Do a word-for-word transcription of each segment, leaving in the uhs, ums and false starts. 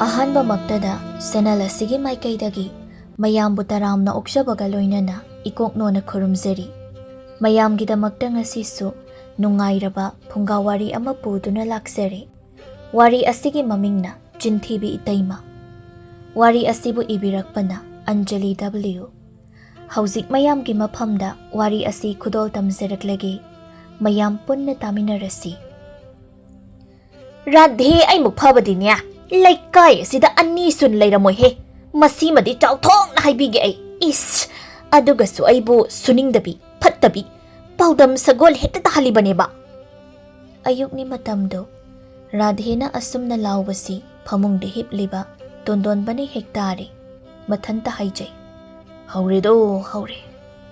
ꯑꯍꯥꯟꯕꯃꯛꯇꯗ channel ꯑꯁꯤꯒꯤ ꯃꯥꯏꯀꯩꯗꯒꯤ ꯃꯌꯥꯝꯕꯨ ꯇꯔꯥꯝꯅ ꯑꯣꯛꯆꯕꯒ ꯂꯣꯏꯅꯅ ꯏꯀꯣꯛꯅꯣꯅ ꯈꯨꯔꯨꯝꯖꯔꯤ꯫ ꯃꯌꯥꯝꯒꯤꯗꯃꯛꯇ ꯉꯁꯤꯁꯨ ꯅꯨꯡꯉꯥꯏꯔꯕ ꯐꯨꯡꯒꯥ ꯋꯥꯔꯤ ꯑꯃ ꯄꯨꯗꯨꯅ ꯂꯥꯛꯆꯔꯤ꯫ ꯋꯥꯔꯤ ꯑꯁꯤꯒꯤ ꯃꯃꯤꯡꯅ ꯆꯤꯟꯊꯤꯕꯤ ꯏꯇꯩꯃ꯫ ꯋꯥꯔꯤ ꯑꯁꯤꯕꯨ ꯏꯕꯤꯔꯛꯄꯅ ꯑꯟꯖꯂꯤ ꯗꯕ꯭ꯂꯤꯎ꯫ ꯍꯧꯖꯤꯛ ꯃꯌꯥꯝꯒꯤ ꯃꯐꯝꯗ ꯋꯥꯔꯤ ꯑꯁꯤ ꯈꯨꯗꯣꯜ ꯇꯝꯖꯔꯛꯂꯒꯦ꯫ ꯃꯌꯥꯝ ꯄꯨꯟꯅ ꯇꯥꯃꯤꯟꯅꯔꯁꯤ꯫ ꯔꯥꯙꯦ, ꯑꯩꯃꯨꯛ ꯐꯕꯗꯤꯅꯦ, ꯂꯩꯀꯥꯏ ꯑꯁꯤꯗ ꯑꯅꯤ ꯁꯨꯅ ꯂꯩꯔꯝꯃꯣꯏꯍꯦ꯫ ꯃꯁꯤꯃꯗꯤ ꯆꯥꯎꯊꯣꯛꯅ ꯍꯥꯏꯕꯤꯒꯦ ꯑꯩ꯫ ꯏꯁ, ꯑꯗꯨꯒꯁꯨ ꯑꯩꯕꯨ ꯁꯨꯅꯤꯡꯗꯕꯤ, ꯐꯠꯇꯕꯤ, ꯄꯥꯎꯗꯝ ꯁꯒꯣꯜ ꯍꯦꯛꯇ ꯇꯥꯍꯜꯂꯤꯕꯅꯦꯕ꯫ ꯑꯌꯨꯛꯅꯤ ꯃꯇꯝꯗꯨ꯫ ꯔꯥꯙꯦꯅ ꯑꯁꯨꯝꯅ ꯂꯥꯎꯕꯁꯤ ꯐꯃꯨꯡꯗ ꯍꯤꯞꯂꯤꯕ ꯇꯣꯟꯗꯣꯟꯕꯅ ꯍꯦꯛ ꯇꯥꯔꯦ꯫ ꯃꯊꯟꯇ ꯍꯥꯏꯖꯩ, "ꯍꯧꯔꯦꯗꯣ, ꯍꯧꯔꯦ꯫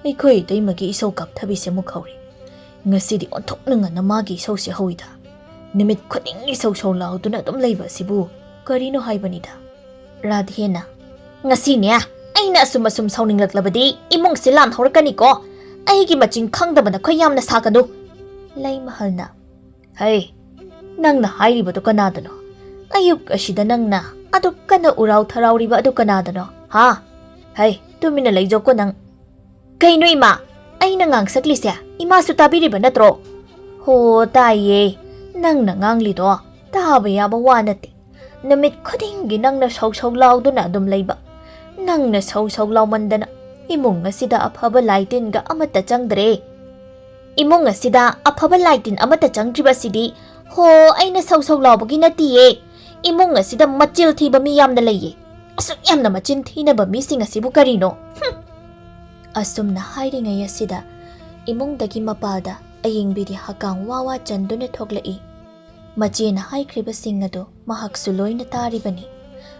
ꯑꯩꯈꯣꯏ ꯏꯇꯩꯃꯒꯤ ꯏꯁꯧ ꯀꯥꯞꯊꯕꯤꯁꯦ ꯑꯃꯨꯛ ꯍꯧꯔꯦ꯫ ꯉꯁꯤꯗꯤ ꯑꯣꯟꯊꯣꯛꯅ ꯉꯟꯅ ꯃꯥꯒꯤ ꯏꯁꯧꯁꯦ ꯍꯧꯏꯗ꯫ ꯅꯨꯃꯤꯠ ꯈꯨꯗꯤꯡꯒꯤ ꯏꯁꯧ ꯁꯧ ꯂꯥꯎꯗꯨꯅ ꯑꯗꯨꯝ ꯂꯩꯕ ꯑꯁꯤꯕꯨ ꯀꯔꯤꯅꯣ ꯍꯥꯏꯕꯅꯤꯗ?" ꯔꯥꯙꯦꯅ, "ꯉꯁꯤꯅꯦ, ꯑꯩꯅ ꯑꯁꯨꯝ ꯑꯁꯨꯝ ꯁꯥꯎꯅꯤꯡꯂꯛꯂꯕꯗꯤ ꯏꯃꯨꯡꯁꯦ ꯂꯥꯟ ꯍꯧꯔꯛꯀꯅꯤꯀꯣ꯫ ꯑꯩꯒꯤ ꯃꯆꯤꯟ ꯈꯪꯗꯕ ꯅꯈꯣꯏ ꯌꯥꯝꯅ ꯁꯥꯒꯅꯨ꯫" ꯂꯩꯃꯍꯜꯅ, "ꯍꯩ, ꯅꯪꯅ ꯍꯥꯏꯔꯤꯕꯗꯨ ꯀꯅꯥꯗꯅꯣ? ꯑꯌꯨꯛ ꯑꯁꯤꯗ ꯅꯪꯅ ꯑꯗꯨꯛ ꯀꯟꯅ ꯎꯔꯥꯎ ꯊꯔꯥꯎꯔꯤꯕ ꯑꯗꯨ ꯀꯅꯥꯗꯅꯣ, ꯍꯥ? ꯍꯩ, ꯇꯨꯃꯤꯟꯅ ꯂꯩꯖꯧꯀꯣ ꯅꯪ꯫" "ꯀꯩꯅꯣ ꯏꯃꯥ? ꯑꯩꯅ ꯉꯥꯡꯁꯛꯂꯤꯁꯦ ꯏꯃꯥꯁꯨ ꯇꯥꯕꯤꯔꯤꯕ ꯅꯠꯇ꯭ꯔꯣ?" "ꯍꯣ, ꯇꯥꯏꯌꯦ꯫ ꯅꯪꯅ ꯉꯥꯡꯂꯤꯗꯣ ꯇꯥꯕ ꯌꯥꯕ ꯋꯥ ꯅꯠꯇꯦ꯫ ꯅꯨꯃꯤꯠ ꯈꯨꯗꯤꯡꯒꯤ ꯅꯪꯅ ꯁꯧ ꯁꯧ ꯂꯥꯎꯗꯨꯅ ꯑꯗꯨꯝ ꯂꯩꯕ꯫ ꯅꯪꯅ ꯁꯧ ꯁꯧ ꯂꯥꯎꯃꯟꯗꯅ ꯏꯃꯨꯡ ꯑꯁꯤꯗ ꯑꯐꯕ ꯂꯥꯏ ꯇꯤꯟꯒ ꯑꯃꯠꯇ ꯆꯪꯗ꯭ꯔꯦ꯫ ꯏꯃꯨꯡ ꯑꯁꯤꯗ ꯑꯐꯕ ꯂꯥꯏ ꯇꯤꯟ ꯑꯃꯠꯇ ꯆꯪꯗ꯭ꯔꯤꯕ ꯑꯁꯤꯗꯤ, ꯍꯣ, ꯑꯩꯅ ꯁꯧ ꯁꯧ ꯂꯥꯎꯕꯒꯤ ꯅꯠꯇꯤꯌꯦ꯫ ꯏꯃꯨꯡ ꯑꯁꯤꯗ ꯃꯆꯤꯜ ꯊꯤꯕ ꯃꯤ ꯌꯥꯝꯅ ꯂꯩꯌꯦ꯫ ꯑꯁꯨꯛ ꯌꯥꯝꯅ ꯃꯆꯤꯟ ꯊꯤꯅꯕ ꯃꯤꯁꯤꯡ ꯑꯁꯤꯕꯨ ꯀꯔꯤꯅꯣ? ꯍꯨꯝ!" ꯑꯁꯨꯝꯅ ꯍꯥꯏꯔꯤꯉꯩ ꯑꯁꯤꯗ ꯏꯃꯨꯡꯗꯒꯤ ꯃꯄꯥꯜꯗ ꯑꯌꯤꯡꯕꯤꯗꯤ ꯍꯀꯥꯝ ꯋꯥ ꯋꯥ ꯆꯟꯗꯨꯅ ꯊꯣꯛꯂꯛꯏ꯫ ꯃꯆꯦꯅ ꯍꯥꯏꯈ꯭ꯔꯤꯕꯁꯤꯡ ꯑꯗꯨ ꯃꯍꯥꯛꯁꯨ ꯂꯣꯏꯅ ꯇꯥꯔꯤꯕꯅꯤ꯫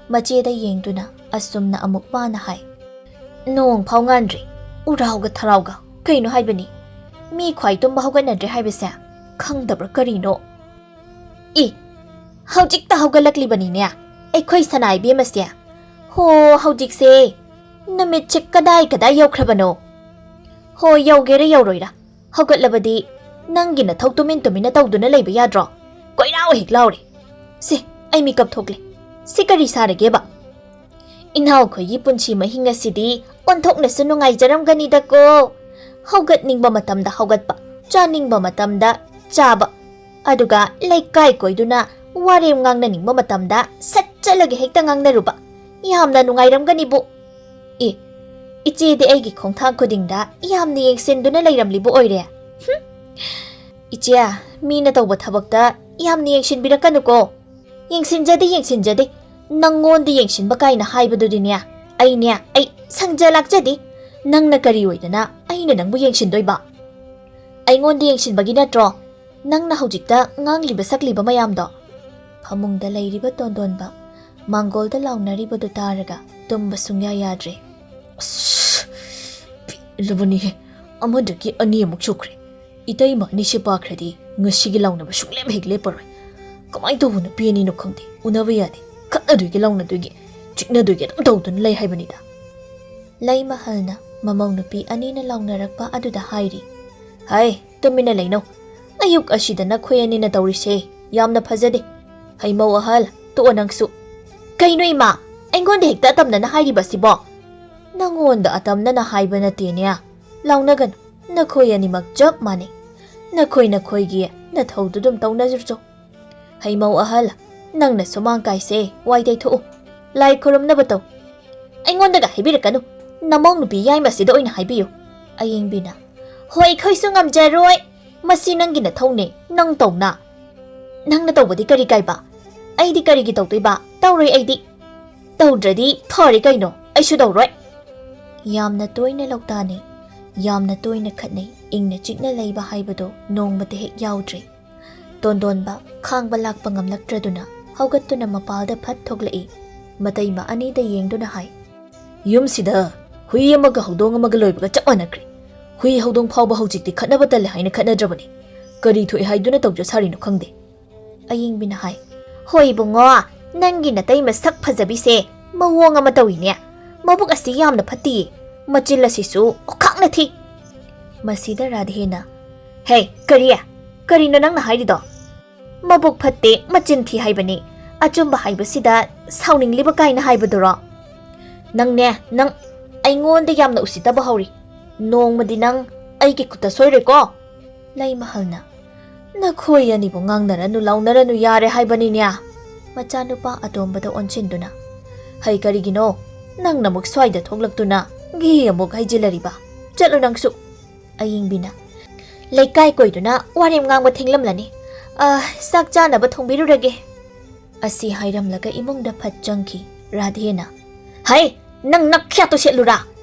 ꯃꯆꯦꯗ ꯌꯦꯡꯗꯨꯅ ꯑꯁꯨꯝꯅ ꯑꯃꯨꯛ ꯋꯥꯅ ꯍꯥꯏ, "ꯅꯣꯡ ꯐꯥꯎ ꯉꯥꯟꯗ꯭ꯔꯤ, ꯎꯔꯥꯎꯒ ꯊꯔꯥꯎꯒ ꯀꯩꯅꯣ ꯍꯥꯏꯕꯅꯤ? ꯃꯤ ꯈ꯭ꯋꯥꯏ ꯇꯨꯝꯕ ꯍꯧꯒꯠꯅꯗ꯭ꯔꯦ ꯍꯥꯏꯕꯁꯦ ꯈꯪꯗꯕ꯭ꯔꯥ ꯀꯔꯤꯅꯣ?" "ꯏ, ꯍꯧꯖꯤꯛꯇ ꯍꯧꯒꯠꯂꯛꯂꯤꯕꯅꯤꯅꯦ ꯑꯩꯈꯣꯏ ꯁꯅꯥ ꯏꯕꯦꯝꯃꯁꯦ꯫ ꯍꯣ, ꯍꯧꯖꯤꯛꯁꯦ ꯅꯨꯃꯤꯠꯁꯦ ꯀꯗꯥꯏ ꯀꯗꯥꯏ ꯌꯧꯈ꯭ꯔꯕꯅꯣ? ꯍꯣ, ꯌꯧꯒꯦꯔꯥ ꯌꯧꯔꯣꯏꯔꯥ, ꯍꯧꯒꯠꯂꯕꯗꯤ ꯅꯪꯒꯤ ꯅꯊꯧ ꯇꯨꯃꯤꯟ ꯇꯨꯃꯤꯟꯅ ꯇꯧꯗꯨꯅ ꯂꯩꯕ ꯌꯥꯗ꯭ꯔꯣ? ꯀꯣꯏꯂꯥꯎ ꯍꯦꯛ ꯂꯥꯎꯔꯦ꯫ ꯁꯦ, ꯑꯩ ꯃꯤꯀꯞ ꯊꯣꯛꯂꯦ꯫ ꯁꯤ ꯀꯔꯤ ꯁꯥꯔꯒꯦꯕ? ꯏꯅꯥꯎꯈꯣꯏꯒꯤ ꯄꯨꯟꯁꯤ ꯃꯍꯤꯡ ꯑꯁꯤꯗꯤ ꯑꯣꯟꯊꯣꯛꯅꯁꯨ ꯅꯨꯡꯉꯥꯏꯖꯔꯝꯒꯅꯤꯗꯀꯣ꯫ ꯍꯧꯒꯠꯅꯤꯡꯕ ꯃꯇꯝꯗ ꯍꯧꯒꯠꯄ, ꯆꯥꯅꯤꯡꯕ ꯃꯇꯝꯗ ꯆꯥꯕ, ꯑꯗꯨꯒ ꯂꯩꯀꯥꯏ ꯀꯣꯏꯗꯨꯅ ꯋꯥꯔꯦꯝ ꯉꯥꯡꯅꯅꯤꯡꯕ ꯃꯇꯝꯗ ꯁꯠ ꯆꯠꯂꯒ ꯍꯦꯛꯇ ꯉꯥꯡꯅꯔꯨꯕ꯫ ꯌꯥꯝꯅ ꯅꯨꯡꯉꯥꯏꯔꯝꯒꯅꯤꯕꯨ꯫ ꯑꯦ, ꯏꯆꯦꯗꯤ ꯑꯩꯒꯤ ꯈꯣꯡꯊꯥꯡ ꯈꯨꯗꯤꯡꯗ ꯌꯥꯝꯅ ꯌꯦꯡꯁꯤꯟꯗꯨꯅ ꯂꯩꯔꯝꯂꯤꯕ ꯑꯣꯏꯔꯦ꯫ ꯍꯨꯝ꯫ ꯏꯆꯦ, ꯃꯤꯅ ꯇꯧꯕ ꯊꯕꯛꯇ ꯌꯥꯝꯅ ꯌꯦꯡꯁꯤꯟꯕꯤꯔꯛꯀꯅꯨꯀꯣ꯫ ꯌꯦꯡꯁꯤꯟꯖꯗꯦ, ꯌꯦꯡꯁꯤꯟꯖꯗꯦ꯫ ꯅꯪꯉꯣꯟꯗ ꯌꯦꯡꯁꯤꯟꯕ ꯀꯥꯏꯅ ꯍꯥꯏꯕꯗꯨꯗꯤꯅꯦ, ꯑꯩꯅꯦ, ꯑꯩ ꯁꯪꯖ ꯂꯥꯛꯆꯗꯦ꯫ ꯅꯪꯅ ꯀꯔꯤ ꯑꯣꯏꯗꯅ ꯑꯩꯅ ꯅꯪꯕꯨ ꯌꯦꯡꯁꯤꯟꯗꯣꯏꯕ? ꯑꯩꯉꯣꯟꯗ ꯌꯦꯡꯁꯤꯟꯕꯒꯤ ꯅꯠꯇ꯭ꯔꯣ ꯅꯪꯅ ꯍꯧꯖꯤꯛꯇ ꯉꯥꯡꯂꯤꯕ ꯁꯛꯂꯤꯕ ꯃꯌꯥꯝꯗꯣ? ꯐꯃꯨꯡꯗ ꯂꯩꯔꯤꯕ ꯇꯣꯟꯗꯣꯟꯕ ꯃꯥꯡꯒꯣꯜꯗ ꯂꯥꯎꯅꯔꯤꯕꯗꯨ ꯇꯥꯔꯒ ꯇꯨꯝꯕ ꯁꯨꯡꯌꯥ ꯌꯥꯗ꯭ꯔꯦ꯫ ꯑꯁ, ꯄꯦꯜꯂꯕꯅꯤꯍꯦ꯫ ꯑꯃꯗꯒꯤ ꯑꯅꯤ ꯑꯃꯨꯛ ꯁꯨꯈ꯭ꯔꯦ꯫ ꯏꯇꯩꯃ ꯑꯅꯤꯁꯦ ꯄꯥꯈ꯭ꯔꯗꯤ ꯉꯁꯤꯒꯤ ꯂꯥꯎꯅꯕ ꯁꯨꯡꯂꯦꯞ ꯍꯦꯛ ꯂꯦꯞꯄꯔꯣꯏ꯫ ꯀꯃꯥꯏꯅ ꯇꯧꯕ ꯅꯨꯄꯤ ꯑꯅꯤꯅꯣ ꯈꯪꯗꯦ, ꯎꯅꯕ ꯌꯥꯗꯦ, ꯈꯠꯅꯗꯣꯏꯒꯤ ꯂꯥꯎꯅꯗꯣꯏꯒꯤ, ꯆꯤꯛꯅꯗꯣꯏꯒꯤ ꯑꯗꯨꯝ ꯇꯧꯗꯨꯅ ꯂꯩ ꯍꯥꯏꯕꯅꯤꯗ꯫ ꯂꯩꯃꯍꯜꯅ ꯃꯃꯧ ꯅꯨꯄꯤ ꯑꯅꯤꯅ ꯂꯥꯎꯅꯔꯛꯄ ꯑꯗꯨꯗ ꯍꯥꯏꯔꯤ꯫ ꯍꯩ, ꯇꯨꯃꯤꯟꯅ ꯂꯩꯅꯧ꯫ ꯑꯌꯨꯛ ꯑꯁꯤꯗ ꯅꯈꯣꯏ ꯑꯅꯤꯅ ꯇꯧꯔꯤꯁꯦ ꯌꯥꯝꯅ ꯐꯖꯗꯦ꯫ ꯍꯩꯃꯧ ꯑꯍꯜ, ꯇꯣꯛꯑꯣ ꯅꯪꯁꯨ꯫ ꯀꯩꯅꯣ ꯏꯃꯥ, ꯑꯩꯉꯣꯟꯗ ꯍꯦꯛꯇ ꯑꯇꯝꯅꯅ ꯍꯥꯏꯔꯤꯕꯁꯤꯕꯣ? ꯅꯪꯉꯣꯟꯗ ꯑꯇꯝꯅꯅ ꯍꯥꯏꯕ ꯅꯠꯇꯦꯅꯦ꯫ ꯂꯥꯎꯅꯒꯅꯨ, ꯅꯈꯣꯏ ꯑꯅꯤꯃꯛ ꯆꯞ ꯃꯥꯟꯅꯩ꯫ ꯅꯈꯣꯏ ꯅꯈꯣꯏꯒꯤ ꯅꯊꯧꯗꯨ ꯑꯗꯨꯝ ꯇꯧꯅꯖꯔꯨꯆꯣ꯫ ꯍꯩꯃꯧ ꯑꯍꯜ, ꯅꯪꯅ ꯁꯨꯃꯥꯡ ꯀꯥꯏꯁꯦ ꯋꯥꯏ ꯇꯩꯊꯣꯛꯎ꯫ ꯂꯥꯏ ꯈꯨꯔꯨꯝꯅꯕ ꯇꯧ꯫ ꯑꯩꯉꯣꯟꯗꯒ ꯍꯥꯏꯕꯤꯔꯛꯀꯅꯨ꯫ ꯅꯃꯧ ꯅꯨꯄꯤ ꯌꯥꯏꯃꯁꯤꯗ ꯑꯣꯏꯅ ꯍꯥꯏꯕꯤꯌꯨ꯫ ꯑꯌꯦꯡꯕꯤꯅ, ꯍꯣꯏ, ꯑꯩꯈꯣꯏꯁꯨ ꯉꯝꯖꯔꯣꯏ꯫ ꯃꯁꯤ ꯅꯪꯒꯤ ꯅꯊꯧꯅꯦ, ꯅꯪ ꯇꯧꯅ꯫ ꯅꯪꯅ ꯇꯧꯕꯗꯤ ꯀꯔꯤ ꯀꯥꯏꯕ? ꯑꯩꯗꯤ ꯀꯔꯤꯒꯤ ꯇꯧꯗꯣꯏꯕ? ꯇꯧꯔꯣꯏ ꯑꯩꯗꯤ꯫ ꯇꯧꯗ꯭ꯔꯗꯤ ꯐꯔꯦ ꯀꯩꯅꯣ, ꯑꯩꯁꯨ ꯇꯧꯔꯣꯏ꯫ ꯌꯥꯝꯅ ꯇꯣꯏꯅ ꯂꯧꯇꯥꯅꯩ, ꯌꯥꯝꯅ ꯇꯣꯏꯅ ꯈꯠꯅꯩ, ꯏꯪꯅ ꯆꯤꯛꯅ ꯂꯩꯕ ꯍꯥꯏꯕꯗꯣ ꯅꯣꯡꯃꯇ ꯍꯦꯛ ꯌꯥꯎꯗ꯭ꯔꯦ꯫ ꯇꯣꯟꯗꯣꯟꯕ ꯈꯥꯡꯕ ꯂꯥꯛꯄ ꯉꯝꯂꯛꯇ꯭ꯔꯗꯨꯅ ꯍꯧꯒꯠꯇꯨꯅ ꯃꯄꯥꯜꯗ ꯐꯠ ꯊꯣꯛꯂꯛꯏ꯫ ꯃꯇꯩꯃ ꯑꯅꯤꯗ ꯌꯦꯡꯗꯨꯅ ꯍꯥꯏ, ꯌꯨꯝꯁꯤꯗ ꯍꯨꯏ ꯑꯃꯒ ꯍꯧꯗꯣꯡ ꯑꯃꯒ ꯂꯣꯏꯕꯒ ꯆꯞ ꯃꯥꯟꯅꯈ꯭ꯔꯦ꯫ ꯍꯨꯏ ꯍꯧꯗꯣꯡ ꯐꯥꯎꯕ ꯍꯧꯖꯤꯛꯇꯤ ꯈꯠꯅꯕ ꯇꯜꯂꯦ ꯍꯥꯏꯅ ꯈꯠꯅꯗ꯭ꯔꯕꯅꯤ꯫ ꯀꯔꯤ ꯊꯣꯛꯑꯦ ꯍꯥꯏꯗꯨꯅ ꯇꯧꯖ ꯁꯥꯔꯤꯅꯣ ꯈꯪꯗꯦ꯫ ꯑꯌꯤꯡꯕꯤꯅ ꯍꯥꯏ, ꯍꯣꯏ ꯏꯕꯨꯡꯉꯣ, ꯅꯪꯒꯤ ꯅꯇꯩꯃ ꯁꯛ ꯐꯖꯕꯤꯁꯦ ꯃꯑꯣꯡ ꯑꯃ ꯇꯧꯏꯅꯦ꯫ ꯃꯕꯨꯛ ꯑꯁꯤ ꯌꯥꯝꯅ ꯐꯠꯇꯤꯌꯦ꯫ ꯃꯆꯤꯜ ꯑꯁꯤꯁꯨ ꯑꯣꯈꯥꯛꯅ ꯊꯤ꯫ ꯃꯁꯤꯗ ꯔꯥꯙꯦꯅ, ꯍꯦ, ꯀꯔꯤ? ꯀꯔꯤꯅꯣ ꯅꯪꯅ ꯍꯥꯏꯔꯤꯗꯣ? ꯃꯕꯨꯛ ꯐꯠꯇꯦ, ꯃꯆꯤꯟ ꯊꯤ ꯍꯥꯏꯕꯅꯤ꯫ ꯑꯆꯨꯝꯕ ꯍꯥꯏꯕꯁꯤꯗ ꯁꯥꯎꯅꯤꯡꯂꯤꯕ ꯀꯥꯏꯅ ꯍꯥꯏꯕꯗꯨꯔꯣ? ꯅꯪꯅꯦ, ꯅꯪ ꯑꯩꯉꯣꯟꯗ ꯌꯥꯝꯅ ꯎꯁꯤꯠꯇꯕ ꯍꯧꯔꯤ꯫ ꯅꯣꯡꯃꯗꯤ ꯅꯪ ꯑꯩꯒꯤ ꯈꯨꯠꯇ ꯁꯣꯏꯔꯣꯏꯀꯣ꯫ ꯂꯩꯃꯍꯜꯅ, "ꯅꯈꯣꯏ ꯑꯅꯤꯕꯨ ꯉꯥꯡꯅꯔꯅꯨ ꯂꯥꯎꯅꯔꯅꯨ ꯌꯥꯔꯦ ꯍꯥꯏꯕꯅꯤꯅꯦ"꯫ ꯃꯆꯥꯅꯨꯄꯥ ꯑꯇꯣꯝꯕꯗ ꯑꯣꯟꯁꯤꯟꯗꯨꯅ, "ꯍꯩ, ꯀꯔꯤꯒꯤꯅꯣ? ꯅꯪꯅ ꯑꯃꯨꯛ ꯁ꯭ꯋꯥꯏꯗ ꯊꯣꯛꯂꯛꯇꯨꯅ ꯘꯤ ꯑꯃꯨꯛ ꯍꯩꯖꯤꯜꯂꯔꯤꯕ? ꯆꯠꯂꯨ ꯅꯪꯁꯨ"꯫ ꯑꯌꯤꯡꯕꯤꯅ, "ꯂꯩꯀꯥꯏ ꯀꯣꯏꯗꯨꯅ ꯋꯥꯔꯦꯝ ꯉꯥꯡꯕ ꯊꯦꯡꯂꯝꯂꯅꯤ꯫ ꯑ, ꯆꯥꯛ ꯆꯥꯅꯕ ꯊꯣꯡꯕꯤꯔꯨꯔꯒꯦ"꯫ ꯑꯁꯤ ꯍꯥꯏꯔꯝꯂꯒ ꯏꯃꯨꯡꯗ ꯐꯠ ꯆꯪꯈꯤ꯫ ꯔꯥꯙꯦꯅ, "ꯍꯩ, ꯅꯪ ꯅꯈ꯭ꯌꯥꯠꯇꯣ ꯁꯦꯠꯂꯨꯔꯥ?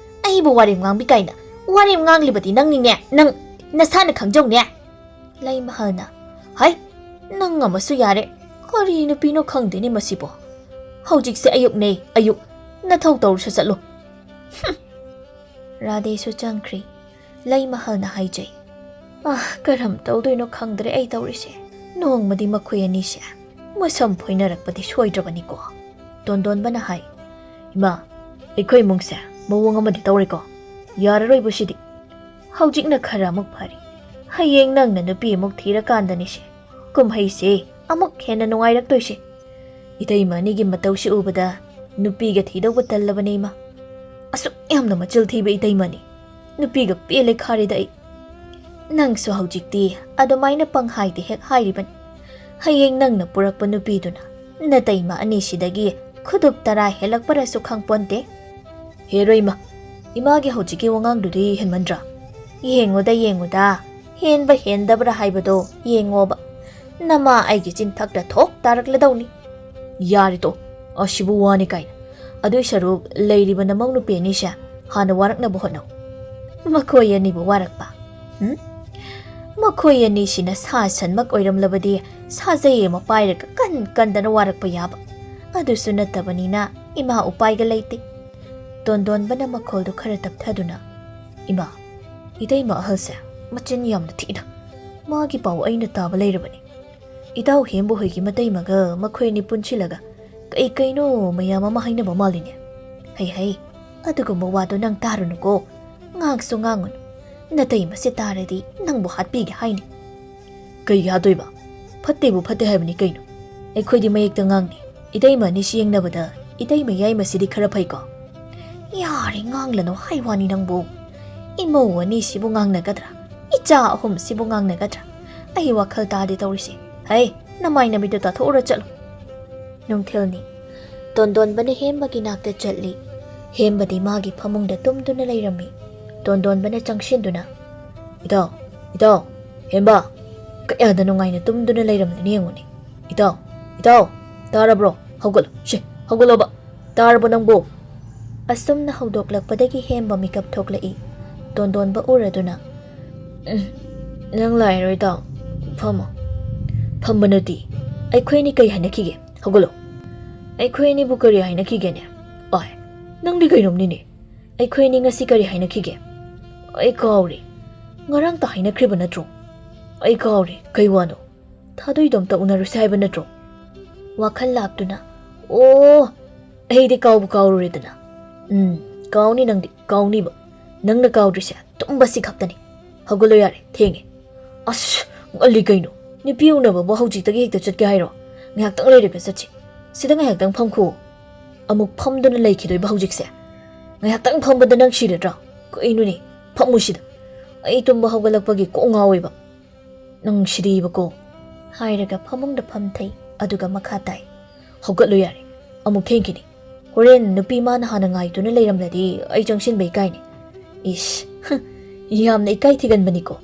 ꯑꯩꯕꯨ ꯋꯥꯔꯦꯝ ꯉꯥꯡꯕꯤ ꯀꯥꯏꯅ꯫ ꯋꯥꯔꯦꯝ ꯉꯥꯡꯂꯤꯕꯗꯤ ꯅꯪꯅꯤꯅꯦ, ꯅꯪ ꯅꯁꯥꯅ ꯈꯪꯖꯧꯅꯦ"꯫ ꯂꯩꯃꯍꯜꯅ, "ꯍꯩ, ꯅꯪ ꯑꯃꯁꯨ ꯌꯥꯔꯦ꯫ ꯀꯔꯤ ꯅꯨꯄꯤꯅꯣ ꯈꯪꯗꯦꯅꯦ ꯃꯁꯤꯕꯣ꯫ ꯍꯧꯖꯤꯛꯁꯦ ꯑꯌꯨꯛꯅꯦ, ꯑꯌꯨꯛ꯫ ꯅꯊꯧ ꯇꯧꯔꯨꯁ ꯆꯠꯂꯨ"꯫ ꯍꯨꯝ꯫ ꯔꯥꯙꯦꯁꯨ ꯆꯪꯈ꯭ꯔꯤ꯫ ꯂꯩꯃꯍꯜꯅ ꯍꯥꯏꯖꯩ, "ꯑꯥ, ꯀꯔꯝ ꯇꯧꯗꯣꯏꯅꯣ ꯈꯪꯗ꯭ꯔꯦ ꯑꯩ ꯇꯧꯔꯤꯁꯦ꯫ ꯅꯣꯡꯃꯗꯤ ꯃꯈꯣꯏ ꯑꯅꯤꯁꯦ ꯃꯁꯝ ꯐꯣꯏꯅꯔꯛꯄꯗꯤ ꯁꯣꯏꯗ꯭ꯔꯕꯅꯤꯀꯣ"꯫ ꯇꯣꯟꯗꯣꯟꯕꯅ ꯍꯥꯏ, "ꯏꯃꯥ, ꯑꯩꯈꯣꯏ ꯏꯃꯨꯡꯁꯦ ꯃꯑꯣꯡ ꯑꯃꯗꯤ ꯇꯧꯔꯦꯀꯣ꯫ ꯌꯥꯔꯔꯣꯏꯕꯨ ꯁꯤꯗꯤ꯫ ꯍꯧꯖꯤꯛꯅ ꯈꯔ ꯑꯃꯨꯛ ꯐꯔꯤ꯫ ꯍꯌꯦꯡ ꯅꯪꯅ ꯅꯨꯄꯤ ꯑꯃꯨꯛ ꯊꯤꯔꯀꯥꯟꯗꯅꯤꯁꯦ ꯀꯨꯝꯍꯩꯁꯦ ꯑꯃꯨꯛ ꯍꯦꯟꯅ ꯅꯨꯡꯉꯥꯏꯔꯛꯇꯣꯏꯁꯦ꯫ ꯏꯇꯩꯃ ꯑꯅꯤꯒꯤ ꯃꯇꯧꯁꯤ ꯎꯕꯗ ꯅꯨꯄꯤꯒ ꯊꯤꯗꯧꯕ ꯇꯜꯂꯕꯅꯦ ꯏꯃꯥ꯫ ꯑꯁꯨꯛ ꯌꯥꯝꯅ ꯃꯆꯤꯜ ꯊꯤꯕ ꯏꯇꯩꯃꯅꯤ꯫ ꯅꯨꯄꯤꯒ ꯄꯦꯜꯂꯦ ꯈꯥꯔꯦꯗ ꯑꯩ"꯫ "ꯅꯪꯁꯨ ꯍꯧꯖꯤꯛꯇꯤ ꯑꯗꯨꯃꯥꯏꯅ ꯄꯪꯍꯥꯏꯗ ꯍꯦꯛ ꯍꯥꯏꯔꯤꯕꯅꯤ꯫ ꯍꯌꯦꯡ ꯅꯪꯅ ꯄꯨꯔꯛꯄ ꯅꯨꯄꯤꯗꯨꯅ ꯅꯇꯩꯃ ꯑꯅꯤꯁꯤꯗꯒꯤ ꯈꯨꯗꯨꯞ ꯇꯔꯥ ꯍꯦꯜꯂꯛꯄꯔꯁꯨ ꯈꯪꯄꯣꯟꯇꯦ"꯫ "ꯍꯦꯔꯣ ꯏꯃꯥ, ꯏꯃꯥꯒꯤ ꯍꯧꯖꯤꯛꯀꯤ ꯋꯥꯉꯥꯡꯗꯨꯗꯤ ꯍꯦꯟꯃꯟꯗ꯭ꯔꯥ?" "ꯌꯦꯡꯉꯨꯗ, ꯌꯦꯡꯉꯨꯗ, ꯍꯦꯟꯕ ꯍꯦꯟꯗꯕ꯭ꯔꯥ ꯍꯥꯏꯕꯗꯣ ꯌꯦꯡꯉꯣꯕ꯫ ꯅꯃꯥ ꯑꯩꯒꯤ ꯆꯤꯟꯊꯛꯇ ꯊꯣꯛ ꯇꯥꯔꯛꯂꯗꯧꯅꯤ"꯫ "ꯌꯥꯔꯦ ꯇꯣ, ꯑꯁꯤꯕꯨ ꯋꯥꯅꯤ ꯀꯥꯏꯅ꯫ ꯑꯗꯨꯏ ꯁꯔꯨꯛ ꯂꯩꯔꯤꯕ ꯅꯃꯧ ꯅꯨꯄꯤ ꯑꯅꯤꯁꯦ ꯍꯥꯟꯅ ꯋꯥꯔꯛꯅꯕ ꯍꯣꯠꯅꯧ"꯫ "ꯃꯈꯣꯏ ꯑꯅꯤꯕꯨ ꯋꯥꯔꯛꯄ? ꯍꯨꯝ? ꯃꯈꯣꯏ ꯑꯅꯤꯁꯤꯅ ꯁꯥ ꯁꯟꯃꯛ ꯑꯣꯏꯔꯝꯂꯕꯗꯤ ꯁꯥꯖꯩ ꯑꯃ ꯄꯥꯏꯔꯒ ꯀꯟ ꯀꯟꯗꯅ ꯋꯥꯔꯛꯄ ꯌꯥꯕ꯫ ꯑꯗꯨꯁꯨ ꯅꯠꯇꯕꯅꯤꯅ ꯏꯃꯥ ꯎꯄꯥꯏꯒ ꯂꯩꯇꯦ"꯫ ꯇꯣꯟꯗꯣꯟꯕꯅ ꯃꯈꯣꯜꯗꯨ ꯈꯔ ꯇꯞꯊꯗꯨꯅ, "ꯏꯃꯥ, ꯏꯇꯩꯃ ꯑꯍꯜꯁꯦ ꯃꯆꯤꯟ ꯌꯥꯝꯅ ꯊꯤꯗ꯫ ꯃꯥꯒꯤ ꯄꯥꯎ ꯑꯩꯅ ꯇꯥꯕ ꯂꯩꯔꯕꯅꯤ꯫ ꯏꯇꯥꯎ ꯍꯦꯝꯕꯨ ꯍꯣꯏꯒꯤ ꯃꯇꯩꯃꯒ ꯃꯈꯣꯏ ꯑꯅꯤ ꯄꯨꯟꯁꯤꯜꯂꯒ ꯀꯩ ꯀꯩꯅꯣ ꯃꯌꯥꯝ ꯑꯃ ꯍꯥꯏꯅꯕ ꯃꯥꯜꯂꯤꯅꯦ꯫ ꯍꯩ ꯍꯩ, ꯑꯗꯨꯒꯨꯝꯕ ꯋꯥꯗꯣ ꯅꯪ ꯇꯥꯔꯨꯅꯨꯀꯣ꯫ ꯉꯥꯡꯁꯨ ꯉꯥꯡꯉꯨꯅꯨ꯫ ꯅꯇꯩꯃꯁꯦ ꯇꯥꯔꯗꯤ ꯅꯪꯕꯨ ꯍꯥꯠꯄꯤꯒꯦ ꯍꯥꯏꯅꯤ"꯫ "ꯀꯩꯒꯤ ꯍꯥꯠꯇꯣꯏꯕ? ꯐꯠꯇꯦꯕꯨ ꯐꯠꯇꯦ ꯍꯥꯏꯕꯅꯤ ꯀꯩꯅꯣ"꯫ ꯑꯩꯈꯣꯏꯗꯤ ꯃꯌꯦꯛꯇ ꯉꯥꯡꯅꯤ꯫ ꯏꯇꯩꯃ ꯑꯅꯤꯁꯤ ꯌꯦꯡꯅꯕꯗ ꯏꯇꯩꯃ ꯌꯥꯏꯃꯁꯤꯗꯤ ꯈꯔ ꯐꯩꯀꯣ꯫ ꯌꯥꯔꯦ, ꯉꯥꯡꯂꯅꯨ ꯍꯥꯏ ꯋꯥꯅꯤ ꯅꯪꯕꯨ꯫ ꯏꯃꯧ ꯑꯅꯤꯁꯤꯕꯨ ꯉꯥꯡꯅꯒꯗ꯭ꯔꯥ? ꯏꯆꯥ ꯑꯍꯨꯝꯁꯤꯕꯨ ꯉꯥꯡꯅꯒꯗ꯭ꯔꯥ? ꯑꯩ ꯋꯥꯈꯜ ꯇꯥꯗꯦ ꯇꯧꯔꯤꯁꯦ꯫ ꯍꯩ, ꯅꯃꯥꯏ ꯅꯃꯤꯠꯇꯨ ꯇꯥꯊꯣꯛꯎꯔ ꯆꯠꯂꯨ꯫ ꯅꯨꯡꯊꯤꯜꯅꯤ꯫ ꯇꯣꯟꯗꯣꯟꯕꯅ ꯍꯦꯝꯕꯒꯤ ꯅꯥꯛꯇ ꯆꯠꯂꯤ꯫ ꯍꯦꯝꯕꯗꯤ ꯃꯥꯒꯤ ꯐꯃꯨꯡꯗ ꯇꯨꯝꯗꯨꯅ ꯂꯩꯔꯝꯃꯤ꯫ ꯇꯣꯟꯗꯣꯟꯕꯅ ꯆꯪꯁꯤꯟꯗꯨꯅ, "ꯏꯇꯥꯎ, ꯏꯇꯥꯎ, ꯍꯦꯝꯕ, ꯀꯌꯥꯗ ꯅꯨꯡꯉꯥꯏꯅ ꯇꯨꯝꯗꯨꯅ ꯂꯩꯔꯝꯂꯤꯅꯤ ꯌꯦꯡꯉꯨꯅꯦ꯫ ꯏꯇꯥꯎ, ꯏꯇꯥꯎ, ꯇꯥꯔꯕ꯭ꯔꯣ? ꯍꯧꯒꯠꯂꯣ, ꯁꯦ, ꯍꯧꯒꯠꯂꯣꯕ꯫ ꯇꯥꯔꯕꯣ ꯅꯪꯕꯣ?" ꯑꯁꯨꯝꯅ ꯍꯧꯗꯣꯛꯂꯛꯄꯗꯒꯤ ꯍꯦꯝꯕ ꯃꯤꯀꯞ ꯊꯣꯛꯂꯛꯏ꯫ ꯇꯣꯟꯗꯣꯟꯕ ꯎꯔꯗꯨꯅ, "ꯎꯝ, ꯅꯪ ꯂꯥꯛꯏꯔꯣ ꯏꯇꯥꯎ? ꯐꯝꯃꯣ꯫" "ꯐꯝꯕ ꯅꯠꯇꯦ꯫ ꯑꯩꯈꯣꯏ ꯑꯅꯤ ꯀꯩ ꯍꯥꯏꯅꯈꯤꯒꯦ? ꯍꯧꯒꯠꯂꯣ꯫" "ꯑꯩꯈꯣꯏ ꯑꯅꯤꯕꯨ ꯀꯔꯤ ꯍꯥꯏꯅꯈꯤꯒꯦꯅꯦ? ꯑꯥꯏ, ꯅꯪꯗꯤ ꯀꯩꯅꯣꯝꯅꯤꯅꯦ꯫ ꯑꯩꯈꯣꯏ ꯑꯅꯤ ꯉꯁꯤ ꯀꯔꯤ ꯍꯥꯏꯅꯈꯤꯒꯦ? ꯑꯩ ꯀꯥꯎꯔꯦ꯫ ꯉꯔꯥꯡꯇ ꯍꯥꯏꯅꯈ꯭ꯔꯤꯕ ꯅꯠꯇ꯭ꯔꯣ? ꯑꯩ ꯀꯥꯎꯔꯦ꯫ ꯀꯩ ꯋꯥꯅꯣ? ꯊꯥꯗꯣꯏꯗꯣ ꯑꯝꯇ ꯎꯅꯔꯨꯁꯦ ꯍꯥꯏꯕ ꯅꯠꯇ꯭ꯔꯣ?" ꯋꯥꯈꯜ ꯂꯥꯛꯇꯨꯅ, "ꯑꯣ, ꯑꯩꯗꯤ ꯀꯥꯎꯕꯨ ꯀꯥꯎꯔꯨꯔꯦꯗꯅ꯫ ꯎꯝ, ꯀꯥꯎꯅꯤ ꯅꯪꯗꯤ, ꯀꯥꯎꯅꯤꯕ꯫ ꯅꯪꯅ ꯀꯥꯎꯗ꯭ꯔꯤꯁꯦ ꯇꯨꯝꯕꯁꯤ ꯈꯛꯇꯅꯤ꯫ ꯍꯧꯒꯠꯂꯣ ꯌꯥꯔꯦ, ꯊꯦꯡꯉꯦ꯫" "ꯑꯁ, ꯉꯜꯂꯤ ꯀꯩꯅꯣ? ꯅꯨꯄꯤ ꯎꯅꯕꯕꯨ ꯍꯧꯖꯤꯛꯇꯒꯤ ꯍꯦꯛꯇ ꯆꯠꯀꯦ ꯍꯥꯏꯔꯣ? ꯉꯥꯏꯍꯥꯛꯇꯪ ꯂꯩꯔꯒ ꯆꯠꯁꯤ꯫ ꯁꯤꯗ ꯉꯥꯏꯍꯥꯛꯇꯪ ꯐꯝꯈꯣ꯫" "ꯑꯃꯨꯛ ꯐꯝꯗꯨꯅ ꯂꯩꯈꯤꯗꯣꯏꯕ ꯍꯧꯖꯤꯛꯁꯦ? ꯉꯥꯏꯍꯥꯛꯇꯪ ꯐꯝꯕꯗ ꯅꯪ ꯁꯤꯔꯗ꯭ꯔꯥ? ꯀꯩꯅꯣꯅꯦ? ꯐꯝꯃꯨ ꯁꯤꯗ꯫ ꯑꯩ ꯇꯨꯝꯕ ꯍꯧꯒꯠꯂꯛꯄꯒꯤ ꯀꯣꯛ ꯉꯥꯎꯋꯦꯕ꯫ ꯅꯪ ꯁꯤꯗꯤꯕꯀꯣ꯫" ꯍꯥꯏꯔꯒ ꯐꯃꯨꯡꯗ ꯐꯝꯊꯩ, ꯑꯗꯨꯒ ꯃꯈꯥ ꯇꯥꯏ, "ꯍꯧꯒꯠꯂꯨ ꯌꯥꯔꯦ, ꯑꯃꯨꯛ ꯊꯦꯡꯈꯤꯅꯤ꯫ ꯍꯣꯔꯦꯟ ꯅꯨꯄꯤ ꯃꯥꯅ ꯍꯥꯟꯅ ꯉꯥꯏꯗꯨꯅ ꯂꯩꯔꯝꯂꯗꯤ ꯑꯩ ꯆꯪꯁꯤꯟꯕ ꯏꯀꯥꯏꯅꯤ꯫ ꯏꯁ, ꯍ, ꯌꯥꯝꯅ ꯏꯀꯥꯏ ꯊꯤꯒꯟꯕꯅꯤꯀꯣ꯫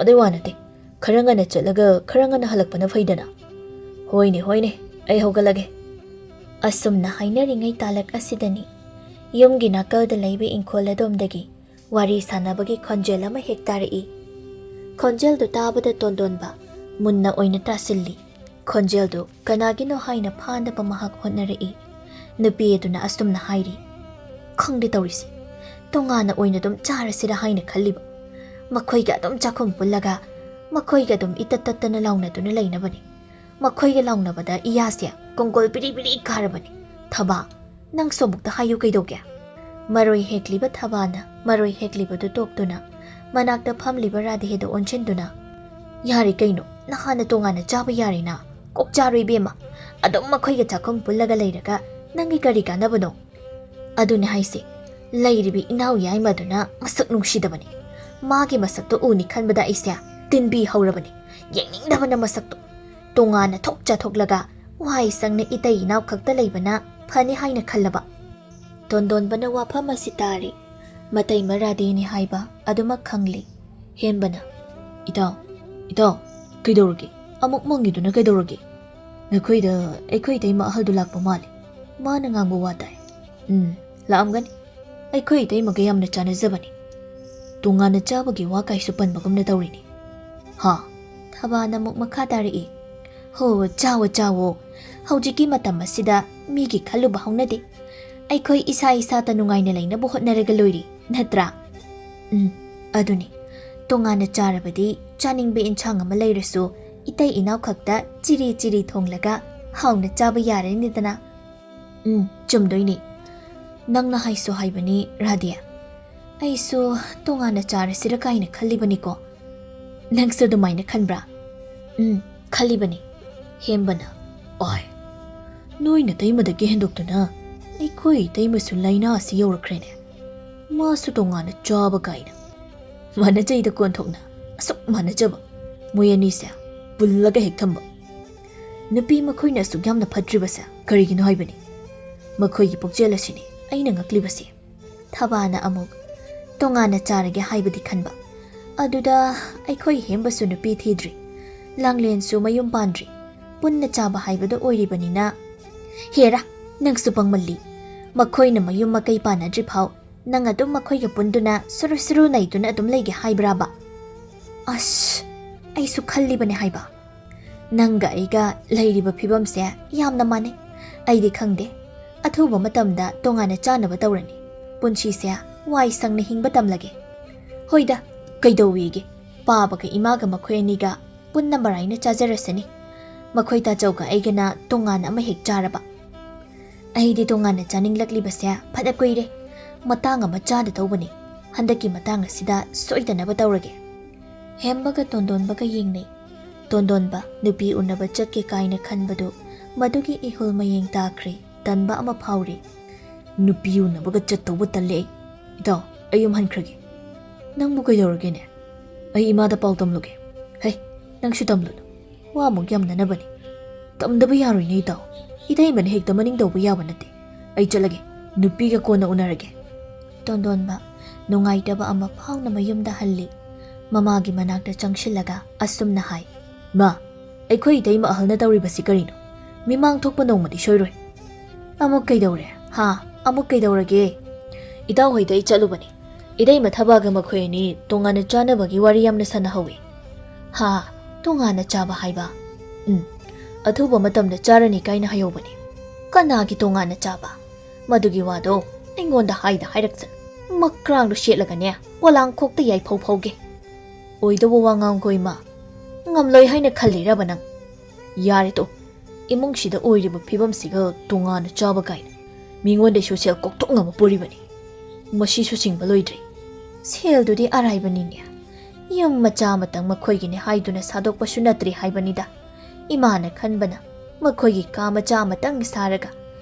ꯑꯗꯨꯏ ꯋꯥ ꯅꯠꯇꯦ, ꯈꯔ ꯉꯟꯅ ꯆꯠꯂꯒ ꯈꯔ ꯉꯟꯅ ꯍꯜꯂꯛꯄꯅ ꯐꯩꯗꯅ꯫" "ꯍꯣꯏꯅꯦ, ꯍꯣꯏꯅꯦ, ꯑꯩ ꯍꯧꯒꯠꯂꯒꯦ꯫" ꯑꯁꯨꯝꯅ ꯍꯥꯏꯅꯔꯤꯉꯩ ꯇꯥꯂꯛ ꯑꯁꯤꯗꯅꯤ ꯌꯨꯝꯒꯤ ꯅꯥꯀꯜꯗ ꯂꯩꯕ ꯏꯪꯈꯣꯜ ꯑꯗꯣꯝꯗꯒꯤ ꯋꯥꯔꯤ ꯁꯥꯟꯅꯕꯒꯤ ꯈꯣꯟꯖꯦꯜ ꯑꯃ ꯍꯦꯛ ꯇꯥꯔꯛꯏ꯫ ꯈꯣꯟꯖꯦꯜꯗꯨ ꯇꯥꯕꯗ ꯇꯣꯟꯗꯣꯟꯕ ꯃꯨꯟꯅ ꯑꯣꯏꯅ ꯇꯥꯁꯤꯜꯂꯤ꯫ ꯈꯣꯟꯖꯦꯜꯗꯨ ꯀꯅꯥꯒꯤꯅꯣ ꯍꯥꯏꯅ ꯐꯥꯅꯕ ꯃꯍꯥꯛ ꯍꯣꯠꯅꯔꯛꯏ꯫ ꯅꯨꯄꯤ ꯑꯗꯨꯅ ꯑꯁꯨꯝꯅ ꯍꯥꯏꯔꯤ, "ꯈꯪꯗꯦ ꯇꯧꯔꯤꯁꯦ, ꯇꯣꯉꯥꯟꯅ ꯑꯣꯏꯅ ꯑꯗꯨꯝ ꯆꯥꯔꯁꯤꯔ ꯍꯥꯏꯅ ꯈꯜꯂꯤꯕ꯫ ꯃꯈꯣꯏꯒ ꯑꯗꯨꯝ ꯆꯥꯛꯈꯨꯝ ꯄꯨꯜꯂꯒ ꯃꯈꯣꯏꯒ ꯑꯗꯨꯝ ꯏꯇꯠ ꯇꯠꯇꯅ ꯂꯥꯎꯅꯗꯨꯅ ꯂꯩꯅꯕꯅꯤ꯫ ꯃꯈꯣꯏꯒ ꯂꯥꯎꯅꯕꯗ ꯏꯌꯥꯁꯦ ꯀꯣꯡꯒꯣꯜ ꯕꯤꯔꯤ ꯕꯤꯔꯤ ꯀꯥꯔꯕꯅꯤ꯫ ꯊꯕꯥ, ꯅꯪꯁꯨ ꯑꯃꯨꯛꯇ ꯍꯥꯏꯌꯨ ꯀꯩꯗꯧꯒꯦ?" ꯃꯔꯣꯏ ꯍꯦꯛꯂꯤꯕ ꯊꯕꯥꯅ ꯃꯔꯣꯏ ꯍꯦꯛꯂꯤꯕꯗꯨ ꯇꯣꯛꯇꯨꯅ ꯃꯅꯥꯛꯇ ꯐꯝꯂꯤꯕ ꯔꯥꯙꯦꯗ ꯑꯣꯟꯁꯤꯟꯗꯨꯅ, "ꯌꯥꯔꯦ ꯀꯩꯅꯣ, ꯅꯍꯥꯟꯅ ꯇꯣꯉꯥꯟꯅ ꯆꯥꯕ ꯌꯥꯔꯦꯅ꯫ ꯀꯣꯛ ꯆꯥꯔꯣꯏ ꯏꯕꯦꯝꯃ꯫ ꯑꯗꯨꯝ ꯃꯈꯣꯏꯒ ꯆꯥꯛꯈꯨꯝ ꯄꯨꯜꯂꯒ ꯂꯩꯔꯒ ꯅꯪꯒꯤ ꯀꯔꯤ ꯀꯥꯟꯅꯕꯅꯣ? ꯑꯗꯨꯅꯤ ꯍꯥꯏꯁꯦ, ꯂꯩꯔꯤꯕꯤ ꯏꯅꯥꯎ ꯌꯥꯏꯃꯗꯨꯅ ꯃꯁꯛ ꯅꯨꯡꯁꯤꯗꯕꯅꯤ꯫ ꯃꯥꯒꯤ ꯃꯁꯛꯇꯣ ꯎꯅꯤ ꯈꯟꯕꯗ ꯑꯩꯁꯦ ꯇꯤꯟꯕꯤ ꯍꯧꯔꯕꯅꯤ꯫ ꯌꯦꯡꯅꯤꯡꯗꯕꯅ ꯃꯁꯛꯇꯣ꯫ ꯇꯣꯉꯥꯟꯅ ꯊꯣꯛ ꯆꯥꯊꯣꯛꯂꯒ ꯋꯥꯏ ꯁꯪꯅ ꯏꯇꯩ ꯏꯅꯥꯎ ꯈꯛꯇ ꯂꯩꯕꯅ ꯐꯅꯤ ꯍꯥꯏꯅ ꯈꯜꯂꯕ꯫ ꯇꯣꯟꯗꯣꯟꯕꯅ ꯋꯥꯐꯝ ꯑꯁꯤ ꯇꯥꯔꯦ꯫ ꯃꯇꯩꯃ ꯔꯥꯙꯦꯅꯤ ꯍꯥꯏꯕ ꯑꯗꯨꯃꯛ ꯈꯪꯂꯦ꯫ ꯍꯦꯝꯕꯅ, "ꯏꯇꯥꯎ, ꯏꯇꯥꯎ, ꯀꯩꯗꯧꯔꯒꯦ? ꯑꯃꯨꯛ ꯃꯪꯉꯤꯗꯨꯅ ꯀꯩꯗꯧꯔꯒꯦ?" "ꯅꯈꯣꯏꯗ ꯑꯩꯈꯣꯏ ꯏꯇꯩꯃ ꯑꯍꯜꯗꯨ ꯂꯥꯛꯄ ꯃꯥꯜꯂꯦ꯫ ꯃꯥꯅ ꯉꯥꯡꯕ ꯋꯥ ꯇꯥꯏ꯫" "ꯎꯝ, ꯂꯥꯛꯑꯝꯒꯅꯤ꯫ ꯑꯩꯈꯣꯏ ꯏꯇꯩꯃꯒ ꯌꯥꯝꯅ ꯆꯥꯟꯅꯖꯕꯅꯤ꯫ ꯇꯣꯉꯥꯟꯅ ꯆꯥꯕꯒꯤ ꯋꯥ ꯀꯥꯏꯁꯨ ꯄꯟꯕꯒꯨꯝꯅ ꯇꯧꯔꯤꯅꯤ꯫ ꯍꯥ?" ꯊꯕꯥꯅ ꯑꯃꯨꯛ ꯃꯈꯥ ꯇꯥꯔꯛꯏ꯫ "ꯍꯣ, ꯆꯥꯋꯣ, ꯆꯥꯋꯣ꯫ ꯍꯧꯖꯤꯛꯀꯤ ꯃꯇꯝ ꯑꯁꯤꯗ ꯃꯤꯒꯤ ꯈꯜꯂꯨꯕ ꯍꯧꯅꯗꯦ꯫ ꯑꯩꯈꯣꯏ ꯏꯁꯥ ꯏꯁꯥꯇ ꯅꯨꯡꯉꯥꯏꯅ ꯂꯩꯅꯕ ꯍꯣꯠꯅꯔꯒ ꯂꯣꯏꯔꯦ, ꯅꯠꯇ꯭ꯔꯥ?" "ꯎꯝ, ꯑꯗꯨꯅꯤ꯫ ꯇꯣꯉꯥꯟꯅ ꯆꯥꯔꯕꯗꯤ ꯆꯥꯅꯤꯡꯕ ꯏꯟꯁꯥꯡ ꯑꯃ ꯂꯩꯔꯁꯨ ꯏꯇꯩ ꯏꯅꯥꯎ ꯈꯛꯇ ꯆꯤꯔꯤ ꯆꯤꯔꯤ ꯊꯣꯡꯂꯒ ꯍꯥꯎꯅ ꯆꯥꯕ ꯌꯥꯔꯅꯤꯗꯅ꯫" "ꯎꯝ, ꯆꯨꯝꯗꯣꯏꯅꯤ꯫ ꯅꯪꯅ ꯍꯥꯏꯁꯨ ꯍꯥꯏꯕꯅꯤ, ꯔꯥꯙꯦ꯫ ꯑꯩꯁꯨ ꯇꯣꯉꯥꯟꯅ ꯆꯥꯔꯁꯤꯔ ꯀꯥꯏꯅ ꯈꯜꯂꯤꯕꯅꯤꯀꯣ꯫ ꯅꯪꯁꯨ ꯑꯗꯨꯃꯥꯏꯅ ꯈꯟꯕ꯭ꯔꯥ?" "ꯎꯝ, ꯈꯜꯂꯤꯕꯅꯤ꯫" ꯍꯦꯝꯕꯅ, "ꯑꯣꯏ, ꯅꯣꯏ ꯅꯇꯩꯃꯗꯒꯤ ꯍꯦꯟꯗꯣꯛꯇꯨꯅ ꯑꯩꯈꯣꯏ ꯏꯇꯩꯃꯁꯨ ꯂꯥꯏꯅꯥ ꯑꯁꯤ ꯌꯧꯔꯛꯈ꯭ꯔꯦꯅꯦ꯫ ꯃꯥꯁꯨ ꯇꯣꯉꯥꯟꯅ ꯆꯥꯕ ꯀꯥꯏꯅ꯫ ꯃꯥꯟꯅꯖꯩꯗ ꯀꯣꯟꯊꯣꯛꯅ, ꯑꯁꯨꯛ ꯃꯥꯟꯅꯖꯕ꯫ ꯃꯣꯏ ꯑꯅꯤꯁꯦ ꯄꯨꯜꯂꯒ ꯍꯦꯛ ꯊꯝꯕ꯫ ꯅꯨꯄꯤ ꯃꯈꯣꯏꯅ ꯑꯁꯨꯛ ꯌꯥꯝꯅ ꯐꯠꯇ꯭ꯔꯤꯕꯁꯦ ꯀꯔꯤꯒꯤꯅꯣ ꯍꯥꯏꯕꯅꯤ? ꯃꯈꯣꯏꯒꯤ ꯄꯨꯛꯆꯦꯜ ꯑꯁꯤꯅꯤ ꯑꯩꯅ ꯉꯛꯂꯤꯕꯁꯦ꯫" ꯊꯕꯥꯅ ꯑꯃꯨꯛ, "ꯇꯣꯉꯥꯟꯅ ꯆꯥꯔꯒꯦ ꯍꯥꯏꯕꯗꯤ ꯈꯟꯕ꯫ ꯑꯗꯨꯗ ꯑꯩꯈꯣꯏ ꯍꯦꯝꯕꯁꯨ ꯅꯨꯄꯤ ꯊꯤꯗ꯭ꯔꯤ, ꯂꯥꯡꯂꯦꯟꯁꯨ ꯃꯌꯨꯝ ꯄꯥꯟꯗ꯭ꯔꯤ꯫ ꯄꯨꯟꯅ ꯆꯥꯕ ꯍꯥꯏꯕꯗꯨ ꯑꯣꯏꯔꯤꯕꯅꯤꯅ꯫" "ꯍꯦꯔꯥ, ꯅꯪꯁꯨ ꯄꯪꯃꯜꯂꯤ꯫ ꯃꯈꯣꯏꯅ ꯃꯌꯨꯝ ꯃꯀꯩ ꯄꯥꯟꯅꯗ꯭ꯔꯤ ꯐꯥꯎ ꯅꯪ ꯑꯗꯨꯝ ꯃꯈꯣꯏꯒ ꯄꯨꯟꯗꯨꯅ ꯁꯨꯔꯨ ꯁꯨꯔꯨ ꯅꯩꯗꯨꯅ ꯑꯗꯨꯝ ꯂꯩꯒꯦ ꯍꯥꯏꯕ꯭ꯔꯥꯕ? ꯑꯁ, ꯑꯩꯁꯨ ꯈꯜꯂꯤꯕꯅꯦ ꯍꯥꯏꯕ꯫ ꯅꯪꯒ ꯑꯩꯒ ꯂꯩꯔꯤꯕ ꯐꯤꯕꯝꯁꯦ ꯌꯥꯝꯅ ꯃꯥꯟꯅꯩ꯫ ꯑꯩꯗꯤ ꯈꯪꯗꯦ, ꯑꯊꯨꯕ ꯃꯇꯝꯗ ꯇꯣꯉꯥꯟꯅ ꯆꯥꯅꯕ ꯇꯧꯔꯅꯤ꯫ ꯄꯨꯟꯁꯤꯁꯦ ꯋꯥꯏ ꯁꯪꯅ ꯍꯤꯡꯕ ꯇꯝꯂꯒꯦ꯫" "ꯍꯣꯏꯗ, ꯀꯩꯗꯧꯋꯦꯒꯦ? ꯄꯥꯕꯒ ꯏꯃꯥꯒ ꯃꯈꯣꯏ ꯑꯅꯤꯒ ꯄꯨꯟꯅ ꯃꯔꯥꯏꯅ ꯆꯥꯖꯔꯁꯅꯤ꯫ ꯃꯈꯣꯏ ꯇꯥꯆꯧꯒ ꯑꯩꯒꯅ ꯇꯣꯉꯥꯟꯅ ꯑꯃ ꯍꯦꯛ ꯆꯥꯔꯕ꯫ ꯑꯩꯗꯤ ꯇꯣꯉꯥꯟꯅ ꯆꯥꯅꯤꯡꯂꯛꯂꯤꯕꯁꯦ ꯐꯅ ꯀꯨꯏꯔꯦ꯫ ꯃꯇꯥꯡ ꯑꯃ ꯆꯥꯗ ꯇꯧꯕꯅꯤ꯫ ꯍꯟꯗꯛꯀꯤ ꯃꯇꯥꯡ ꯑꯁꯤꯗ ꯁꯣꯏꯗꯅꯕ ꯇꯧꯔꯒꯦ꯫" ꯍꯦꯝꯕꯒ ꯇꯣꯟꯗꯣꯟꯕꯒ ꯌꯦꯡꯅꯩ꯫ ꯇꯣꯟꯗꯣꯟꯕ ꯅꯨꯄꯤ ꯎꯅꯕ ꯆꯠꯀꯦ ꯀꯥꯏꯅ ꯈꯟꯕꯗꯨ ꯃꯗꯨꯒꯤ ꯏꯍꯨꯜ ꯃꯌꯦꯡ ꯇꯥꯈ꯭ꯔꯦ꯫ ꯇꯟꯕ ꯑꯃ ꯐꯥꯎꯔꯤ꯫ "ꯅꯨꯄꯤ ꯎꯅꯕꯒ ꯆꯠꯇꯧꯕ ꯇꯜꯂꯦ ꯑꯩ꯫ ꯏꯇꯥꯎ, ꯑꯩ ꯌꯨꯝ ꯍꯟꯈ꯭ꯔꯒꯦ꯫" "ꯅꯪꯕꯨ ꯀꯩꯗꯧꯔꯒꯦꯅꯦ?" "ꯑꯩ ꯏꯃꯥꯗ ꯄꯥꯎ ꯇꯝꯂꯨꯒꯦ꯫" "ꯍꯩ, ꯅꯪꯁꯨ ꯇꯝꯂꯨꯅꯨ꯫ ꯋꯥ ꯑꯃꯨꯛ ꯌꯥꯝꯅꯅꯕꯅꯤ꯫" "ꯇꯝꯗꯕ ꯌꯥꯔꯣꯏꯅꯦ ꯏꯇꯥꯎ꯫ ꯏꯇꯩꯃꯅ ꯍꯦꯛꯇ ꯃꯅꯤꯡ ꯇꯧꯕ ꯌꯥꯕ ꯅꯠꯇꯦ꯫ ꯑꯩ ꯆꯠꯂꯒꯦ꯫ ꯅꯨꯄꯤꯒ ꯀꯣꯟꯅ ꯎꯅꯔꯒꯦ꯫" ꯇꯣꯟꯗꯣꯟꯕ ꯅꯨꯡꯉꯥꯏꯇꯕ ꯑꯃ ꯐꯥꯎꯅ ꯃꯌꯨꯝꯗ ꯍꯜꯂꯤ꯫ ꯃꯃꯥꯒꯤ ꯃꯅꯥꯛꯇ ꯆꯪꯁꯤꯜꯂꯒ ꯑꯁꯨꯝꯅ ꯍꯥꯏ꯫ "ꯃꯥ, ꯑꯩꯈꯣꯏ ꯏꯇꯩꯃ ꯑꯍꯜꯅ ꯇꯧꯔꯤꯕꯁꯤ ꯀꯔꯤꯅꯣ? ꯃꯤꯃꯥꯡ ꯊꯣꯛꯄ ꯅꯣꯡꯃꯗꯤ ꯁꯣꯏꯔꯣꯏ꯫" "ꯑꯃꯨꯛ ꯀꯩꯗꯧꯔꯦ? ꯍꯥ? ꯑꯃꯨꯛ ꯀꯩꯗꯧꯔꯒꯦ?" "ꯏꯇꯥꯎ ꯍꯣꯏꯗ ꯑꯩ ꯆꯠꯂꯨꯕꯅꯤ꯫ ꯏꯇꯩꯃ ꯊꯕꯛꯀ ꯃꯈꯣꯏ ꯑꯅꯤ ꯇꯣꯉꯥꯟꯅ ꯆꯥꯅꯕꯒꯤ ꯋꯥꯔꯤ ꯌꯥꯝꯅ ꯁꯥꯟꯅꯍꯧꯋꯤ꯫" "ꯍꯥ? ꯇꯣꯉꯥꯟꯅ ꯆꯥꯕ ꯍꯥꯏꯕ?" "ꯎꯝ, ꯑꯊꯨꯕ ꯃꯇꯝꯗ ꯆꯥꯔꯅꯤ ꯀꯥꯏꯅ ꯍꯥꯏꯍꯧꯕꯅꯤ꯫" "ꯀꯅꯥꯒꯤ ꯇꯣꯉꯥꯟꯅ ꯆꯥꯕ? ꯃꯗꯨꯒꯤ ꯋꯥꯗꯣ ꯑꯩꯉꯣꯟꯗ ꯍꯥꯏꯗ ꯍꯥꯏꯔꯛꯆꯅꯨ꯫ ꯃꯀ꯭ꯔꯥꯡꯗꯣ ꯁꯦꯠꯂꯒꯅꯦ, ꯄꯣꯂꯥꯡꯈꯣꯛꯇ ꯌꯥꯏꯐꯧ ꯐꯧꯒꯦ꯫" "ꯑꯣꯏꯗꯧꯕ ꯋꯥ ꯉꯥꯡꯈꯣ ꯏꯃꯥ꯫ ꯉꯝꯂꯣꯏ ꯍꯥꯏꯅ ꯈꯜꯂꯤꯔꯕ ꯅꯪ?" "ꯌꯥꯔꯦ ꯇꯣ, ꯏꯃꯨꯡꯁꯤꯗ ꯑꯣꯏꯔꯤꯕ ꯐꯤꯕꯝꯁꯤꯒ ꯇꯣꯉꯥꯟꯅ ꯆꯥꯕ ꯀꯥꯏꯅ꯫ ꯃꯤꯉꯣꯟꯗꯩꯁꯨ ꯁꯦꯜ ꯀꯣꯛꯊꯣꯛꯅꯕ ꯄꯨꯔꯤꯕꯅꯤ꯫ ꯃꯁꯤꯁꯨ ꯁꯤꯡꯕ ꯂꯣꯏꯗ꯭ꯔꯤ꯫" "ꯁꯦꯜꯗꯨꯗꯤ ꯑꯔꯥꯏꯕꯅꯤꯅꯦ꯫ ꯌꯨꯝ ꯃꯆꯥ ꯑꯃꯇꯪ ꯃꯈꯣꯏꯒꯤꯅꯦ ꯍꯥꯏꯗꯨꯅ ꯁꯥꯗꯣꯛꯄꯁꯨ ꯅꯠꯇ꯭ꯔꯤ ꯍꯥꯏꯕꯅꯤꯗ꯫ ꯏꯃꯥꯅ ꯈꯟꯕꯅ ꯃꯈꯣꯏꯒꯤ ꯀꯥ ꯃꯆꯥ ꯑꯃꯇꯪ ꯁꯥꯔꯒ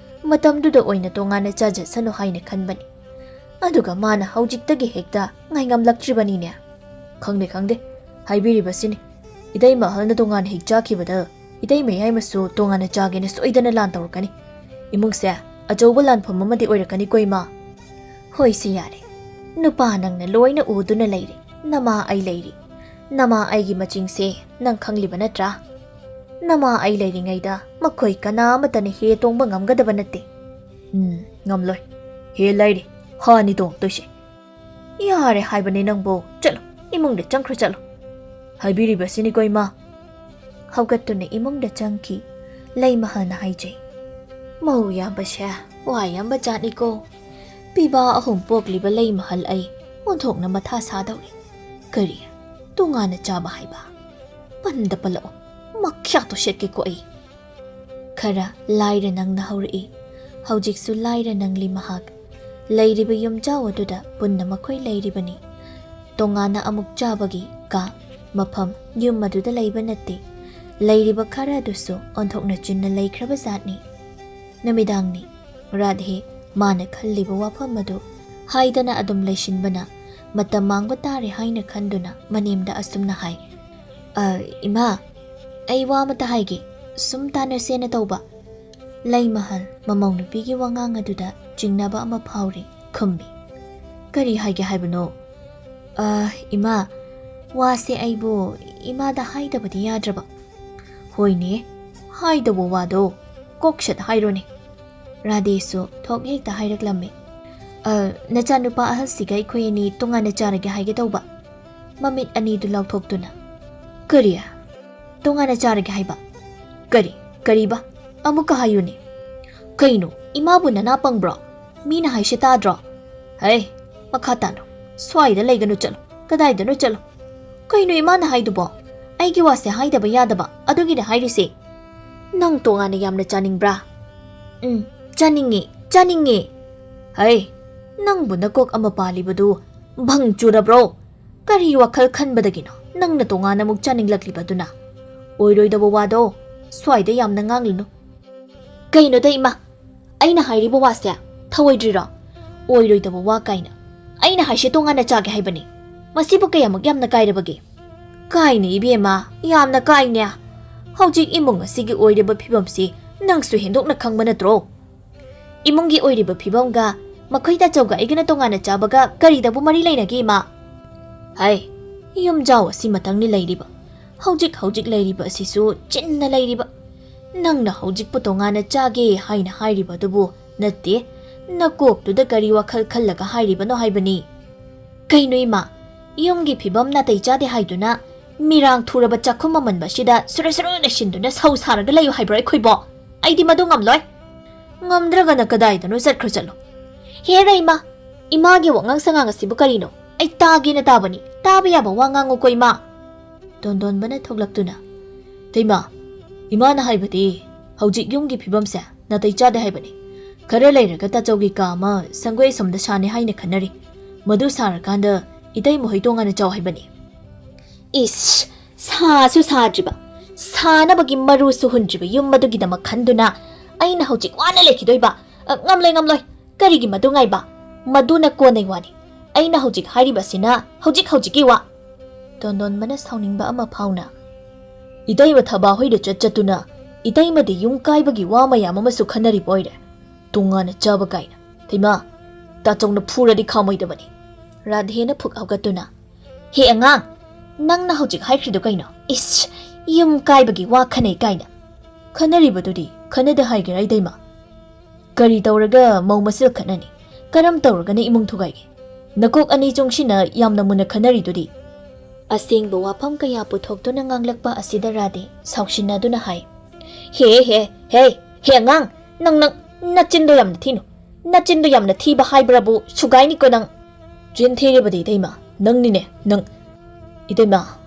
ꯃꯇꯝꯗꯨꯗ ꯑꯣꯏꯅ ꯇꯣꯉꯥꯟꯅ ꯆꯥꯖꯁꯅꯨ ꯍꯥꯏꯅ ꯈꯟꯕꯅꯤ꯫ ꯑꯗꯨꯒ ꯃꯥꯅ ꯍꯧꯖꯤꯛꯇꯒꯤ ꯍꯦꯛꯇ ꯉꯥꯏꯉꯝꯂꯛꯇ꯭ꯔꯤꯕꯅꯤꯅꯦ꯫" "ꯈꯪꯗꯦ, ꯈꯪꯗꯦ꯫ ꯍꯥꯏꯕꯤꯔꯤꯕꯁꯤꯅꯤ꯫ ꯏꯇꯩꯃ ꯑꯍꯜꯅ ꯇꯣꯉꯥꯟꯅ ꯍꯦꯛ ꯆꯥꯈꯤꯕꯗ ꯏꯇꯩꯃ ꯌꯥꯏꯃꯁꯨ ꯇꯣꯉꯥꯟꯅ ꯆꯥꯒꯦꯅ ꯁꯣꯏꯗꯅ ꯂꯥꯟ ꯇꯧꯔꯛꯀꯅꯤ꯫ ꯏꯃꯨꯡꯁꯦ ꯑꯆꯧꯕ ꯂꯥꯟꯐꯝ ꯑꯃꯗꯤ ꯑꯣꯏꯔꯛꯀꯅꯤꯀꯣ ꯏꯃꯥ꯫" "ꯍꯣꯏꯁꯦ ꯌꯥꯔꯦ꯫ ꯅꯨꯄꯥ ꯅꯪꯅ ꯂꯣꯏꯅ ꯎꯗꯨꯅ ꯂꯩꯔꯦ꯫ ꯅꯃꯥ ꯑꯩ ꯂꯩꯔꯤ꯫ ꯅꯃꯥ ꯑꯩꯒꯤ ꯃꯆꯤꯡꯁꯦ ꯅꯪ ꯈꯪꯂꯤꯕ ꯅꯠꯇ꯭ꯔꯥ? ꯅꯃꯥ ꯑꯩ ꯂꯩꯔꯤꯉꯩꯗ ꯃꯈꯣꯏ ꯀꯅꯥ ꯑꯃꯠꯇꯅ ꯍꯦ ꯇꯣꯡꯕ ꯉꯝꯒꯗꯕ ꯅꯠꯇꯦ꯫" "ꯎꯝ, ꯉꯝꯂꯣꯏ꯫ ꯍꯦ ꯂꯩꯔꯤ, ꯍꯥꯅꯤ ꯇꯣꯡꯉꯛꯇꯣꯏꯁꯦ꯫" "ꯌꯥꯔꯦ ꯍꯥꯏꯕꯅꯦ ꯅꯪꯕꯨ꯫ ꯆꯠꯂꯣ, ꯏꯃꯨꯡꯗ ꯆꯪꯈ꯭ꯔꯣ, ꯆꯠꯂꯣ꯫" "ꯍꯥꯏꯕꯤꯔꯤꯕꯁꯤꯅꯤꯀꯣ ꯏꯃꯥ꯫" ꯍꯧꯒꯠꯇꯨꯅ ꯏꯃꯨꯡꯗ ꯆꯪꯈꯤ꯫ ꯂꯩꯃꯍꯜꯅ ꯍꯥꯏꯖꯩ, "ꯃꯧ ꯌꯥꯝꯕꯁꯦ ꯋꯥ ꯌꯥꯝꯕ ꯖꯥꯠꯅꯤꯀꯣ꯫ ꯄꯤꯕꯥ ꯑꯍꯨꯝ ꯄꯣꯛꯂꯤꯕ ꯂꯩꯃꯍꯜ ꯑꯩ ꯑꯣꯟꯊꯣꯛꯅ ꯃꯊꯥ ꯁꯥꯗꯧꯔꯤ꯫ ꯀꯔꯤ? ꯇꯣꯉꯥꯟꯅ ꯆꯥꯕ ꯍꯥꯏꯕ? ꯄꯟꯗ ꯄꯜꯂꯛꯑꯣ꯫ ꯃꯈ꯭ꯌꯥꯠꯇꯣ ꯁꯦꯠꯀꯦꯀꯣ ꯑꯩ꯫" ꯈꯔ ꯂꯥꯏꯔ ꯅꯪꯅ ꯍꯧꯔꯛꯏ꯫ ꯍꯧꯖꯤꯛꯁꯨ ꯂꯥꯏꯔ ꯅꯪꯂꯤ ꯃꯍꯥꯛ꯫ ꯂꯩꯔꯤꯕ ꯌꯨꯝꯖꯥꯎ ꯑꯗꯨꯗ ꯄꯨꯟꯅ ꯃꯈꯣꯏ ꯂꯩꯔꯤꯕꯅꯤ꯫ ꯇꯣꯉꯥꯟꯅ ꯑꯃꯨꯛ ꯆꯥꯕꯒꯤ ꯀꯥ꯫ ꯃꯐꯝ ꯌꯨꯝ ꯑꯗꯨꯗ ꯂꯩꯕ ꯅꯠꯇꯦ꯫ ꯂꯩꯔꯤꯕ ꯈꯔ ꯑꯗꯨꯁꯨ ꯑꯣꯟꯊꯣꯛꯅ ꯆꯤꯟꯅ ꯂꯩꯈ꯭ꯔꯕ ꯖꯥꯠꯅꯤ꯫ ꯅꯨꯃꯤꯗꯥꯡꯅꯤ꯫ ꯔꯥꯙꯦ ꯃꯥꯅ ꯈꯜꯂꯤꯕ ꯋꯥꯐꯝ ꯑꯗꯨ ꯍꯥꯏꯗꯅ ꯑꯗꯨꯝ ꯂꯩꯁꯤꯟꯕꯅ ꯃꯇꯝ ꯃꯥꯡꯕ ꯇꯥꯔꯦ ꯍꯥꯏꯅ ꯈꯟꯗꯨꯅ ꯃꯅꯦꯝꯗ ꯑꯁꯨꯝꯅ ꯍꯥꯏ, "ꯑ, ꯏꯃꯥ, ꯑꯩ ꯋꯥ ꯑꯃꯇ ꯍꯥꯏꯒꯦ, ꯁꯨꯝ ꯇꯥꯟꯅꯁꯦꯅ ꯇꯧꯕ꯫" ꯂꯩꯃꯍꯜ ꯃꯃꯧ ꯅꯨꯄꯤꯒꯤ ꯋꯥꯉꯥꯡ ꯑꯗꯨꯗ ꯆꯤꯡꯅꯕ ꯑꯃ ꯐꯥꯎꯔꯤ ꯈꯨꯝꯃꯤ꯫ "ꯀꯔꯤ ꯍꯥꯏꯒꯦ ꯍꯥꯏꯕꯅꯣ?" "ꯑ, ꯏꯃꯥ, ꯋꯥꯁꯦ ꯑꯩꯕꯨ ꯏꯃꯥꯗ ꯍꯥꯏꯗꯕꯗꯤ ꯌꯥꯗ꯭ꯔꯕ꯫" "ꯍꯣꯏꯅꯦ, ꯍꯥꯏꯗꯧꯕ ꯋꯥꯗꯣ ꯀꯣꯛ ꯁꯠ ꯍꯥꯏꯔꯣꯅꯦ꯫" ꯔꯥꯙꯦꯁꯨ ꯊꯣꯛ ꯍꯦꯛꯇ ꯍꯥꯏꯔꯛꯂꯝꯃꯤ꯫ "ꯑ, ꯅꯆꯥꯅꯨꯄꯥ ꯑꯍꯜꯁꯤꯒ ꯑꯩꯈꯣꯏ ꯑꯅꯤ ꯇꯣꯉꯥꯟꯅ ꯆꯥꯔꯒꯦ ꯍꯥꯏꯒꯦ ꯇꯧꯕ꯫" ꯃꯃꯤꯠ ꯑꯅꯤꯗꯨ ꯂꯥꯎꯊꯣꯛꯇꯨꯅ, "ꯀꯔꯤ? ꯇꯣꯉꯥꯟꯅ ꯆꯥꯔꯒꯦ ꯍꯥꯏꯕ? ꯀꯔꯤ? ꯀꯔꯤꯕ? ꯑꯃꯨꯛꯀ ꯍꯥꯏꯌꯨꯅꯦ꯫" "ꯀꯩꯅꯣ, ꯏꯃꯥꯕꯨ ꯅꯅꯥ ꯄꯪꯕ꯭ꯔꯣ? ꯃꯤꯅ ꯍꯥꯏꯁꯦ ꯇꯥꯗ꯭ꯔꯣ?" "ꯍꯩ, ꯃꯈꯥ ꯇꯥꯅꯣ꯫ ꯁ꯭ꯋꯥꯏꯗ ꯂꯩꯒꯅꯨ, ꯆꯠꯂꯣ꯫ ꯀꯗꯥꯏꯗꯅꯣ ꯆꯠꯂꯣ꯫" "ꯀꯩꯅꯣ ꯏꯃꯥꯅ ꯍꯥꯏꯗꯨꯕꯣ? ꯑꯩꯒꯤ ꯋꯥꯁꯦ ꯍꯥꯏꯗꯕ ꯌꯥꯗꯕ, ꯑꯗꯨꯒꯤꯅꯦ ꯍꯥꯏꯔꯤꯁꯦ꯫" "ꯅꯪ ꯇꯣꯉꯥꯟꯅ ꯌꯥꯝꯅ ꯆꯥꯅꯤꯡꯕ꯭ꯔꯥ?" "ꯎꯝ, ꯆꯥꯅꯤꯡꯉꯤ, ꯆꯥꯅꯤꯡꯉꯤ꯫" "ꯍꯩ, ꯅꯪꯕꯨ ꯅꯀꯣꯛ ꯑꯃ ꯄꯥꯜꯂꯤꯕꯗꯨ ꯚꯪ ꯆꯨꯔꯕ꯭ꯔꯣ? ꯀꯔꯤ ꯋꯥꯈꯜ ꯈꯟꯕꯗꯒꯤꯅꯣ ꯅꯪꯅ ꯇꯣꯉꯥꯟꯅ ꯑꯃꯨꯛ ꯆꯥꯅꯤꯡꯂꯛꯂꯤꯕꯗꯨꯅ? ꯑꯣꯏꯔꯣꯏꯗꯕ ꯋꯥꯗꯣ ꯁ꯭ꯋꯥꯏꯗ ꯌꯥꯝꯅ ꯉꯥꯡꯂꯨꯅꯨ꯫" "ꯀꯩꯅꯣꯗ ꯏꯃꯥ, ꯑꯩꯅ ꯍꯥꯏꯔꯤꯕ ꯋꯥꯁꯦ ꯊꯧꯑꯣꯏꯗ꯭ꯔꯤꯔꯣ? ꯑꯣꯏꯔꯣꯏꯗꯕ ꯋꯥ ꯀꯥꯏꯅ꯫ ꯑꯩꯅ ꯍꯥꯏꯁꯦ ꯇꯣꯉꯥꯟꯅ ꯆꯥꯒꯦ ꯍꯥꯏꯕꯅꯤ꯫ ꯃꯁꯤꯕꯨ ꯀꯌꯥꯃꯨꯛ ꯌꯥꯝꯅ ꯀꯥꯏꯔꯕꯒꯦ?" "ꯀꯥꯏꯅꯦ ꯏꯕꯦꯝꯃ, ꯌꯥꯝꯅ ꯀꯥꯏꯅꯦ꯫ ꯍꯧꯖꯤꯛ ꯏꯃꯨꯡ ꯑꯁꯤꯒꯤ ꯑꯣꯏꯔꯤꯕ ꯐꯤꯕꯝꯁꯤ ꯅꯪꯁꯨ ꯍꯦꯟꯗꯣꯛꯅ ꯈꯪꯕ ꯅꯠꯇ꯭ꯔꯣ? ꯏꯃꯨꯡꯒꯤ ꯑꯣꯏꯔꯤꯕ ꯐꯤꯕꯝꯒ ꯃꯈꯣꯏ ꯇꯥꯆꯧꯒ ꯑꯩꯒꯅ ꯇꯣꯉꯥꯟꯅ ꯆꯥꯕꯒ ꯀꯔꯤꯗꯕꯨ ꯃꯔꯤ ꯂꯩꯅꯒꯦ, ꯏꯃꯥ?" "ꯍꯥꯏ, ꯌꯨꯝꯖꯥꯎ ꯑꯁꯤ ꯃꯇꯪꯅꯤ ꯂꯩꯔꯤꯕ꯫ ꯍꯧꯖꯤꯛ ꯍꯧꯖꯤꯛ ꯂꯩꯔꯤꯕ ꯑꯁꯤꯁꯨ ꯆꯤꯟꯅ ꯂꯩꯔꯤꯕ꯫ ꯅꯪꯅ ꯍꯧꯖꯤꯛꯄꯨ ꯇꯣꯉꯥꯟꯅ ꯆꯥꯒꯦ ꯍꯥꯏꯅ ꯍꯥꯏꯔꯤꯕ ꯑꯗꯨꯕꯨ ꯅꯠꯇꯦ, ꯅꯀꯣꯛꯇꯨꯗ ꯀꯔꯤ ꯋꯥꯈꯜ ꯈꯜꯂꯒ ꯍꯥꯏꯔꯤꯕꯅꯣ ꯍꯥꯏꯕꯅꯤ꯫ ꯀꯩꯅꯣ ꯏꯃꯥ, ꯌꯨꯝꯒꯤ ꯐꯤꯕꯝ ꯅꯥꯇꯩ ꯆꯥꯗꯦ ꯍꯥꯏꯗꯨꯅ ꯃꯤꯔꯥꯡ ꯊꯨꯔꯕ ꯆꯥꯛꯈꯨꯝ ꯑꯃꯟꯕ ꯑꯁꯤꯗ ꯁꯨꯔꯨ ꯁꯨꯔꯨ ꯂꯩꯁꯤꯟꯗꯨꯅ ꯁꯧ ꯁꯥꯔꯒ ꯂꯩꯌꯨ ꯍꯥꯏꯕ꯭ꯔꯣ ꯑꯩꯈꯣꯏꯕꯣ? ꯑꯩꯗꯤ ꯃꯗꯨ ꯉꯝꯂꯣꯏ꯫ ꯉꯝꯗ꯭ꯔꯒꯅ ꯀꯗꯥꯏꯗꯅꯣ ꯆꯠꯈ꯭ꯔ ꯆꯠꯂꯣ꯫" "ꯍꯦꯔ ꯏꯃꯥ, ꯏꯃꯥꯒꯤ ꯋꯥꯉꯥꯡ ꯁꯉꯥꯡ ꯑꯁꯤꯕꯨ ꯀꯔꯤꯅꯣ? ꯑꯩ ꯇꯥꯒꯦꯅ ꯇꯥꯕꯅꯤ, ꯇꯥꯕ ꯌꯥꯕ ꯋꯥ ꯉꯥꯡꯉꯨꯀꯣ ꯏꯃꯥ꯫" ꯇꯣꯟꯗꯣꯟꯕꯅ ꯊꯣꯛꯂꯛꯇꯨꯅ, "ꯇꯩꯃꯥ, ꯏꯃꯥꯅ ꯍꯥꯏꯕꯗꯤ ꯍꯧꯖꯤꯛ ꯌꯨꯝꯒꯤ ꯐꯤꯕꯝꯁꯦ ꯅꯥꯇꯩ ꯆꯥꯗꯦ ꯍꯥꯏꯕꯅꯤ꯫ ꯈꯔ ꯂꯩꯔꯒ ꯇꯥꯆꯧꯒꯤ ꯀꯥ ꯑꯃ ꯁꯪꯒꯣꯏ ꯑꯁꯣꯝꯗ ꯁꯥꯅꯤ ꯍꯥꯏꯅ ꯈꯟꯅꯔꯤ꯫ ꯃꯗꯨ ꯁꯥꯔꯀꯥꯟꯗ ꯏꯇꯩ ꯃꯈꯣꯏ ꯇꯣꯉꯥꯟꯅ ꯆꯥꯎ ꯍꯥꯏꯕꯅꯤ꯫" ꯏꯁ, ꯁꯥꯁꯨ ꯁꯥꯗ꯭ꯔꯤꯕ, ꯁꯥꯅꯕꯒꯤ ꯃꯔꯨꯁꯨ ꯍꯨꯟꯗ꯭ꯔꯤꯕ ꯌꯨꯝ ꯑꯗꯨꯒꯤꯗꯃꯛ ꯈꯟꯗꯨꯅ ꯑꯩꯅ ꯍꯧꯖꯤꯛ ꯋꯥꯅ ꯂꯩꯈꯤꯗꯣꯏꯕ? ꯑ, ꯉꯝꯂꯣꯏ, ꯉꯝꯂꯣꯏ꯫ ꯀꯔꯤꯒꯤ ꯃꯗꯨ ꯉꯥꯏꯕ? ꯃꯗꯨꯅ ꯀꯣꯟꯅꯩ ꯋꯥꯅꯤ꯫ ꯑꯩꯅ ꯍꯧꯖꯤꯛ ꯍꯥꯏꯔꯤꯕꯁꯤꯅ ꯍꯧꯖꯤꯛ ꯍꯧꯖꯤꯛꯀꯤ ꯋꯥ꯫ ꯇꯣꯟꯗꯣꯟꯕꯅ ꯁꯥꯎꯅꯤꯡꯕ ꯑꯃ ꯐꯥꯎꯅ, "ꯏꯇꯩꯃ ꯊꯕꯥ ꯍꯣꯏꯗ ꯆꯠ ꯆꯠꯇꯨꯅ ꯏꯇꯩꯃꯗꯤ ꯌꯨꯝ ꯀꯥꯏꯕꯒꯤ ꯋꯥ ꯃꯌꯥꯝ ꯑꯃꯁꯨ ꯈꯟꯅꯔꯤꯕ ꯑꯣꯏꯔꯦ꯫ ꯇꯣꯉꯥꯟꯅ ꯆꯥꯕ ꯀꯥꯏꯅ꯫ ꯏꯃꯥ, ꯇꯥꯆꯧꯅ ꯐꯨꯔꯗꯤ ꯈꯥꯝꯃꯣꯏꯗꯕꯅꯤ꯫" ꯔꯥꯙꯦꯅ ꯐꯨꯛ ꯍꯧꯒꯠꯇꯨꯅ, "ꯍꯦ ꯑꯉꯥꯡ, ꯅꯪꯅ ꯍꯧꯖꯤꯛ ꯍꯥꯏꯈ꯭ꯔꯤꯗꯣ ꯀꯩꯅꯣ? ꯏꯁ, ꯌꯨꯝ ꯀꯥꯏꯕꯒꯤ ꯋꯥ ꯈꯟꯅꯩ ꯀꯥꯏꯅ꯫ ꯈꯟꯅꯔꯤꯕꯗꯨꯗꯤ ꯈꯟꯅꯗꯦ ꯍꯥꯏꯒꯦꯔꯥ ꯏꯇꯩꯃ? ꯀꯔꯤ ꯇꯧꯔꯒ ꯃꯧ ꯃꯁꯦꯜ ꯈꯠꯅꯅꯤ? ꯀꯔꯝ ꯇꯧꯔꯒꯅ ꯏꯃꯨꯡ ꯊꯨꯒꯥꯏꯒꯦ? ꯅꯀꯣꯛ ꯑꯅꯤ ꯆꯨꯡꯁꯤꯟꯅ ꯌꯥꯝꯅ ꯃꯨꯟꯅ ꯈꯟꯅꯔꯤꯗꯨꯗꯤ?" ꯑꯁꯦꯡꯕ ꯋꯥꯐꯝ ꯀꯌꯥ ꯄꯨꯊꯣꯛꯇꯨꯅ ꯉꯥꯡꯂꯛꯄ ꯑꯁꯤꯗ ꯔꯥꯙꯦ ꯁꯥꯎꯁꯤꯟꯅꯗꯨꯅ ꯍꯥꯏ, "ꯍꯦ, ꯍꯦ, ꯍꯦ, ꯍꯦ ꯑꯉꯥꯡ, ꯅꯪ, ꯅꯪ, ꯅꯆꯤꯟꯗꯣ ꯌꯥꯝꯅ ꯊꯤꯅꯨ꯫ ꯅꯆꯤꯟꯗꯣ ꯌꯥꯝꯅ ꯊꯤꯕ ꯍꯥꯏꯕ꯭ꯔꯕꯨ ꯁꯨꯒꯥꯏꯅꯤꯀꯣ ꯅꯪ꯫ ꯆꯤꯟ ꯊꯤꯔꯤꯕꯗꯤ ꯏꯇꯩꯃ, ꯅꯪꯅꯤꯅꯦ, ꯅꯪ꯫ ꯏꯇꯩꯃ,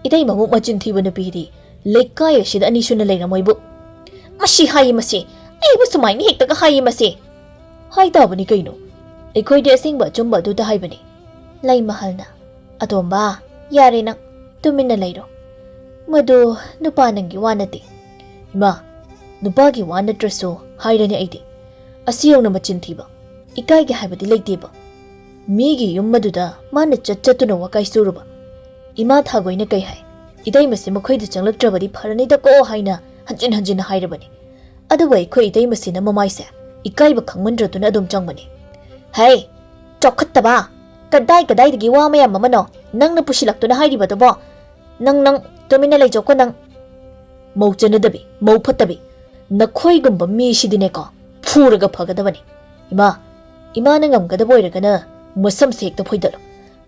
ꯏꯇꯩꯃꯃꯨꯛ ꯃꯆꯤꯟ ꯊꯤꯕ ꯅꯨꯄꯤꯗꯤ ꯂꯩꯀꯥꯏ ꯑꯁꯤꯗ ꯑꯅꯤ ꯁꯨꯅ ꯂꯩꯔꯝꯃꯣꯏꯕꯨ꯫ ꯃꯁꯤ ꯍꯥꯏꯌꯦ ꯃꯁꯤ, ꯑꯩꯕꯨ ꯁꯨꯃꯥꯏꯅ ꯍꯦꯛꯇꯒ ꯍꯥꯏꯌꯦ ꯃꯁꯤ꯫ ꯍꯥꯏ ꯇꯥꯕꯅꯤ ꯀꯩꯅꯣ, ꯑꯩꯈꯣꯏꯗꯤ ꯑꯁꯦꯡꯕ ꯑꯆꯨꯝꯕ ꯑꯗꯨꯗ ꯍꯥꯏꯕꯅꯤ꯫" ꯂꯩꯃꯍꯜꯅ, "ꯑꯇꯣꯝꯕ, ꯌꯥꯔꯦ ꯅꯪ, ꯇꯨꯃꯤꯟꯅ ꯂꯩꯔꯣ꯫ ꯃꯗꯨ ꯅꯨꯄꯥ ꯅꯪꯒꯤ ꯋꯥ ꯅꯠꯇꯦ꯫" "ꯏꯃꯥ, ꯅꯨꯄꯥꯒꯤ ꯋꯥ ꯅꯠꯇ꯭ꯔꯁꯨ ꯍꯥꯏꯔꯅꯤ ꯑꯩꯗꯤ꯫ ꯑꯁꯤ ꯌꯧꯅ ꯃꯆꯤꯟ ꯊꯤꯕ, ꯏꯀꯥꯏꯒꯦ ꯍꯥꯏꯕꯗꯤ ꯂꯩꯇꯦꯕ꯫ ꯃꯤꯒꯤ ꯌꯨꯝ ꯑꯗꯨꯗ ꯃꯥꯅ ꯆꯠ ꯆꯠꯇꯨꯅ ꯋꯥꯀꯥꯏ ꯆꯨꯔꯨꯕ꯫ ꯏꯃꯥ ꯊꯥꯒꯣꯏꯅ ꯀꯩ ꯍꯥꯏ? ꯏꯇꯩꯃꯁꯦ ꯃꯈꯣꯏꯗ ꯆꯪꯂꯛꯇ꯭ꯔꯕꯗꯤ ꯐꯔꯅꯤꯗꯀꯣ ꯍꯥꯏꯅ ꯍꯟꯖꯤꯟ ꯍꯟꯖꯤꯟ ꯍꯥꯏꯔꯕꯅꯤ꯫ ꯑꯗꯨꯕꯨ ꯑꯩꯈꯣꯏ ꯏꯇꯩꯃꯁꯤꯅ ꯃꯃꯥꯏꯁꯦ ꯏꯀꯥꯏꯕ ꯈꯪꯃꯟꯗ꯭ꯔꯗꯨꯅ ꯑꯗꯨꯝ ꯆꯪꯕꯅꯤ꯫ ꯍꯩ, ꯆꯥꯎꯈꯠꯇꯕ! ꯀꯗꯥꯏ ꯀꯗꯥꯏꯗꯒꯤ ꯋꯥ ꯃꯌꯥꯝ ꯑꯃꯅꯣ ꯅꯪꯅ ꯄꯨꯁꯤꯜꯂꯛꯇꯨꯅ ꯍꯥꯏꯔꯤꯕꯗꯨꯕꯣ? ꯅꯪ, ꯅꯪ, ꯇꯨꯃꯤꯟꯅ ꯂꯩꯖꯧꯀꯣ ꯅꯪ꯫ ꯃꯧ ꯆꯠꯅꯗꯕꯤ, ꯃꯧ ꯐꯠꯇꯕꯤ, ꯅꯈꯣꯏꯒꯨꯝꯕ ꯃꯤꯁꯤꯗꯤꯅꯦꯀꯣ, ꯐꯨꯔꯒ ꯐꯒꯗꯕꯅꯤ꯫ ꯏꯃꯥ, ꯏꯃꯥꯅ ꯉꯝꯒꯗꯕ ꯑꯣꯏꯔꯒꯅ ꯃꯁꯝꯁꯦ ꯍꯦꯛꯇ ꯐꯣꯏꯗꯠꯂꯣ꯫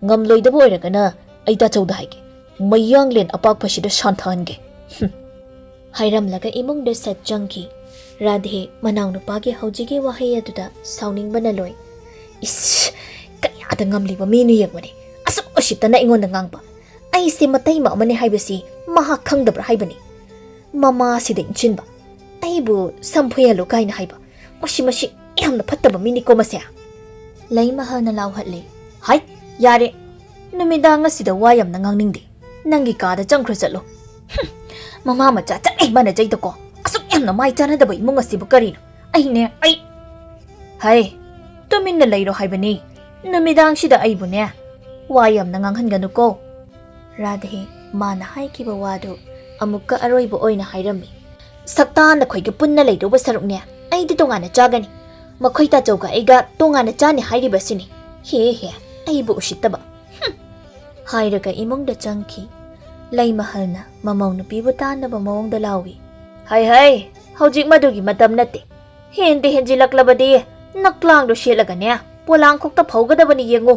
ꯉꯝꯂꯣꯏꯗꯕ ꯑꯣꯏꯔꯒꯅ ꯑꯩ ꯇꯥꯆꯧꯗ ꯍꯥꯏꯒꯦ꯫ ꯃꯌꯥꯡꯂꯦꯟ ꯑꯄꯥꯛꯄꯁꯤꯗ ꯁꯥꯟꯊꯍꯟꯒꯦ꯫" ꯍꯨꯝ꯫ ꯍꯥꯏꯔꯝꯂꯒ ꯏꯃꯨꯡꯗ ꯁꯠ ꯆꯪꯈꯤ꯫ ꯔꯥꯙꯦ ꯃꯅꯥꯎꯅꯨꯄꯥꯒꯤ ꯍꯧꯖꯤꯛꯀꯤ ꯋꯥꯍꯩ ꯑꯗꯨꯗ ꯁꯥꯎꯅꯤꯡꯕꯅ ꯂꯣꯏ꯫ "ꯏꯁ, ꯀꯌꯥꯗ ꯉꯝꯂꯤꯕ ꯃꯤꯅꯣ ꯌꯦꯡꯉꯨꯅꯦ꯫ ꯑꯁꯨꯛ ꯎꯁꯤꯠꯇꯅ ꯑꯩꯉꯣꯟꯗ ꯉꯥꯡꯕ꯫ ꯑꯩꯁꯦ ꯃꯇꯩꯃ ꯑꯃꯅꯤ ꯍꯥꯏꯕꯁꯤ ꯃꯍꯥꯛ ꯈꯪꯗꯕ꯭ꯔꯥ ꯍꯥꯏꯕꯅꯤ꯫ ꯃꯃꯥꯁꯤꯗ ꯏꯟꯁꯤꯟꯕ꯫ ꯑꯩꯕꯨ ꯁꯝ ꯐꯣꯏꯍꯜꯂꯨ ꯀꯥꯏꯅ ꯍꯥꯏꯕ꯫ ꯃꯁꯤ, ꯃꯁꯤ ꯌꯥꯝꯅ ꯐꯠꯇꯕ ꯃꯤꯅꯤꯀꯣ ꯃꯁꯦ꯫" ꯂꯩꯃꯍꯜꯅ ꯂꯥꯎꯍꯠꯂꯦ꯫ "ꯍꯥꯏ, ꯌꯥꯔꯦ꯫ ꯅꯨꯃꯤꯗꯥꯡ ꯑꯁꯤꯗ ꯋꯥ ꯌꯥꯝꯅ ꯉꯥꯡꯅꯤꯡꯗꯦ꯫ ꯅꯪꯒꯤ ꯀꯥꯗ ꯆꯪꯈ꯭ꯔ ꯆꯠꯂꯣ꯫ ꯍꯨꯝ, ꯃꯃꯥ ꯃꯆꯥ ꯆꯞ ꯍꯦꯛ ꯃꯥꯟꯅꯖꯩꯗꯀꯣ꯫ ꯑꯁꯨꯛ ꯌꯥꯝꯅ ꯃꯥꯏ ꯆꯥꯟꯅꯗꯕ ꯏꯃꯨꯡ ꯑꯁꯤꯕꯨ ꯀꯔꯤꯅꯣ? ꯑꯩꯅꯦ, ꯑꯩ꯫ ꯍꯩ, ꯇꯨꯃꯤꯟꯅ ꯂꯩꯔꯣ ꯍꯥꯏꯕꯅꯤ꯫ ꯅꯨꯃꯤꯗꯥꯡꯁꯤꯗ ꯑꯩꯕꯨꯅꯦ, ꯋꯥ ꯌꯥꯝꯅ ꯉꯥꯡꯍꯟꯒꯅꯨꯀꯣ꯫ ꯔꯥꯙꯦ ꯃꯥꯅ ꯍꯥꯏꯈꯤꯕ ꯋꯥꯗꯨ ꯑꯃꯨꯛꯀ ꯑꯔꯣꯏꯕ ꯑꯣꯏꯅ ꯍꯥꯏꯔꯝꯃꯤ꯫ ꯁꯛꯇꯥ ꯅꯈꯣꯏꯒ ꯄꯨꯟꯅ ꯂꯩꯗꯧꯕ ꯁꯔꯨꯛꯅꯦ, ꯑꯩꯗꯤ ꯇꯣꯉꯥꯟꯅ ꯆꯥꯒꯅꯤ꯫ ꯃꯈꯣꯏ ꯇꯥꯆꯧꯒ ꯑꯩꯒ ꯇꯣꯉꯥꯟꯅ ꯆꯥꯅꯤ ꯍꯥꯏꯔꯤꯕꯁꯤꯅꯤ꯫ ꯍꯦ ꯍꯦ, ꯑꯩꯕꯨ ꯎꯁꯤꯠꯇꯕ꯫ ꯍꯨꯝ꯫ ꯍꯥꯏꯔꯒ ꯏꯃꯨꯡꯗ ꯆꯪꯈꯤ꯫ ꯂꯩꯃꯍꯜꯅ ꯃꯃꯧ ꯅꯨꯄꯤꯕꯨ ꯇꯥꯟꯅꯕ ꯃꯑꯣꯡꯗ ꯂꯥꯎꯏ꯫ ꯍꯩ ꯍꯩ, ꯍꯧꯖꯤꯛ ꯃꯗꯨꯒꯤ ꯃꯇꯝ ꯅꯠꯇꯦ꯫ ꯍꯦꯟꯗꯤ ꯍꯦꯟꯖꯤꯜꯂꯛꯂꯕꯗꯤ ꯅꯀ꯭ꯂꯥꯡꯗꯣ ꯁꯦꯠꯂꯒꯅꯦ, ꯄꯣꯂꯥꯡꯈꯣꯛꯇ ꯐꯧꯒꯗꯕꯅꯤ ꯌꯦꯡꯉꯨ꯫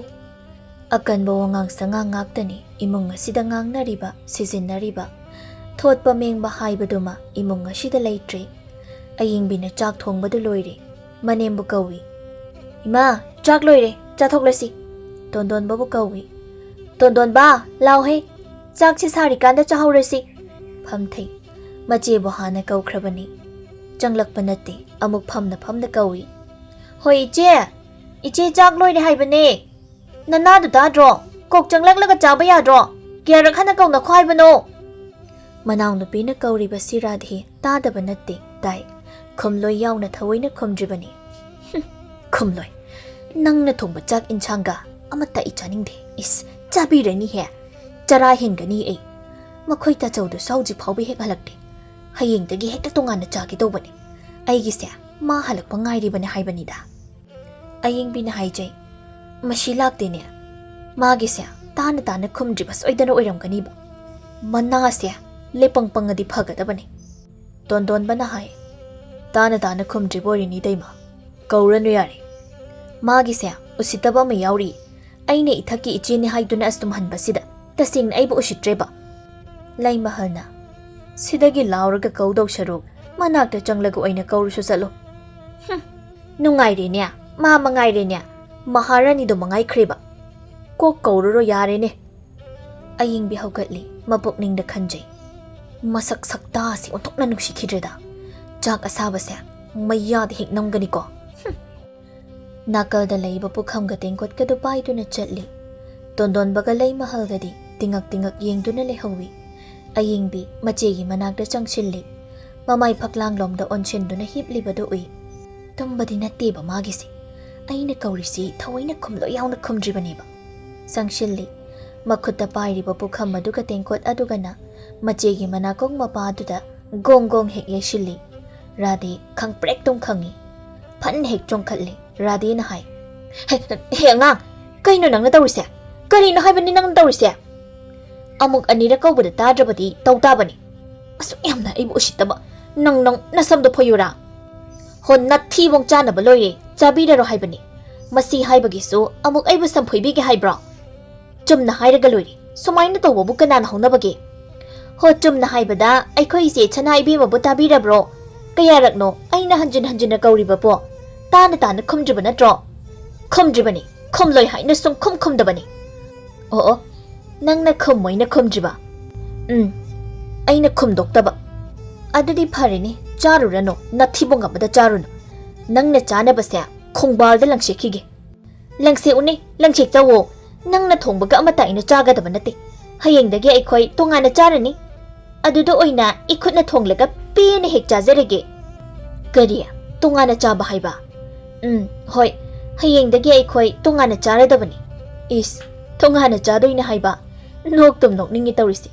ꯑꯀꯟꯕ ꯋꯥꯉꯥꯡ ꯁꯉꯥꯡ ꯉꯥꯛꯇꯅꯤ ꯏꯃꯨꯡ ꯑꯁꯤꯗ ꯉꯥꯡꯅꯔꯤꯕ, ꯁꯤꯖꯤꯟꯅꯔꯤꯕ꯫ ꯊꯣꯠꯄ ꯃꯦꯡꯕ ꯍꯥꯏꯕꯗꯨꯃ ꯏꯃꯨꯡ ꯑꯁꯤꯗ ꯂꯩꯇ꯭ꯔꯦ꯫ ꯑꯌꯤꯡꯕꯤꯅ ꯆꯥꯛ ꯊꯣꯡꯕꯗꯨ ꯂꯣꯏꯔꯦ꯫ ꯃꯅꯦꯝꯕꯨ ꯀꯧꯏ꯫ "ꯏꯃꯥ, ꯆꯥꯛ ꯂꯣꯏꯔꯦ, ꯆꯥꯊꯣꯛꯂꯁꯤ꯫" ꯇꯣꯟꯗꯣꯟꯕꯕꯨ ꯀꯧꯏ꯫ "ꯇꯣꯟꯗꯣꯟꯕ, ꯂꯥꯎꯍꯦ, ꯆꯥꯛꯁꯤ ꯁꯥꯔꯤꯀꯥꯟꯗ ꯆꯥꯍꯧꯔꯁꯤ꯫" ꯐꯝꯊꯩ꯫ ꯃꯆꯦꯕꯨ ꯍꯥꯟꯅ ꯀꯧꯈ꯭ꯔꯕꯅꯤ꯫ ꯆꯪꯂꯛꯄ ꯅꯠꯇꯦ, ꯑꯃꯨꯛ ꯐꯝꯅ ꯐꯝꯅ ꯀꯧꯏ꯫ "ꯍꯣꯏ ꯏꯆꯦ, ꯏꯆꯦ ꯆꯥꯛ ꯂꯣꯏꯔꯦ ꯍꯥꯏꯕꯅꯦ꯫ ꯅꯅꯥꯗꯨ ꯇꯥꯗ꯭ꯔꯣ? ꯀꯣꯛ ꯆꯪꯂꯛꯂꯒ ꯆꯥꯕ ꯌꯥꯗ꯭ꯔꯣ? ꯀꯌꯥꯔꯛ ꯍꯟꯅ ꯀꯧꯅꯈꯣ ꯍꯥꯏꯕꯅꯣ?" ꯃꯅꯥꯎꯅꯨꯄꯤꯅ ꯀꯧꯔꯤꯕꯁꯤ ꯔꯥꯙꯦ ꯇꯥꯗꯕ ꯅꯠꯇꯦ, ꯇꯥꯏ꯫ ꯈꯨꯝꯂꯣꯏ ꯌꯥꯎꯅ ꯊꯑꯣꯏꯅ ꯈꯨꯝꯗ꯭ꯔꯤꯕꯅꯤ꯫ "ꯍꯨꯝ, ꯈꯨꯝꯂꯣꯏ꯫ ꯅꯪꯅ ꯊꯣꯡꯕ ꯆꯥꯛ ꯏꯟꯁꯥꯡꯒ ꯑꯃꯠꯇ ꯑꯩ ꯆꯥꯅꯤꯡꯗꯦ꯫ ꯏꯁ, ꯆꯥꯕꯤꯔꯅꯤꯍꯦ꯫ ꯆꯔꯥ ꯍꯦꯟꯒꯅꯤ ꯑꯩ꯫ ꯃꯈꯣꯏ ꯇꯥꯆꯧꯗꯨꯁꯨ ꯍꯧꯖꯤꯛ ꯐꯥꯎꯕ ꯍꯦꯛ ꯍꯜꯂꯛꯇꯦ꯫ ꯍꯌꯦꯡꯗꯒꯤ ꯍꯦꯛꯇ ꯇꯣꯉꯥꯟꯅ ꯆꯥꯒꯦ ꯇꯧꯕꯅꯦ꯫ ꯑꯩꯒꯤꯁꯦ ꯃꯥ ꯍꯜꯂꯛꯄ ꯉꯥꯏꯔꯤꯕꯅꯦ ꯍꯥꯏꯕꯅꯤꯗ꯫" ꯑꯌꯤꯡꯕꯤꯅ ꯍꯥꯏꯖꯩ꯫ "ꯃꯁꯤ ꯂꯥꯛꯇꯦꯅꯦ꯫ ꯃꯥꯒꯤꯁꯦ ꯇꯥꯅ ꯇꯥꯅ ꯈꯨꯝꯗ꯭ꯔꯤꯕ ꯁꯣꯏꯗꯅ ꯑꯣꯏꯔꯝꯒꯅꯤꯕ꯫ ꯃꯅꯥꯁꯦ ꯂꯦꯄꯪ ꯄꯪꯉꯗꯤ ꯐꯒꯗꯕꯅꯤ꯫" ꯇꯣꯟꯗꯣꯟꯕꯅ ꯍꯥꯏ꯫ "ꯇꯥꯅ ꯇꯥꯅ ꯈꯨꯝꯗ꯭ꯔꯤꯕ ꯑꯣꯏꯔꯤꯅꯤ ꯏꯇꯩꯃ꯫ ꯀꯧꯔꯅꯨ ꯌꯥꯔꯦ꯫ ꯃꯥꯒꯤꯁꯦ ꯎꯁꯤꯠꯇꯕ ꯑꯃ ꯌꯥꯎꯔꯤ꯫ ꯑꯩꯅ ꯏꯊꯛꯀꯤ ꯏꯆꯦꯅꯤ ꯍꯥꯏꯗꯨꯅ ꯑꯁꯨꯝ ꯍꯟꯕꯁꯤꯗ ꯇꯁꯦꯡꯅ ꯑꯩꯕꯨ ꯎꯁꯤꯠꯇ꯭ꯔꯦꯕ꯫" ꯂꯩꯃꯍꯜꯅ, "ꯁꯤꯗꯒꯤ ꯂꯥꯎꯔꯒ ꯀꯧꯗꯧ ꯁꯔꯨꯛ ꯃꯅꯥꯛꯇ ꯆꯪꯂꯒ ꯑꯣꯏꯅ ꯀꯧꯔꯨꯁꯨ ꯆꯠꯂꯨ꯫" "ꯍꯨꯝ, ꯅꯨꯡꯉꯥꯏꯔꯦꯅꯦ, ꯃꯥ ꯃꯉꯥꯏꯔꯦꯅꯦ, ꯃꯍꯥꯔꯥꯅꯤꯗꯣ ꯃꯉꯥꯏꯈ꯭ꯔꯦꯕ꯫ ꯀꯣꯛ ꯀꯧꯔꯨꯔꯣ ꯌꯥꯔꯦꯅꯦ꯫" ꯑꯌꯤꯡꯕꯤ ꯍꯧꯒꯠꯂꯤ, ꯃꯄꯨꯛꯅꯤꯡꯗ ꯈꯟꯖꯩ꯫ "ꯃꯁꯛ ꯁꯛꯇꯥꯁꯤ ꯑꯣꯟꯊꯣꯛꯅ ꯅꯨꯡꯁꯤꯈꯤꯗ꯭ꯔꯦꯗ꯫ ꯆꯥꯛ ꯑꯁꯥꯕꯁꯦ ꯃꯩꯌꯥꯗ ꯍꯦꯛ ꯅꯝꯒꯅꯤꯀꯣ꯫" ꯍꯨꯝ꯫ ꯅꯥꯀꯜꯗ ꯂꯩꯕ ꯄꯨꯈꯝꯒ ꯇꯦꯡꯀꯣꯠꯀꯗꯨ ꯄꯥꯏꯗꯨꯅ ꯆꯠꯂꯤ꯫ ꯇꯣꯟꯗꯣꯟꯕꯒ ꯂꯩꯃꯍꯜꯒꯗꯤ ꯇꯤꯡꯉꯛ ꯇꯤꯡꯉꯛ ꯌꯦꯡꯗꯨꯅ ꯂꯩꯍꯧꯏ꯫ ꯑꯌꯦꯡꯕꯤ ꯃꯆꯦꯒꯤ ꯃꯅꯥꯛꯇ ꯆꯪꯁꯤꯜꯂꯤ꯫ ꯃꯃꯥꯏ ꯐꯛꯂꯥꯡꯂꯣꯝꯗ ꯑꯣꯟꯁꯤꯟꯗꯨꯅ ꯍꯤꯞꯂꯤꯕꯗꯨ ꯎꯏ꯫ ꯇꯨꯝꯕꯗꯤ ꯅꯠꯇꯦꯕ ꯃꯥꯒꯤꯁꯦ꯫ ꯑꯩꯅ ꯀꯧꯔꯤꯁꯤ ꯊꯑꯣꯏꯅ ꯈꯨꯝꯂꯣꯏ ꯌꯥꯎꯅ ꯈꯨꯝꯗ꯭ꯔꯤꯕꯅꯦꯕ꯫ ꯆꯪꯁꯤꯜꯂꯤ꯫ ꯃꯈꯨꯠꯇ ꯄꯥꯏꯔꯤꯕ ꯄꯨꯈꯝ ꯑꯗꯨꯒ ꯇꯦꯡꯀꯣꯠ ꯑꯗꯨꯒꯅ ꯃꯆꯦꯒꯤ ꯃꯅꯥꯀꯣꯡ ꯃꯄꯥ ꯑꯗꯨꯗ ꯒꯣꯡ ꯒꯣꯡ ꯍꯦꯛ ꯌꯩꯁꯤꯜꯂꯤ꯫ ꯔꯥꯙꯦ ꯈꯪꯄ꯭ꯔꯦꯛꯇꯨꯝ ꯈꯪꯉꯤ꯫ ꯐꯟ ꯍꯦꯛ ꯆꯣꯡꯈꯠꯂꯤ꯫ ꯔꯥꯙꯦꯅ ꯍꯥꯏ, "ꯍꯦ, ꯍꯦ ꯑꯉꯥꯡ, ꯀꯩꯅꯣ ꯅꯪꯅ ꯇꯧꯔꯤꯁꯦ? ꯀꯔꯤꯅꯣ ꯍꯥꯏꯕꯅꯤ ꯅꯪꯅ ꯇꯧꯔꯤꯁꯦ?" "ꯑꯃꯨꯛ ꯑꯅꯤꯔꯛ ꯀꯧꯕꯗ ꯇꯥꯗ꯭ꯔꯕꯗꯤ ꯇꯧ ꯇꯥꯕꯅꯤ꯫ ꯑꯁꯨꯛ ꯌꯥꯝꯅ ꯑꯩꯕꯨ ꯎꯁꯤꯠꯇꯕ꯫ ꯅꯪ, ꯅꯪ ꯅꯁꯝꯗꯣ ꯐꯣꯏꯌꯨꯔꯥ?" "ꯍꯣ, ꯅꯊꯤꯕꯣꯡ ꯆꯥꯅꯕ ꯂꯣꯏꯔꯦ, ꯆꯥꯕꯤꯔꯔꯣ ꯍꯥꯏꯕꯅꯤ꯫ ꯃꯁꯤ ꯍꯥꯏꯕꯒꯤꯁꯨ ꯑꯃꯨꯛ ꯑꯩꯕꯨ ꯁꯝꯐꯣꯏꯕꯤꯒꯦ ꯍꯥꯏꯕ꯭ꯔꯣ? ꯆꯨꯝꯅ ꯍꯥꯏꯔꯒ ꯂꯣꯏꯔꯦ꯫ ꯁꯨꯃꯥꯏꯅ ꯇꯧꯕꯕꯨ ꯀꯅꯥꯅ ꯍꯧꯅꯕꯒꯦ?" "ꯍꯣ, ꯆꯨꯝꯅ ꯍꯥꯏꯕꯗ ꯑꯩꯈꯣꯏ ꯏꯆꯦ ꯁꯅꯥ ꯏꯕꯦꯝꯃꯕꯨ ꯇꯥꯕꯤꯔꯕ꯭ꯔꯣ? ꯀꯌꯥꯔꯛꯅꯣ ꯑꯩꯅ ꯍꯟꯖꯤꯟ ꯍꯟꯖꯤꯟꯅ ꯀꯧꯔꯤꯕꯕꯣ? ꯇꯥꯅ ꯇꯥꯅ ꯈꯨꯝꯗ꯭ꯔꯤꯕ ꯅꯠꯇ꯭ꯔꯣ?" "ꯈꯨꯝꯗ꯭ꯔꯤꯕꯅꯤ, ꯈꯨꯝꯂꯣꯏ ꯍꯥꯏꯅ ꯁꯨꯝ ꯈꯨꯝ ꯈꯨꯝꯗꯕꯅꯤ꯫" "ꯑꯣ, ꯑꯣ, ꯅꯪꯅ ꯈꯨꯝꯃꯣꯏꯅ ꯈꯨꯝꯗ꯭ꯔꯤꯕ?" "ꯎꯝ, ꯑꯩꯅ ꯈꯨꯝꯗꯣꯛꯇꯕ꯫" "ꯑꯗꯨꯗꯤ ꯐꯔꯦꯅꯦ, ꯆꯥꯔꯨꯔꯅꯨ, ꯅꯊꯤꯕꯣꯡ ꯑꯃꯗ ꯆꯥꯔꯨꯅꯨ꯫ ꯅꯪꯅ ꯆꯥꯅꯕꯁꯦ ꯈꯣꯡꯕꯥꯜꯗ ꯂꯪꯁꯦꯛꯈꯤꯒꯦ꯫" "ꯂꯪꯁꯦꯛꯎꯅꯦ, ꯂꯪꯁꯦꯛꯆꯧꯋꯣ꯫ ꯅꯪꯅ ꯊꯣꯡꯕꯒ ꯑꯃꯠꯇ ꯑꯩꯅ ꯆꯥꯒꯗꯕ ꯅꯠꯇꯦ꯫ ꯍꯌꯦꯡꯗꯒꯤ ꯑꯩꯈꯣꯏ ꯇꯣꯉꯥꯟꯅ ꯆꯥꯔꯅꯤ꯫ ꯑꯗꯨꯗ ꯑꯣꯏꯅ ꯏꯈꯨꯠꯅ ꯊꯣꯡꯂꯒ ꯄꯦꯟꯅ ꯍꯦꯛ ꯆꯥꯖꯔꯒꯦ꯫" "ꯀꯔꯤ? ꯇꯣꯉꯥꯟꯅ ꯆꯥꯕ ꯍꯥꯏꯕ?" "ꯎꯝ, ꯍꯣꯏ꯫ ꯍꯌꯦꯡꯗꯒꯤ ꯑꯩꯈꯣꯏ ꯇꯣꯉꯥꯟꯅ ꯆꯥꯔꯗꯕꯅꯤ꯫" "ꯏꯁ, ꯇꯣꯉꯥꯟꯅ ꯆꯥꯗꯣꯏꯅꯦ ꯍꯥꯏꯕ? ꯅꯣꯛꯇꯨꯝ ꯅꯣꯛꯅꯤꯡꯉꯤ ꯇꯧꯔꯤꯁꯦ꯫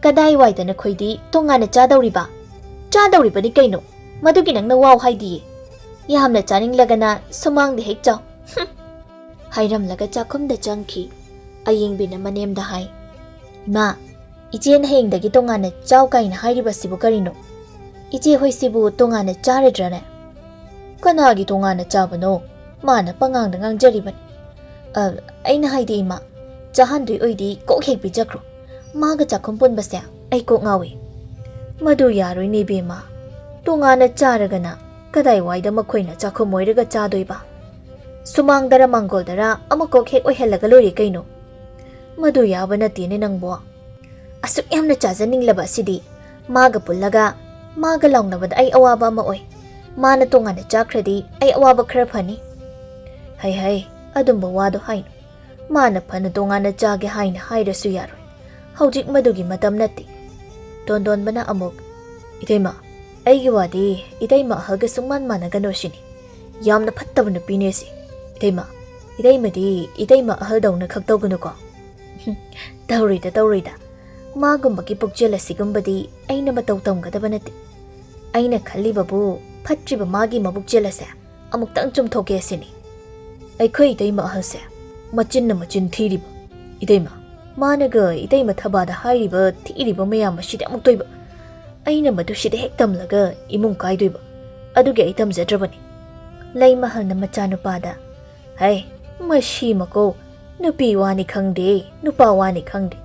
ꯀꯗꯥꯏꯋꯥꯏꯗ ꯅꯈꯣꯏꯗꯤ ꯇꯣꯉꯥꯟꯅ ꯆꯥꯗꯧꯔꯤꯕ?" "ꯆꯥꯗꯧꯔꯤꯕꯅꯤ ꯀꯩꯅꯣ꯫ ꯃꯗꯨꯒꯤ ꯅꯪꯅ ꯋꯥꯎ ꯍꯥꯏꯗꯤꯌꯦ꯫ ꯌꯥꯝꯅ ꯆꯥꯅꯤꯡꯂꯒꯅ ꯁꯨꯃꯥꯡꯗ ꯍꯦꯛ ꯆꯥꯎ꯫" ꯍꯨꯝ꯫ ꯍꯥꯏꯔꯝꯂꯒ ꯆꯥꯛꯈꯨꯝꯗ ꯆꯪꯈꯤ꯫ ꯑꯌꯦꯡꯕꯤꯅ ꯃꯅꯦꯝꯗ ꯍꯥꯏ, "ꯏꯃꯥ, ꯏꯆꯦꯅ ꯍꯌꯦꯡꯗꯒꯤ ꯇꯣꯉꯥꯟꯅ ꯆꯥꯎ ꯀꯥꯏꯅ ꯍꯥꯏꯔꯤꯕꯁꯤꯕꯨ ꯀꯔꯤꯅꯣ? ꯏꯆꯦ ꯍꯣꯏꯁꯤꯕꯨ ꯇꯣꯉꯥꯟꯅ ꯆꯥꯔꯗ꯭ꯔꯅꯦ?" "ꯀꯅꯥꯒꯤ ꯇꯣꯉꯥꯟꯅ ꯆꯥꯕꯅꯣ? ꯃꯥꯅ ꯄꯉꯥꯡꯗ ꯉꯥꯡꯖꯔꯤꯕꯅꯤ꯫" "ꯑ, ꯑꯩꯅ ꯍꯥꯏꯗꯤ ꯏꯃꯥ, ꯆꯥꯍꯟꯗꯣꯏ ꯑꯣꯏꯗꯤ ꯀꯣꯛ ꯍꯦꯛ ꯄꯤꯖꯈ꯭ꯔꯣ꯫ ꯃꯥꯒ ꯆꯥꯛꯈꯨꯝ ꯄꯨꯟꯕꯁꯦ ꯑꯩ ꯀꯣꯛ ꯉꯥꯎꯏ꯫" "ꯃꯗꯨ ꯌꯥꯔꯣꯏꯅꯦ ꯏꯕꯦꯝꯃ꯫ ꯇꯣꯉꯥꯟꯅ ꯆꯥꯔꯒꯅ ꯀꯗꯥꯏꯋꯥꯏꯗ ꯃꯈꯣꯏꯅ ꯆꯥꯛꯈꯨꯝ ꯑꯣꯏꯔꯒ ꯆꯥꯗꯣꯏꯕ? ꯁꯨꯃꯥꯡꯗꯔ ꯃꯥꯡꯒꯣꯜꯗꯔ ꯑꯃ ꯀꯣꯛ ꯍꯦꯛ ꯑꯣꯏꯍꯜꯂꯒ ꯂꯣꯏꯔꯦ ꯀꯩꯅꯣ꯫" "ꯃꯗꯨ ꯌꯥꯕ ꯅꯠꯇꯦꯅꯦ ꯅꯪꯕꯣ꯫ ꯑꯁꯨꯛ ꯌꯥꯝꯅ ꯆꯥꯖꯅꯤꯡꯂꯕ ꯑꯁꯤꯗꯤ ꯃꯥꯒ ꯄꯨꯜꯂꯒ, ꯃꯥꯒ ꯂꯥꯎꯅꯕꯗ ꯑꯩ ꯑꯋꯥꯕ ꯑꯃ ꯑꯣꯏ꯫ ꯃꯥꯅ ꯇꯣꯉꯥꯟꯅ ꯆꯥꯈ꯭ꯔꯗꯤ ꯑꯩ ꯑꯋꯥꯕ ꯈꯔ ꯐꯅꯤ꯫" "ꯍꯩ ꯍꯩ, ꯑꯗꯨꯝꯕ ꯋꯥꯗꯣ ꯍꯥꯏꯅꯨ꯫ ꯃꯥꯅ ꯐꯅ ꯇꯣꯉꯥꯟꯅ ꯆꯥꯒꯦ ꯍꯥꯏꯅ ꯍꯥꯏꯔꯁꯨ ꯌꯥꯔꯣꯏ꯫ ꯍꯧꯖꯤꯛ ꯃꯗꯨꯒꯤ ꯃꯇꯝ ꯅꯠꯇꯦ꯫ ꯇꯣꯟꯗꯣꯟꯕꯅ ꯑꯃꯨꯛ, "ꯏꯇꯩꯃ, ꯑꯩꯒꯤ ꯋꯥꯗꯤ ꯏꯇꯩꯃ ꯑꯍꯜꯒ ꯁꯨꯡꯃꯥꯟ ꯃꯥꯟꯅꯒꯅꯨ ꯁꯤꯅꯤ꯫ ꯌꯥꯝꯅ ꯐꯠꯇꯕ ꯅꯨꯄꯤꯅꯦ ꯁꯤ꯫ ꯏꯇꯩꯃ, ꯏꯇꯩꯃꯗꯤ ꯏꯇꯩꯃ ꯑꯍꯜꯗꯧꯅ ꯈꯛ ꯇꯧꯒꯅꯨꯀꯣ꯫" "ꯇꯧꯔꯣꯏꯗ, ꯇꯧꯔꯣꯏꯗ꯫ ꯃꯥꯒꯨꯝꯕꯒꯤ ꯄꯨꯛꯆꯦꯜ ꯑꯁꯤꯒꯨꯝꯕꯗꯤ ꯑꯩꯅ ꯃꯇꯧ ꯇꯝꯒꯗꯕ ꯅꯠꯇꯦ꯫ ꯑꯩꯅ ꯈꯜꯂꯤꯕꯕꯨ ꯐꯠꯇ꯭ꯔꯤꯕ ꯃꯥꯒꯤ ꯃꯕꯨꯛꯆꯦꯜ ꯑꯁꯦ ꯑꯃꯨꯛꯇꯪ ꯆꯨꯝꯊꯣꯛꯀꯦ ꯁꯤꯅꯤ꯫ ꯑꯩꯈꯣꯏ ꯏꯇꯩꯃ ꯑꯍꯜꯁꯦ ꯃꯆꯤꯟꯅ ꯃꯆꯤꯟ ꯊꯤꯔꯤꯕ꯫ ꯏꯇꯩꯃ, ꯃꯥꯅꯒ ꯏꯇꯩꯃ ꯊꯕꯥꯗ ꯍꯥꯏꯔꯤꯕ ꯊꯤꯔꯤꯕ ꯃꯌꯥꯝ ꯑꯁꯤꯗꯤ ꯑꯃꯨꯛꯇꯣꯏꯕ꯫ ꯑꯩꯅ ꯃꯗꯨ ꯁꯤꯗ ꯍꯦꯛ ꯇꯝꯂꯒ ꯏꯃꯨꯡ ꯀꯥꯏꯗꯣꯏꯕ꯫ ꯑꯗꯨꯒꯤ ꯑꯩ ꯇꯝꯖꯗ꯭ꯔꯕꯅꯤ꯫" ꯂꯩꯃꯍꯜꯅ ꯃꯆꯥꯅꯨꯄꯥꯗ, "ꯍꯩ, ꯃꯁꯤ ꯃꯀꯣ, ꯅꯨꯄꯤ ꯋꯥꯅꯤ ꯈꯪꯗꯦ, ꯅꯨꯄꯥ ꯋꯥꯅꯤ ꯈꯪꯗꯦ꯫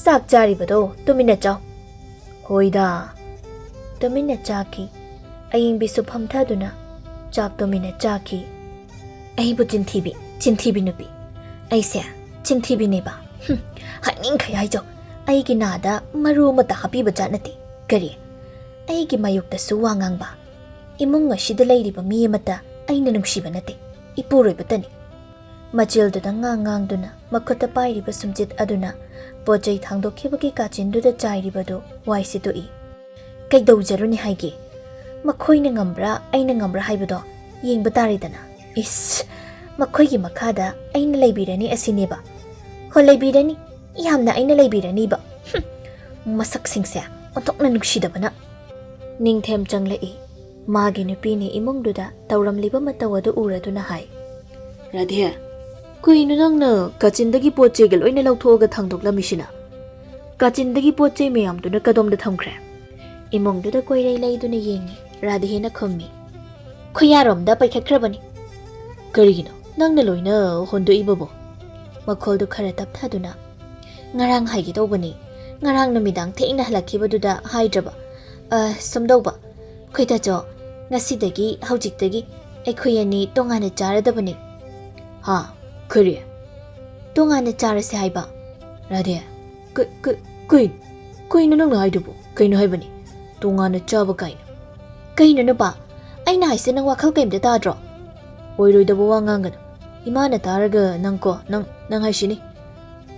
ꯆꯥꯛ ꯆꯥꯔꯤꯕꯗꯣ ꯇꯨꯃꯤꯟꯅ ꯆꯥꯎ꯫" "ꯍꯣꯏꯗ꯫" ꯇꯨꯃꯤꯟꯅ ꯆꯥꯈꯤ꯫ ꯑꯌꯤꯡꯕꯤꯁꯨ ꯐꯝꯊꯗꯨꯅ ꯆꯥꯛ ꯇꯨꯃꯤꯟꯅ ꯆꯥꯈꯤ꯫ "ꯑꯩꯕꯨ ꯆꯤꯟꯊꯤꯕꯤ, ꯆꯤꯟꯊꯤꯕꯤ ꯅꯨꯄꯤ꯫ ꯑꯩꯁꯦ ꯆꯤꯟꯊꯤꯕꯤꯅꯦꯕ꯫ ꯍꯨꯝ, ꯍꯥꯏꯅꯤꯡꯈꯩ ꯍꯥꯏꯖꯧ꯫ ꯑꯩꯒꯤ ꯅꯥꯗ ꯃꯔꯨ ꯑꯃꯠꯇ ꯍꯥꯞꯄꯤꯕ ꯖꯥꯠ ꯅꯠꯇꯦ꯫ ꯀꯔꯤ? ꯑꯩꯒꯤ ꯃꯥꯌꯣꯛꯇꯁꯨ ꯋꯥ ꯉꯥꯡꯕ꯫ ꯏꯃꯨꯡ ꯑꯁꯤꯗ ꯂꯩꯔꯤꯕ ꯃꯤ ꯑꯃꯠꯇ ꯑꯩꯅ ꯅꯨꯡꯁꯤꯕ ꯅꯠꯇꯦ꯫ ꯏꯄꯨꯔꯣꯏꯕꯇꯅꯤ꯫" ꯃꯆꯤꯜꯗꯨꯗ ꯉꯥꯡ ꯉꯥꯡꯗꯨꯅ ꯃꯈꯨꯠꯇ ꯄꯥꯏꯔꯤꯕ ꯁꯨꯝꯆꯤꯠ ꯑꯗꯨꯅ ꯄꯣꯠ ꯆꯩ ꯊꯥꯡꯗꯣꯛꯈꯤꯕꯒꯤ ꯀꯥꯆꯤꯟꯗꯨꯗ ꯆꯥꯏꯔꯤꯕꯗꯨ ꯋꯥꯏ ꯁꯤꯠꯇꯣꯛꯏ꯫ "ꯀꯩꯗꯧꯖꯔꯨꯅꯤ ꯍꯥꯏꯒꯦ? ꯃꯈꯣꯏꯅ ꯉꯝꯕ꯭ꯔꯥ, ꯑꯩꯅ ꯉꯝꯕ꯭ꯔꯥ ꯍꯥꯏꯕꯗꯣ ꯌꯦꯡꯕ ꯇꯥꯔꯦꯗꯅ꯫ ꯏꯁ, ꯃꯈꯣꯏꯒꯤ ꯃꯈꯥꯗ ꯑꯩꯅ ꯂꯩꯕꯤꯔꯅꯤ ꯑꯁꯤꯅꯦꯕ꯫ ꯍꯣ, ꯂꯩꯕꯤꯔꯅꯤ, ꯌꯥꯝꯅ ꯑꯩꯅ ꯂꯩꯕꯤꯔꯅꯤꯕ꯫ ꯍꯨꯝ, ꯃꯁꯛꯁꯤꯡꯁꯦ ꯑꯣꯟꯊꯣꯛꯅ ꯅꯨꯡꯁꯤꯗꯕꯅ꯫" ꯅꯤꯡꯊꯦꯝ ꯆꯪꯂꯛꯏ꯫ ꯃꯥꯒꯤ ꯅꯨꯄꯤꯅꯤ ꯏꯃꯨꯡꯗꯨꯗ ꯇꯧꯔꯝꯂꯤꯕ ꯃꯇꯧ ꯑꯗꯨ ꯎꯔꯗꯨꯅ ꯍꯥꯏ, "ꯔꯥꯙꯦ, ꯀꯩꯅꯣ ꯅꯪꯅ ꯀꯥꯆꯤꯟꯗꯒꯤ ꯄꯣꯠ ꯆꯩꯒ ꯂꯣꯏꯅ ꯂꯧꯊꯣꯛꯑꯒ ꯊꯥꯡꯗꯣꯛꯂꯝꯃꯤꯁꯤꯅ? ꯀꯥꯆꯤꯟꯗꯒꯤ ꯄꯣꯠ ꯆꯩ ꯃꯌꯥꯝꯗꯨꯅ ꯀꯗꯣꯝꯗ ꯊꯝꯈ꯭ꯔꯦ?" ꯏꯃꯨꯡꯗꯨꯗ ꯀꯣꯏꯔꯩ ꯂꯩꯗꯨꯅ ꯌꯦꯡꯉꯤ꯫ ꯔꯥꯙꯦꯅ ꯈꯨꯝꯃꯤ, "ꯈꯨꯌꯥꯔꯣꯝꯗ ꯄꯥꯏꯈꯠꯈ꯭ꯔꯕꯅꯤ꯫" "ꯀꯔꯤꯒꯤꯅꯣ ꯅꯪꯅ ꯂꯣꯏꯅ ꯍꯣꯟꯗꯣꯛꯏꯕꯕꯣ?" ꯃꯈꯣꯜꯗꯨ ꯈꯔ ꯇꯞꯊꯗꯨꯅ, "ꯉꯔꯥꯡ ꯍꯥꯏꯒꯦ ꯇꯧꯕꯅꯤ꯫ ꯉꯔꯥꯡ ꯅꯨꯃꯤꯗꯥꯡ ꯊꯦꯡꯅ ꯍꯜꯂꯛꯈꯤꯕꯗꯨꯗ ꯍꯥꯏꯗ꯭ꯔꯕ꯫ ꯑ, ꯁꯨꯝꯗꯧꯕ, ꯈꯣꯏꯗꯥꯖꯧ, ꯉꯁꯤꯗꯒꯤ, ꯍꯧꯖꯤꯛꯇꯒꯤ ꯑꯩꯈꯣꯏ ꯑꯅꯤ ꯇꯣꯉꯥꯟꯅ ꯆꯥꯔꯗꯕꯅꯤ꯫" "ꯍꯥ? ꯀꯔꯤ?" "ꯇꯣꯉꯥꯟꯅ ꯆꯥꯔꯁꯦ ꯍꯥꯏꯕ꯫" "ꯔꯥꯙꯦ, ꯀ-, ꯀ-, ꯀꯩ-, ꯀꯩꯅꯣ ꯅꯪꯅ ꯍꯥꯏꯗꯨꯕꯨ? ꯀꯩꯅꯣ ꯍꯥꯏꯕꯅꯤ, ꯇꯣꯉꯥꯟꯅ ꯆꯥꯕ ꯀꯥꯏꯅ?" "ꯀꯩꯅꯣ ꯅꯨꯄꯥ? ꯑꯩꯅ ꯍꯥꯏꯁꯦ ꯅꯪ ꯋꯥꯈꯜ ꯀꯩꯝꯇ ꯇꯥꯗ꯭ꯔꯣ?" "ꯑꯣꯏꯔꯣꯏꯗꯕ ꯋꯥ ꯉꯥꯡꯒꯅꯨ꯫ ꯏꯃꯥꯅ ꯇꯥꯔꯒ ꯅꯪ ꯀꯣ, ꯅꯪ, ꯅꯪ ꯍꯥꯏꯁꯤꯅꯤ꯫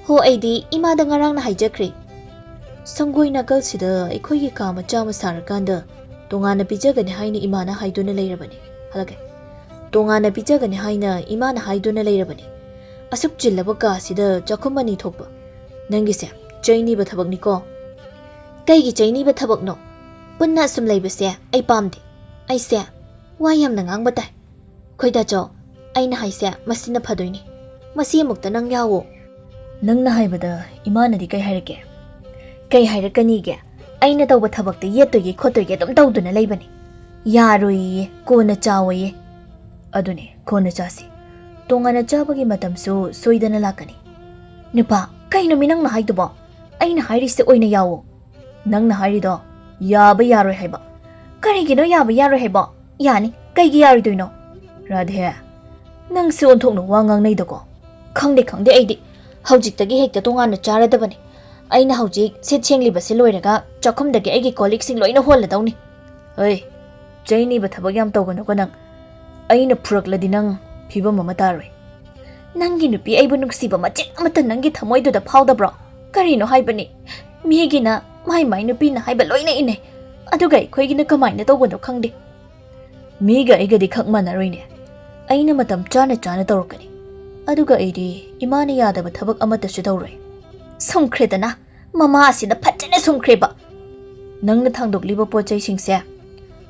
ꯍꯣ, ꯑꯩꯗꯤ ꯏꯃꯥꯗ ꯉꯔꯥꯡꯅ ꯍꯥꯏꯖꯈ꯭ꯔꯦ꯫ ꯁꯪꯒꯣꯏ ꯅꯥꯀꯜꯁꯤꯗ ꯑꯩꯈꯣꯏꯒꯤ ꯀꯥ ꯃꯆꯥ ꯑꯃ ꯁꯥꯔꯀꯥꯟꯗ ꯇꯣꯉꯥꯟꯅ ꯄꯤꯖꯒꯅꯤ ꯍꯥꯏꯅ ꯏꯃꯥꯅ ꯍꯥꯏꯗꯨꯅ ꯂꯩꯔꯕꯅꯤ꯫ ꯍꯜꯂꯛꯀꯦ꯫ ꯇꯣꯉꯥꯟꯅ ꯄꯤꯖꯒꯅꯤ ꯍꯥꯏꯅ ꯏꯃꯥꯅ ꯍꯥꯏꯗꯨꯅ ꯂꯩꯔꯕꯅꯤ꯫ ꯑꯁꯨꯛ ꯆꯤꯜꯂꯕ ꯀꯥꯁꯤꯗ ꯆꯥꯛꯈꯨꯝ ꯑꯅꯤ ꯊꯣꯛꯄ꯫ ꯅꯪꯒꯤꯁꯦ ꯆꯩꯅꯤꯕ ꯊꯕꯛꯅꯤꯀꯣ꯫ ꯀꯩꯒꯤ ꯆꯩꯅꯤꯕ ꯊꯕꯛꯅꯣ? ꯄꯨꯟꯅ ꯑꯁꯨꯝ ꯂꯩꯕꯁꯦ ꯑꯩ ꯄꯥꯝꯗꯦ꯫ ꯑꯩꯁꯦ ꯋꯥ ꯌꯥꯝꯅ ꯉꯥꯡꯕ ꯇꯥꯏ꯫ ꯈꯣꯏꯗꯥꯖꯧ, ꯑꯩꯅ ꯍꯥꯏꯁꯦ ꯃꯁꯤꯅ ꯐꯗꯣꯏꯅꯤ꯫ ꯃꯁꯤ ꯑꯃꯨꯛꯇ ꯅꯪ ꯌꯥꯎꯋꯣ꯫ ꯅꯪꯅ ꯍꯥꯏꯕꯗ ꯏꯃꯥꯅꯗꯤ ꯀꯩ ꯍꯥꯏꯔꯛꯀꯦ? ꯀꯩ ꯍꯥꯏꯔꯛꯀꯅꯤꯒꯦ? ꯑꯩꯅ ꯇꯧꯕ ꯊꯕꯛꯇ ꯌꯦꯠꯇꯣꯏꯒꯦ ꯈꯣꯠꯇꯣꯏꯒꯦ ꯑꯗꯨꯝ ꯇꯧꯗꯨꯅ ꯂꯩꯕꯅꯤ꯫ ꯌꯥꯔꯣꯏꯌꯦ, ꯀꯣꯟꯅ ꯆꯥꯎꯑꯣꯌꯦ꯫ ꯑꯗꯨꯅꯦ, ꯀꯣꯟꯅ ꯆꯥꯁꯤ꯫ ꯇꯣꯉꯥꯟꯅ ꯆꯥꯕꯒꯤ ꯃꯇꯝꯁꯨ ꯁꯣꯏꯗꯅ ꯂꯥꯛꯀꯅꯤ꯫ ꯅꯨꯄꯥ, ꯀꯩꯅꯣ ꯃꯤ ꯅꯪꯅ ꯍꯥꯏꯗꯨꯕꯣ? ꯑꯩꯅ ꯍꯥꯏꯔꯤꯁꯦ ꯑꯣꯏꯅ ꯌꯥꯎꯑꯣ꯫ ꯅꯪꯅ ꯍꯥꯏꯔꯤꯗꯣ ꯌꯥꯕ ꯌꯥꯔꯣꯏ ꯍꯥꯏꯕ꯫ ꯀꯔꯤꯒꯤꯅꯣ ꯌꯥꯕ ꯌꯥꯔꯣꯏ ꯍꯥꯏꯕ? ꯌꯥꯅꯤ, ꯀꯩꯒꯤ ꯌꯥꯔꯣꯏꯗꯣꯏꯅꯣ? ꯔꯥꯙꯦ, ꯅꯪꯁꯨ ꯑꯣꯟꯊꯣꯛꯅ ꯋꯥ ꯉꯥꯡꯅꯩꯗꯀꯣ꯫ ꯈꯪꯗꯦ, ꯈꯪꯗꯦ, ꯑꯩꯗꯤ ꯍꯧꯖꯤꯛꯇꯒꯤ ꯍꯦꯛꯇ ꯇꯣꯉꯥꯟꯅ ꯆꯥꯔꯗꯕꯅꯤ꯫ ꯑꯩꯅ ꯍꯧꯖꯤꯛ ꯁꯤꯠ ꯁꯦꯡꯂꯤꯕꯁꯤ ꯂꯣꯏꯔꯒ ꯆꯥꯛꯈꯨꯝꯗꯒꯤ ꯑꯩꯒꯤ ꯀꯣꯜ ꯂꯤꯛꯁꯤꯡ ꯂꯣꯏꯅ ꯍꯣꯜꯂꯗꯧꯅꯤ꯫ ꯍꯣꯏ, ꯆꯩꯅꯤꯕ ꯊꯕꯛ ꯌꯥꯝ ꯇꯧꯒꯅꯨꯀꯣ ꯅꯪ꯫ ꯑꯩꯅ ꯐꯨꯔꯛꯂꯗꯤ ꯅꯪ ꯐꯤꯕꯝ ꯑꯃ ꯇꯥꯔꯣꯏ꯫ ꯅꯪꯒꯤ ꯅꯨꯄꯤ ꯑꯩꯕꯨ ꯅꯨꯡꯁꯤꯕ ꯃꯆꯦꯠ ꯑꯃꯠꯇ ꯅꯪꯒꯤ ꯊꯃꯣꯏꯗꯨꯗ ꯐꯥꯎꯗꯕ꯭ꯔꯣ? ꯀꯔꯤꯅꯣ ꯍꯥꯏꯕꯅꯤ? ꯃꯤꯒꯤꯅ ꯃꯥꯏ ꯃꯥꯏ ꯅꯨꯄꯤꯅ ꯍꯥꯏꯕ ꯂꯣꯏꯅ ꯏꯟꯅꯩ, ꯑꯗꯨꯒ ꯑꯩꯈꯣꯏꯒꯤꯅ ꯀꯃꯥꯏꯅ ꯇꯧꯕꯅꯣ ꯈꯪꯗꯦ꯫ ꯃꯤꯒ ꯑꯩꯒꯗꯤ ꯈꯛ ꯃꯥꯟꯅꯔꯣꯏꯅꯦ꯫ ꯑꯩꯅ ꯃꯇꯝ ꯆꯥꯅ ꯆꯥꯅ ꯇꯧꯔꯛꯀꯅꯤ꯫ ꯑꯗꯨꯒ ꯑꯩꯗꯤ ꯏꯃꯥꯅ ꯌꯥꯗꯕ ꯊꯕꯛ ꯑꯃꯠꯇꯁꯨ ꯇꯧꯔꯣꯏ꯫ ꯁꯨꯝꯈ꯭ꯔꯦꯗꯅ, ꯃꯃꯥ ꯑꯁꯤꯅ ꯐꯖꯅ ꯁꯨꯝꯈ꯭ꯔꯦꯕ꯫ ꯅꯪꯅ ꯊꯥꯡꯗꯣꯛꯂꯤꯕ ꯄꯣꯠ ꯆꯩꯁꯤꯡꯁꯦ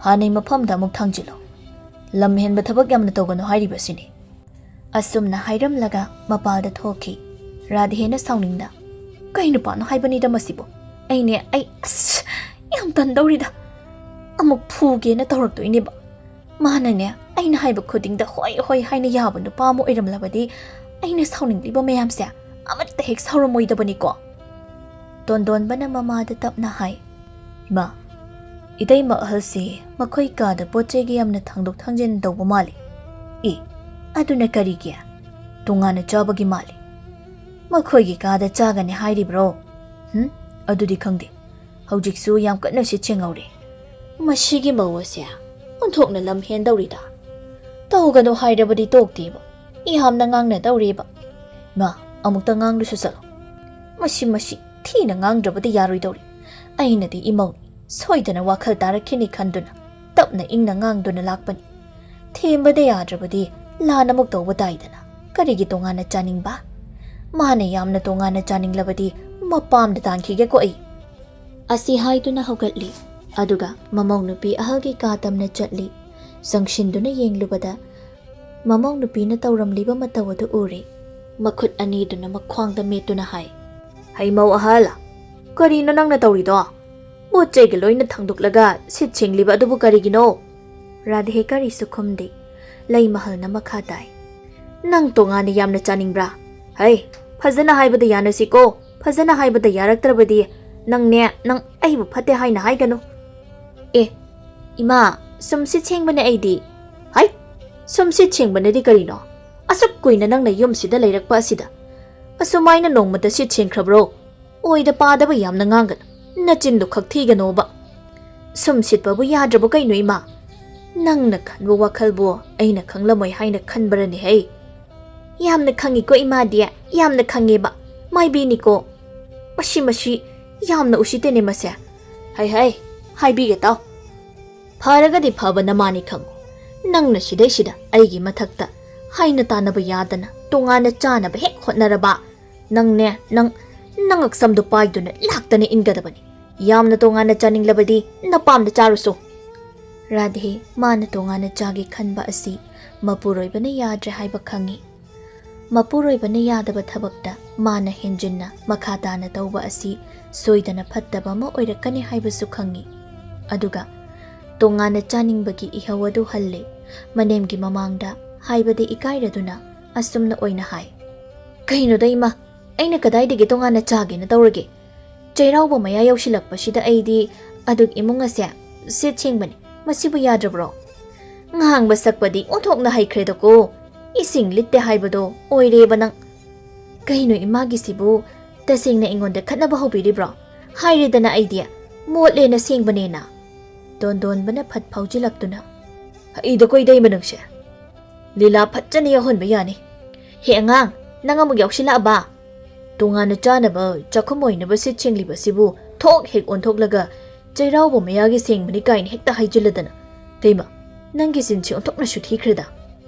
ꯍꯥꯟꯅꯩ ꯃꯐꯝꯗ ꯑꯃꯨꯛ ꯊꯥꯡꯖꯤꯜꯂꯨ꯫ ꯂꯝ ꯍꯦꯟꯕ ꯊꯕꯛ ꯌꯥꯝꯅ ꯇꯧꯒꯅꯨ ꯍꯥꯏꯔꯤꯕꯁꯤꯅꯤ꯫ ꯑꯁꯨꯝꯅ ꯍꯥꯏꯔꯝꯂꯒ ꯃꯄꯥꯜꯗ ꯊꯣꯛꯈꯤ꯫ ꯔꯥꯙꯦꯅ ꯁꯥꯎꯅꯤꯡꯅ, "ꯀꯩ ꯅꯨꯄꯥꯅꯣ ꯍꯥꯏꯕꯅꯤꯗ ꯃꯁꯤꯕꯨ? ꯑꯩꯅꯦ, ꯑꯩ ꯑꯁ ꯌꯥꯝ ꯇꯟꯗꯧꯔꯤꯗ꯫ ꯑꯃꯨꯛ ꯐꯨꯒꯦꯅ ꯇꯧꯔꯛꯇꯣꯏꯅꯦꯕ꯫ ꯃꯥꯅꯅꯦ, ꯑꯩꯅ ꯍꯥꯏꯕ ꯈꯨꯗꯤꯡꯗ ꯍꯣꯏ ꯍꯣꯏ ꯍꯥꯏꯅ ꯌꯥꯕ ꯅꯨꯄꯥ ꯑꯃ ꯑꯣꯏꯔꯝꯂꯕꯗꯤ ꯑꯩꯅ ꯁꯥꯎꯅꯤꯡꯂꯤꯕ ꯃꯌꯥꯝꯁꯦ ꯑꯃꯠꯇ ꯍꯦꯛ ꯁꯥꯎꯔꯝꯃꯣꯏꯗꯕꯅꯤꯀꯣ?" ꯇꯣꯟꯗꯣꯟꯕꯅ ꯃꯃꯥꯗ ꯇꯞꯅ ꯍꯥꯏ, "ꯏꯃꯥ, ꯏꯇꯩꯃ ꯑꯍꯜꯁꯤ ꯃꯈꯣꯏ ꯀꯥꯗ ꯄꯣꯠ ꯆꯩꯒ ꯌꯥꯝꯅ ꯊꯥꯡꯗꯣꯛ ꯊꯥꯡꯖꯤꯟ ꯇꯧꯕ ꯃꯥꯜꯂꯤ꯫ ꯑꯦ, ꯑꯗꯨꯅ ꯀꯔꯤꯒꯤ? ꯇꯣꯉꯥꯟꯅ ꯆꯥꯕꯒꯤ ꯃꯥꯜꯂꯤ꯫ ꯃꯈꯣꯏꯒꯤ ꯀꯥꯗ ꯆꯥꯒꯅꯤ ꯍꯥꯏꯔꯤꯕ꯭ꯔꯣ? ꯍꯨꯝ? ꯑꯗꯨꯗꯤ ꯈꯪꯗꯦ꯫ ꯍꯧꯖꯤꯛꯁꯨ ꯌꯥꯝ ꯀꯟꯅ ꯁꯤꯠ ꯁꯦꯡꯍꯧꯔꯤ꯫ ꯃꯁꯤꯒꯤ ꯃꯧ ꯑꯁꯦ ꯑꯣꯟꯊꯣꯛꯅ ꯂꯝ ꯍꯦꯟꯗꯧꯔꯤꯗ꯫ ꯇꯧꯒꯅꯨ ꯍꯥꯏꯔꯕꯗꯤ ꯇꯣꯛꯇꯦꯕ꯫ ꯌꯥꯝꯅ ꯉꯥꯡꯅꯗꯧꯔꯤꯕ꯫ ꯃꯥ, ꯑꯃꯨꯛꯇ ꯉꯥꯡꯗꯨꯁꯨ ꯆꯠꯂꯣ꯫ ꯃꯁꯤ, ꯃꯁꯤ ꯊꯤꯅ ꯉꯥꯡꯗ꯭ꯔꯕꯗꯤ ꯌꯥꯔꯣꯏꯗꯧꯔꯤ꯫ ꯑꯩꯅꯗꯤ ꯏꯃꯧꯅꯤ, ꯁꯣꯏꯗꯅ ꯋꯥꯈꯜ ꯇꯥꯔꯛꯈꯤꯅꯤ ꯈꯟꯗꯨꯅ ꯇꯞꯅ ꯏꯪꯅ ꯉꯥꯡꯗꯨꯅ ꯂꯥꯛꯄꯅꯤ꯫ ꯊꯦꯝꯕꯗ ꯌꯥꯗ꯭ꯔꯕꯗꯤ ꯂꯥꯟ ꯑꯃꯨꯛ ꯇꯧꯕ ꯇꯥꯏꯗꯅ꯫ ꯀꯔꯤꯒꯤ ꯇꯣꯉꯥꯟꯅ ꯆꯥꯅꯤꯡꯕ? ꯃꯥꯅ ꯌꯥꯝꯅ ꯇꯣꯉꯥꯟꯅ ꯆꯥꯅꯤꯡꯂꯕꯗꯤ ꯃꯄꯥꯝꯗ ꯇꯥꯟꯈꯤꯒꯦꯀꯣ ꯑꯩ꯫ ꯑꯁꯤ ꯍꯥꯏꯗꯨꯅ ꯍꯧꯒꯠꯂꯤ꯫ ꯑꯗꯨꯒ ꯃꯃꯧ ꯅꯨꯄꯤ ꯑꯍꯜꯒꯤ ꯀꯥ ꯇꯝꯅ ꯆꯠꯂꯤ꯫ ꯆꯪꯁꯤꯟꯗꯨꯅ ꯌꯦꯡꯂꯨꯕꯗ ꯃꯃꯧ ꯅꯨꯄꯤꯅ ꯇꯧꯔꯝꯂꯤꯕ ꯃꯇꯧ ꯑꯗꯨ ꯎꯔꯦ꯫ ꯃꯈꯨꯠ ꯑꯅꯤꯗꯨꯅ ꯃꯈ꯭ꯋꯥꯡꯗ ꯃꯦꯠꯇꯨꯅ ꯍꯥꯏ, "ꯍꯩꯃꯧ ꯑꯍꯜ, ꯀꯔꯤꯅꯣ ꯅꯪꯅ ꯇꯧꯔꯤꯗꯣ? ꯄꯣꯠ ꯆꯩꯒ ꯂꯣꯏꯅ ꯊꯥꯡꯗꯣꯛꯂꯒ ꯁꯤꯠ ꯁꯦꯡꯂꯤꯕ ꯑꯗꯨꯕꯨ ꯀꯔꯤꯒꯤꯅꯣ?" ꯔꯥꯙꯦ ꯀꯔꯤꯁꯨ ꯈꯨꯝꯗꯦ꯫ ꯂꯩꯃꯍꯜꯅ ꯃꯈꯥ ꯇꯥꯏ, "ꯅꯪ ꯇꯣꯉꯥꯟꯅ ꯌꯥꯝꯅ ꯆꯥꯅꯤꯡꯕ꯭ꯔꯥ? ꯍꯩ, ꯐꯖꯅ ꯍꯥꯏꯕꯗ ꯌꯥꯅꯁꯤꯀꯣ꯫ ꯐꯖꯅ ꯍꯥꯏꯕꯗ ꯌꯥꯔꯛꯇ꯭ꯔꯕꯗꯤ ꯅꯪꯅꯦ, ꯅꯪ ꯑꯩꯕꯨ ꯐꯠꯇꯦ ꯍꯥꯏꯅ ꯍꯥꯏꯒꯅꯨ꯫" "ꯑꯦ, ꯏꯃꯥ, ꯁꯨꯝ ꯁꯤꯠ ꯁꯦꯡꯕꯅꯦ ꯑꯩꯗꯤ꯫" "ꯍꯩ, ꯁꯨꯝ ꯁꯤꯠ ꯁꯦꯡꯕꯅꯗꯤ ꯀꯔꯤꯅꯣ? ꯑꯁꯨꯛ ꯀꯨꯏꯅ ꯅꯪꯅ ꯌꯨꯝꯁꯤꯗ ꯂꯩꯔꯛꯄ ꯑꯁꯤꯗ ꯑꯁꯨꯃꯥꯏꯅ ꯅꯣꯡꯃꯇ ꯁꯤꯠ ꯁꯦꯡꯈ꯭ꯔꯕ꯭ꯔꯣ? ꯑꯣꯏꯗ ꯄꯥꯗꯕ ꯌꯥꯝꯅ ꯉꯥꯡꯒꯅꯨ꯫ ꯅꯆꯤꯟꯗꯨ ꯈꯛ ꯊꯤꯒꯅꯣꯕ꯫ ꯁꯨꯝ ꯁꯤꯠꯄꯕꯨ ꯌꯥꯗ꯭ꯔꯕꯣ ꯀꯩꯅꯣ, ꯏꯃꯥ? ꯅꯪꯅ ꯈꯟꯕ ꯋꯥꯈꯜꯕꯨ ꯑꯩꯅ ꯈꯪꯂꯝꯃꯣꯏ ꯍꯥꯏꯅ ꯈꯟꯕ꯭ꯔꯅꯦ ꯍꯩ?" "ꯌꯥꯝꯅ ꯈꯪꯉꯤꯀꯣ ꯏꯃꯥꯗꯤ, ꯌꯥꯝꯅ ꯈꯪꯉꯦꯕ꯫ ꯃꯥꯏꯕꯤꯅꯤꯀꯣ꯫ ꯃꯁꯤ, ꯃꯁꯤ ꯌꯥꯝꯅ ꯎꯁꯤꯠꯇꯦꯅꯦ ꯃꯁꯦ꯫" "ꯍꯩ, ꯍꯩ, ꯍꯥꯏꯕꯤꯒꯦ ꯇꯥꯎ꯫ ꯐꯔꯒꯗꯤ ꯐꯕ ꯅꯃꯥꯅꯤ ꯈꯪꯉꯨ꯫ ꯅꯪꯅ ꯁꯤꯗꯩꯁꯤꯗ ꯑꯩꯒꯤ ꯃꯊꯛꯇ ꯍꯥꯏꯅ ꯇꯥꯅꯕ ꯌꯥꯗꯅ ꯇꯣꯉꯥꯟꯅ ꯆꯥꯅꯕ ꯍꯦꯛ ꯍꯣꯠꯅꯔꯕ, ꯅꯪꯅꯦ, ꯅꯪ, ꯅꯪ ꯑꯛꯁꯝꯗꯣ ꯄꯥꯏꯗꯨꯅ ꯂꯥꯛꯇꯅ ꯏꯟꯒꯗꯕꯅꯤ꯫ ꯌꯥꯝꯅ ꯇꯣꯉꯥꯟꯅ ꯆꯥꯅꯤꯡꯂꯕꯗꯤ ꯅꯄꯥꯝꯗ ꯆꯥꯔꯨꯁꯨ꯫" ꯔꯥꯙꯦ ꯃꯥꯅ ꯇꯣꯉꯥꯟꯅ ꯆꯥꯒꯦ ꯈꯟꯕ ꯑꯁꯤ ꯃꯄꯨꯔꯣꯏꯕꯅ ꯌꯥꯗ꯭ꯔꯦ ꯍꯥꯏꯕ ꯈꯪꯉꯤ꯫ ꯃꯄꯨꯔꯣꯏꯕꯅ ꯌꯥꯗꯕ ꯊꯕꯛꯇ ꯃꯥꯅ ꯍꯦꯟꯖꯤꯟꯅ ꯃꯈꯥ ꯇꯥꯅ ꯇꯧꯕ ꯑꯁꯤ ꯁꯣꯏꯗꯅ ꯐꯠꯇꯕ ꯑꯃ ꯑꯣꯏꯔꯛꯀꯅꯤ ꯍꯥꯏꯕꯁꯨ ꯈꯪꯉꯤ꯫ ꯑꯗꯨꯒ ꯇꯣꯉꯥꯟꯅ ꯆꯥꯅꯤꯡꯕꯒꯤ ꯏꯍꯧ ꯑꯗꯨ ꯍꯜꯂꯦ꯫ ꯃꯅꯦꯝꯒꯤ ꯃꯃꯥꯡꯗ ꯍꯥꯏꯕꯗꯤ ꯏꯀꯥꯏꯔꯗꯨꯅ ꯑꯁꯨꯝꯅ ꯑꯣꯏꯅ ꯍꯥꯏ, "ꯀꯩꯅꯣꯗ ꯏꯃꯥ, ꯑꯩꯅ ꯀꯗꯥꯏꯗꯒꯤ ꯇꯣꯉꯥꯟꯅ ꯆꯥꯒꯦꯅ ꯇꯧꯔꯒꯦ? ꯆꯩꯔꯥꯎꯕ ꯃꯌꯥ ꯌꯧꯁꯤꯜꯂꯛꯄꯁꯤꯗ ꯑꯩꯗꯤ ꯑꯗꯨꯛ ꯏꯃꯨꯡ ꯑꯁꯦ ꯁꯤꯠ ꯁꯦꯡꯕꯅꯤ, ꯃꯁꯤꯕꯨ ꯌꯥꯗ꯭ꯔꯕ꯭ꯔꯣ?" "ꯉꯥꯡꯕ ꯁꯛꯄꯗꯤ ꯑꯣꯟꯊꯣꯛꯅ ꯍꯩꯈ꯭ꯔꯦꯗꯀꯣ꯫ ꯏꯁꯤꯡ ꯂꯤꯠꯇꯦ ꯍꯥꯏꯕꯗꯣ ꯑꯣꯏꯔꯦꯕ ꯅꯪ꯫ ꯀꯩꯅꯣ ꯏꯃꯥꯒꯤꯁꯤꯕꯨ ꯇꯁꯦꯡꯅ ꯑꯩꯉꯣꯟꯗ ꯈꯠꯅꯕ ꯍꯧꯕꯤꯔꯤꯕ꯭ꯔꯣ? ꯍꯥꯏꯔꯦꯗꯅ ꯑꯩꯗꯤ ꯃꯣꯠꯂꯦꯅ ꯁꯦꯡꯕꯅꯦꯅ꯫" ꯇꯣꯟꯗꯣꯟꯕꯅ ꯐꯠ ꯐꯥꯎꯖꯤꯜꯂꯛꯇꯨꯅ, "ꯍꯩꯗ ꯀꯣꯏꯗꯩꯕ ꯅꯪꯁꯦ꯫ ꯂꯤꯂꯥ ꯐꯖꯅ ꯌꯥꯎꯍꯟꯕ ꯌꯥꯅꯤ꯫ ꯍꯦ ꯑꯉꯥꯡ, ꯅꯪ ꯑꯃꯨꯛ ꯌꯥꯎꯁꯤꯜꯂꯛꯑꯕ? ꯇꯣꯉꯥꯟꯅ ꯆꯥꯅꯕ ꯆꯥꯛꯈꯨꯝ ꯑꯣꯏꯅꯕ ꯁꯤꯠ ꯁꯦꯡꯂꯤꯕꯁꯤꯕꯨ ꯊꯣꯛ ꯍꯦꯛ ꯑꯣꯟꯊꯣꯛꯂꯒ ꯆꯩꯔꯥꯎꯕ ꯃꯌꯥꯒꯤ ꯁꯦꯡꯕꯅꯤ ꯀꯥꯏꯅ ꯍꯦꯛꯇ ꯍꯥꯏꯖꯤꯜꯂꯗꯅ꯫ ꯏꯇꯩꯃ, ꯅꯪꯒꯤ ꯆꯤꯟꯁꯤ ꯑꯣꯟꯊꯣꯛꯅꯁꯨ ꯊꯤꯈ꯭ꯔꯦꯗ꯫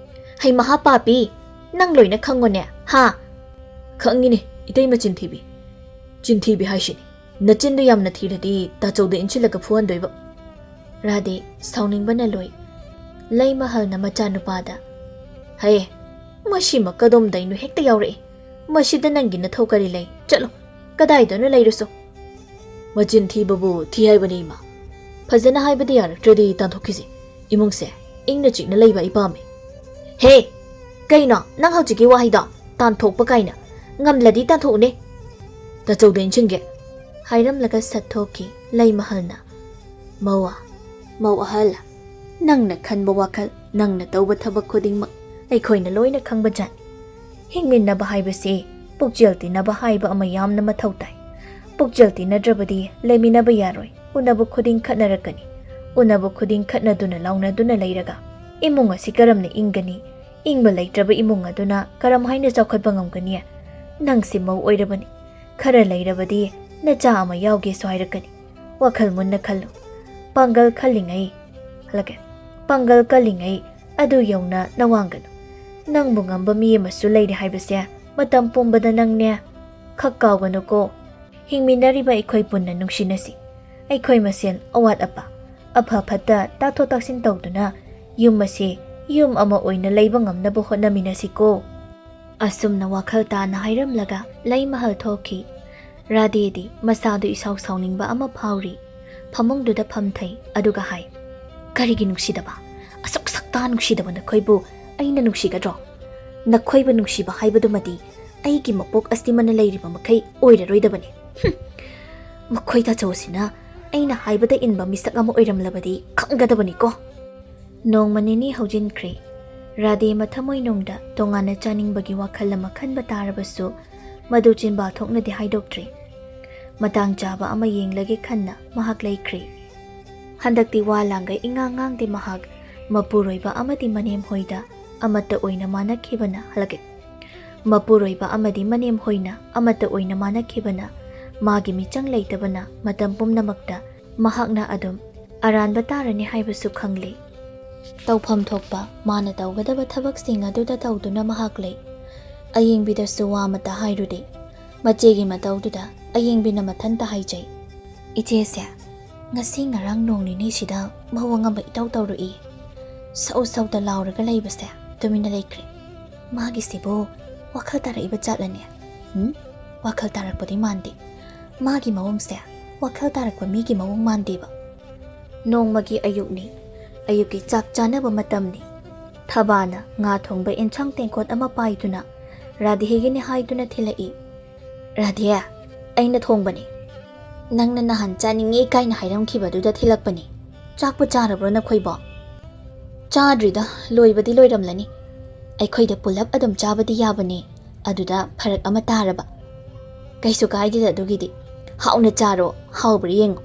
ꯍꯩ ꯃꯍꯥ ꯄꯥꯄꯤ, ꯅꯪ ꯂꯣꯏꯅ ꯈꯪꯉꯣꯅꯦ, ꯍꯥ? ꯈꯪꯉꯤꯅꯦ, ꯏꯇꯩꯃ ꯆꯤꯟꯊꯤꯕꯤ꯫ ꯆꯤꯟꯊꯤꯕꯤ ꯍꯥꯏꯁꯤꯅꯤ꯫ ꯅꯆꯤꯟꯗꯨ ꯌꯥꯝꯅ ꯊꯤꯔꯗꯤ ꯇꯥꯆꯧꯗ ꯏꯟꯁꯤꯜꯂꯒ ꯐꯨꯍꯟꯗꯣꯏꯕ꯫ ꯔꯥꯙꯦ ꯁꯥꯎꯅꯤꯡꯕꯅ ꯂꯣꯏ꯫ ꯂꯩꯃꯍꯜꯅ ꯃꯆꯥꯅꯨꯄꯥꯗ, "ꯍꯩ, ꯃꯁꯤꯃ ꯀꯗꯣꯝꯗꯩꯅꯣ ꯍꯦꯛꯇ ꯌꯥꯎꯔꯛꯏ? ꯃꯁꯤꯗ ꯅꯪꯒꯤ ꯅꯊꯧ ꯀꯔꯤ ꯂꯩ? ꯆꯠꯂꯣ, ꯀꯗꯥꯏꯗꯅꯣ ꯂꯩꯔꯨꯁꯣ꯫" "ꯃꯆꯤꯟ ꯊꯤꯕꯕꯨ ꯊꯤ ꯍꯥꯏꯕꯅꯤ, ꯏꯃꯥ꯫ ꯐꯖꯅ ꯍꯥꯏꯕꯗ ꯌꯥꯔꯛꯇ꯭ꯔꯗꯤ ꯇꯥꯟꯊꯣꯛꯈꯤꯁꯤ꯫ ꯏꯃꯨꯡꯁꯦ ꯏꯪꯅ ꯆꯤꯛꯅ ꯂꯩꯕ ꯑꯩ ꯄꯥꯝꯃꯤ꯫" "ꯍꯦ, ꯀꯩꯅꯣ ꯅꯪ ꯍꯧꯖꯤꯛꯀꯤ ꯋꯥꯍꯩꯗꯣ? ꯇꯥꯟꯊꯣꯛꯄ ꯀꯥꯏꯅ꯫ ꯉꯝꯂꯗꯤ ꯇꯥꯟꯊꯣꯛꯎꯅꯦ꯫ ꯇꯥꯆꯧꯗ ꯏꯟꯁꯤꯟꯒꯦ꯫" ꯍꯥꯏꯔꯝꯂꯒ ꯁꯠ ꯊꯣꯛꯈꯤ ꯂꯩꯃꯍꯜꯅ꯫ "ꯃꯧ ꯑ-, ꯃꯧ ꯑꯍꯜ, ꯅꯪꯅ ꯈꯟꯕ ꯋꯥꯈꯜ, ꯅꯪꯅ ꯇꯧꯕ ꯊꯕꯛ ꯈꯨꯗꯤꯡꯃꯛ ꯑꯩꯈꯣꯏꯅ ꯂꯣꯏꯅ ꯈꯪꯕ ꯖꯥꯠꯅꯤ꯫ ꯍꯤꯡꯃꯤꯟꯅꯕ ꯍꯥꯏꯕꯁꯤ ꯄꯨꯛꯆꯦꯜ ꯇꯤꯟꯅꯕ ꯍꯥꯏꯕ ꯑꯃ ꯌꯥꯝꯅ ꯃꯊꯧ ꯇꯥꯏ꯫ ꯄꯨꯛꯆꯦꯜ ꯇꯤꯟꯅꯗ꯭ꯔꯕꯗꯤ ꯂꯩꯃꯤꯟꯅꯕ ꯌꯥꯔꯣꯏ꯫ ꯎꯅꯕ ꯈꯨꯗꯤꯡ ꯈꯠꯅꯔꯛꯀꯅꯤ꯫ ꯎꯅꯕ ꯈꯨꯗꯤꯡ ꯈꯠꯅꯗꯨꯅ ꯂꯥꯎꯅꯗꯨꯅ ꯂꯩꯔꯒ ꯏꯃꯨꯡ ꯑꯁꯤ ꯀꯔꯝꯅ ꯏꯪꯒꯅꯤ? ꯏꯪꯕ ꯂꯩꯇ꯭ꯔꯕ ꯏꯃꯨꯡ ꯑꯗꯨꯅ ꯀꯔꯝꯍꯥꯏꯅ ꯆꯥꯎꯈꯠꯄ ꯉꯝꯒꯅꯤ? ꯅꯪꯁꯤ ꯃꯧ ꯑꯣꯏꯔꯕꯅꯤ꯫ ꯈꯔ ꯂꯩꯔꯕꯗꯤ ꯅꯆꯥ ꯑꯃ ꯌꯥꯎꯒꯦꯁꯨ ꯍꯥꯏꯔꯛꯀꯅꯤ꯫ ꯋꯥꯈꯜ ꯃꯨꯟꯅ ꯈꯜꯂꯨ꯫ ꯄꯥꯡꯒꯜ ꯈꯜꯂꯤꯉꯩ, ꯍꯜꯂꯛꯀꯦ꯫ ꯄꯥꯡꯒꯜ ꯀꯜꯂꯤꯉꯩ ꯑꯗꯨ ꯌꯧꯅ ꯅꯋꯥꯡꯒꯅꯨ꯫ ꯅꯪꯕꯨ ꯉꯝꯕ ꯃꯤ ꯑꯃꯁꯨ ꯂꯩꯔꯦ ꯍꯥꯏꯕꯁꯦ ꯃꯇꯝ ꯄꯨꯝꯕꯗ ꯅꯪꯅꯦ꯫ ꯈꯛ ꯀꯥꯎꯒꯅꯨꯀꯣ꯫ ꯍꯤꯡꯃꯤꯟꯅꯔꯤꯕ ꯑꯩꯈꯣꯏ ꯄꯨꯟꯅ ꯅꯨꯡꯁꯤꯅꯁꯤ꯫ ꯑꯩꯈꯣꯏ ꯃꯁꯦꯜ ꯑꯋꯥꯠ ꯑꯄꯥ, ꯑꯐ ꯐꯠꯇ ꯇꯥꯊꯣꯛ ꯇꯥꯁꯤꯟ ꯇꯧꯗꯨꯅ ꯌꯨꯝ ꯑꯁꯤ ꯌꯨꯝ ꯑꯃ ꯑꯣꯏꯅ ꯂꯩꯕ ꯉꯝꯅꯕ ꯍꯣꯠꯅꯃꯤꯟꯅꯁꯤꯀꯣ꯫" ꯑꯁꯨꯝꯅ ꯋꯥꯈꯜ ꯇꯥꯅ ꯍꯥꯏꯔꯝꯂꯒ ꯂꯩꯃꯍꯜ ꯊꯣꯛꯈꯤ꯫ ꯔꯥꯙꯦꯗꯤ ꯃꯁꯥꯗꯨ ꯏꯁꯥꯎ ꯁꯥꯎꯅꯤꯡꯕ ꯑꯃ ꯐꯥꯎꯔꯤ꯫ ꯐꯃꯨꯡꯗꯨꯗ ꯐꯝꯊꯩ, ꯑꯗꯨꯒ ꯍꯥꯏ, "ꯀꯔꯤꯒꯤ ꯅꯨꯡꯁꯤꯗꯕ? ꯑꯁꯨꯛ ꯁꯛꯇꯥ ꯅꯨꯡꯁꯤꯗꯕ ꯅꯈꯣꯏꯕꯨ ꯑꯩꯅ ꯅꯨꯡꯁꯤꯒꯗ꯭ꯔꯣ? ꯅꯈꯣꯏꯕꯨ ꯅꯨꯡꯁꯤꯕ ꯍꯥꯏꯕꯗꯨꯃꯗꯤ ꯑꯩꯒꯤ ꯃꯄꯣꯛ ꯑꯁꯤꯃꯅ ꯂꯩꯔꯤꯕ ꯃꯈꯩ ꯑꯣꯏꯔꯔꯣꯏꯗꯕꯅꯤ꯫ ꯍꯨꯝ! ꯃꯈꯣꯏ ꯇꯥꯆꯧꯁꯤꯅ ꯑꯩꯅ ꯍꯥꯏꯕꯗ ꯏꯟꯕ ꯃꯤꯁꯛ ꯑꯃ ꯑꯣꯏꯔꯝꯂꯕꯗꯤ ꯈꯪꯒꯗꯕꯅꯤꯀꯣ꯫" ꯅꯣꯡꯃ ꯅꯤꯅꯤ ꯍꯧꯖꯤꯟꯈ꯭ꯔꯦ꯫ ꯔꯥꯙꯦ ꯃꯊꯃꯣꯏꯅꯨꯡꯗ ꯇꯣꯉꯥꯟꯅ ꯆꯥꯅꯤꯡꯕꯒꯤ ꯋꯥꯈꯜ ꯑꯃ ꯈꯟꯕ ꯇꯥꯔꯕꯁꯨ, ꯃꯗꯨ ꯆꯤꯟꯕꯥ ꯊꯣꯛꯅꯗꯤ ꯍꯥꯏꯗꯣꯛꯇ꯭ꯔꯤ꯫ ꯃꯇꯥꯡ ꯆꯥꯕ ꯑꯃ ꯌꯦꯡꯂꯒꯦ ꯈꯟꯅ ꯃꯍꯥꯛ ꯂꯩꯈ꯭ꯔꯦ꯫ ꯍꯟꯗꯛꯇꯤ ꯋꯥ ꯂꯥꯡꯒ ꯏꯉꯥꯡ ꯉꯥꯡꯗꯦ ꯃꯍꯥꯛ꯫ ꯃꯄꯨꯔꯣꯏꯕ ꯑꯃꯗꯤ ꯃꯅꯦꯝ ꯍꯣꯏꯗ ꯑꯃꯠꯇ ꯑꯣꯏꯅ ꯃꯥꯟꯅꯈꯤꯕꯅ ꯍꯜꯂꯛꯏ꯫ ꯃꯄꯨꯔꯣꯏꯕ ꯑꯃꯗꯤ ꯃꯅꯦꯝ ꯍꯣꯏꯅ ꯑꯃꯠꯇ ꯑꯣꯏꯅ ꯃꯥꯟꯅꯈꯤꯕꯅ ꯃꯥꯒꯤ ꯃꯤꯆꯪ ꯂꯩꯇꯕꯅ ꯃꯇꯝ ꯄꯨꯝꯅꯃꯛꯇ ꯃꯍꯥꯛꯅ ꯑꯗꯨꯝ ꯑꯔꯥꯟꯕ ꯇꯥꯔꯅꯤ ꯍꯥꯏꯕꯁꯨ ꯈꯪꯂꯤ꯫ ꯇꯧꯐꯝ ꯊꯣꯛꯄ ꯃꯥꯅ ꯇꯧꯒꯗꯕ ꯊꯕꯛꯁꯤꯡ ꯑꯗꯨꯗ ꯇꯧꯗꯨꯅ ꯃꯍꯥꯛ ꯂꯩ꯫ ꯑꯌꯦꯡꯕꯤꯗꯁꯨ ꯋꯥ ꯑꯃꯠꯇ ꯍꯥꯏꯔꯨꯗꯦ꯫ ꯃꯆꯦꯒꯤ ꯃꯇꯧꯗꯨꯗ ꯑꯌꯦꯡꯕꯤꯅ ꯃꯊꯟꯇ ꯍꯥꯏꯖꯩ, "ꯏꯆꯦꯁꯦ ꯉꯁꯤ ꯉꯔꯥꯡ ꯅꯣꯡ ꯅꯤꯅꯤꯁꯤꯗ ꯃꯑꯣꯡ ꯑꯃ ꯏꯇꯧ ꯇꯧꯔꯛꯏ꯫ ꯁꯧ ꯁꯧꯗ ꯂꯥꯎꯔꯒ ꯂꯩꯕꯁꯦ ꯇꯨꯃꯤꯟꯅ ꯂꯩꯈ꯭ꯔꯦ꯫ ꯃꯥꯒꯤꯁꯤꯕꯨ ꯋꯥꯈꯜ ꯇꯥꯔꯛꯏꯕ ꯖꯥꯠꯂꯅꯦ? ꯎꯝ? ꯋꯥꯈꯜ ꯇꯥꯔꯛꯄꯗꯤ ꯃꯥꯟꯗꯦ꯫ ꯃꯥꯒꯤ ꯃꯑꯣꯡꯁꯦ ꯋꯥꯈꯜ ꯇꯥꯔꯛꯄ ꯃꯤꯒꯤ ꯃꯑꯣꯡ ꯃꯥꯟꯗꯦꯕ꯫" ꯅꯣꯡꯃꯒꯤ ꯑꯌꯨꯛꯅꯤ꯫ ꯑꯌꯨꯛꯀꯤ ꯆꯥꯛ ꯆꯥꯅꯕ ꯃꯇꯝꯅꯤ꯫ ꯊꯕꯥꯅ ꯉꯥ ꯊꯣꯡꯕ ꯑꯦꯟꯁꯥꯡ ꯇꯦꯡꯀꯣꯠ ꯑꯃ ꯄꯥꯏꯗꯨꯅ ꯔꯥꯙꯦꯒꯤꯅꯤ ꯍꯥꯏꯗꯨꯅ ꯊꯤꯜꯂꯛꯏ꯫ "ꯔꯥꯙꯦ, ꯑꯩꯅ ꯊꯣꯡꯕꯅꯤ꯫ ꯅꯪꯅ ꯅꯍꯥꯟ ꯆꯥꯅꯤꯡꯉꯤ ꯀꯥꯏꯅ ꯍꯥꯏꯔꯝꯈꯤꯕꯗꯨꯗ ꯊꯤꯜꯂꯛꯄꯅꯤ꯫ ꯆꯥꯛꯄꯨ ꯆꯥꯔꯕ꯭ꯔꯣ ꯅꯈꯣꯏꯕꯣ?" "ꯆꯥꯗ꯭ꯔꯤꯗ, ꯂꯣꯏꯕꯗꯤ ꯂꯣꯏꯔꯝꯂꯅꯤ꯫ ꯑꯩꯈꯣꯏꯗ ꯄꯨꯂꯞ ꯑꯗꯨꯝ ꯆꯥꯕꯗꯤ ꯌꯥꯕꯅꯤ, ꯑꯗꯨꯗ ꯐꯔꯛ ꯑꯃ ꯇꯥꯔꯕ꯫" "ꯀꯩꯁꯨ ꯀꯥꯏꯗꯦꯗ ꯑꯗꯨꯒꯤꯗꯤ꯫ ꯍꯥꯎꯅ ꯆꯥꯔꯣ, ꯍꯥꯎꯕ꯭ꯔꯥ ꯌꯦꯡꯉꯣ꯫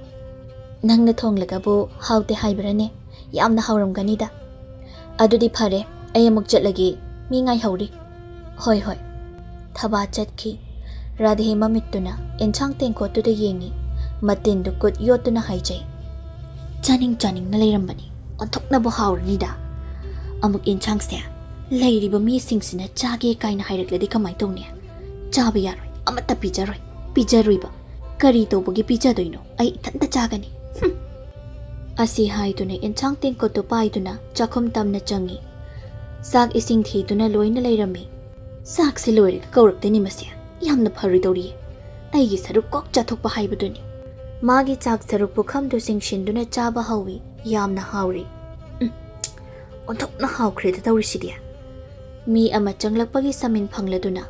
ꯅꯪꯅ ꯊꯣꯡꯂꯒꯕꯨ ꯍꯥꯎꯇꯦ ꯍꯥꯏꯕ꯭ꯔꯅꯦ? ꯌꯥꯝꯅ ꯍꯥꯎꯔꯝꯒꯅꯤꯗ꯫ ꯑꯗꯨꯗꯤ ꯐꯔꯦ, ꯑꯩ ꯑꯃꯨꯛ ꯆꯠꯂꯒꯦ, ꯃꯤ ꯉꯥꯏꯍꯧꯔꯤ꯫" "ꯍꯣꯏ, ꯍꯣꯏ꯫" ꯊꯕꯥ ꯆꯠꯈꯤ꯫ ꯔꯥꯙꯦ ꯃꯃꯤꯠꯇꯨꯅ ꯑꯦꯟꯁꯥꯡ ꯇꯦꯡꯀꯣꯠꯇꯨꯗ ꯌꯦꯡꯉꯤ꯫ ꯃꯇꯤꯟꯗꯨ ꯀꯨꯠ ꯌꯣꯠꯇꯨꯅ ꯍꯥꯏꯖꯩ, "ꯆꯥꯅꯤꯡ ꯆꯥꯅꯤꯡꯅ ꯂꯩꯔꯝꯕꯅꯤ꯫ ꯑꯣꯟꯊꯣꯛꯅꯕꯨ ꯍꯥꯎꯔꯅꯤꯗ꯫ ꯑꯃꯨꯛ ꯑꯦꯟꯁꯥꯡꯁꯦ ꯂꯩꯔꯤꯕ ꯃꯤꯁꯤꯡꯁꯤꯅ ꯆꯥꯒꯦ ꯀꯥꯏꯅ ꯍꯥꯏꯔꯛꯂꯗꯤ ꯀꯃꯥꯏ ꯇꯧꯅꯤ? ꯆꯥꯕ ꯌꯥꯔꯣꯏ, ꯑꯃꯠꯇ ꯄꯤꯖꯔꯣꯏ꯫ ꯄꯤꯖꯔꯣꯏꯕ? ꯀꯔꯤ ꯇꯧꯕꯒꯤ ꯄꯤꯖꯗꯣꯏꯅꯣ? ꯑꯩ ꯏꯊꯟꯇ ꯆꯥꯒꯅꯤ꯫" ꯍꯨꯝ꯫ ꯑꯁꯤ ꯍꯥꯏꯗꯨꯅ ꯑꯦꯟꯁꯥꯡ ꯇꯦꯡꯀꯣꯠꯇꯨ ꯄꯥꯏꯗꯨꯅ ꯆꯥꯛꯈꯨꯝ ꯇꯝꯅ ꯆꯪꯉꯤ꯫ ꯆꯥꯛ ꯏꯁꯤꯡ ꯊꯤꯗꯨꯅ ꯂꯣꯏꯅ ꯂꯩꯔꯝꯃꯤ꯫ "ꯆꯥꯛꯁꯤ ꯂꯣꯏꯔꯒ ꯀꯧꯔꯛꯇꯣꯏꯅꯤ ꯃꯁꯦ꯫ ꯌꯥꯝꯅ ꯐꯔꯣꯏꯗꯧꯔꯤꯌꯦ꯫ ꯑꯩꯒꯤ ꯁꯔꯨꯛ ꯀꯣꯛ ꯆꯥꯊꯣꯛꯄ ꯍꯥꯏꯕꯗꯨꯅꯤ꯫" ꯃꯥꯒꯤ ꯆꯥꯛ ꯁꯔꯨꯛ ꯄꯨꯈꯝꯗꯨ ꯆꯤꯡꯁꯤꯟꯗꯨꯅ ꯆꯥꯕ ꯍꯧꯏ꯫ ꯌꯥꯝꯅ ꯍꯥꯎꯔꯤ꯫ ꯎꯝ, ꯑꯣꯟꯊꯣꯛꯅ ꯍꯥꯎꯈ꯭ꯔꯦꯗ ꯇꯧꯔꯤꯁꯤꯗꯤ꯫ ꯃꯤ ꯑꯃ ꯆꯪꯂꯛꯄꯒꯤ ꯁꯃꯤꯟ ꯐꯪꯂꯗꯨꯅ,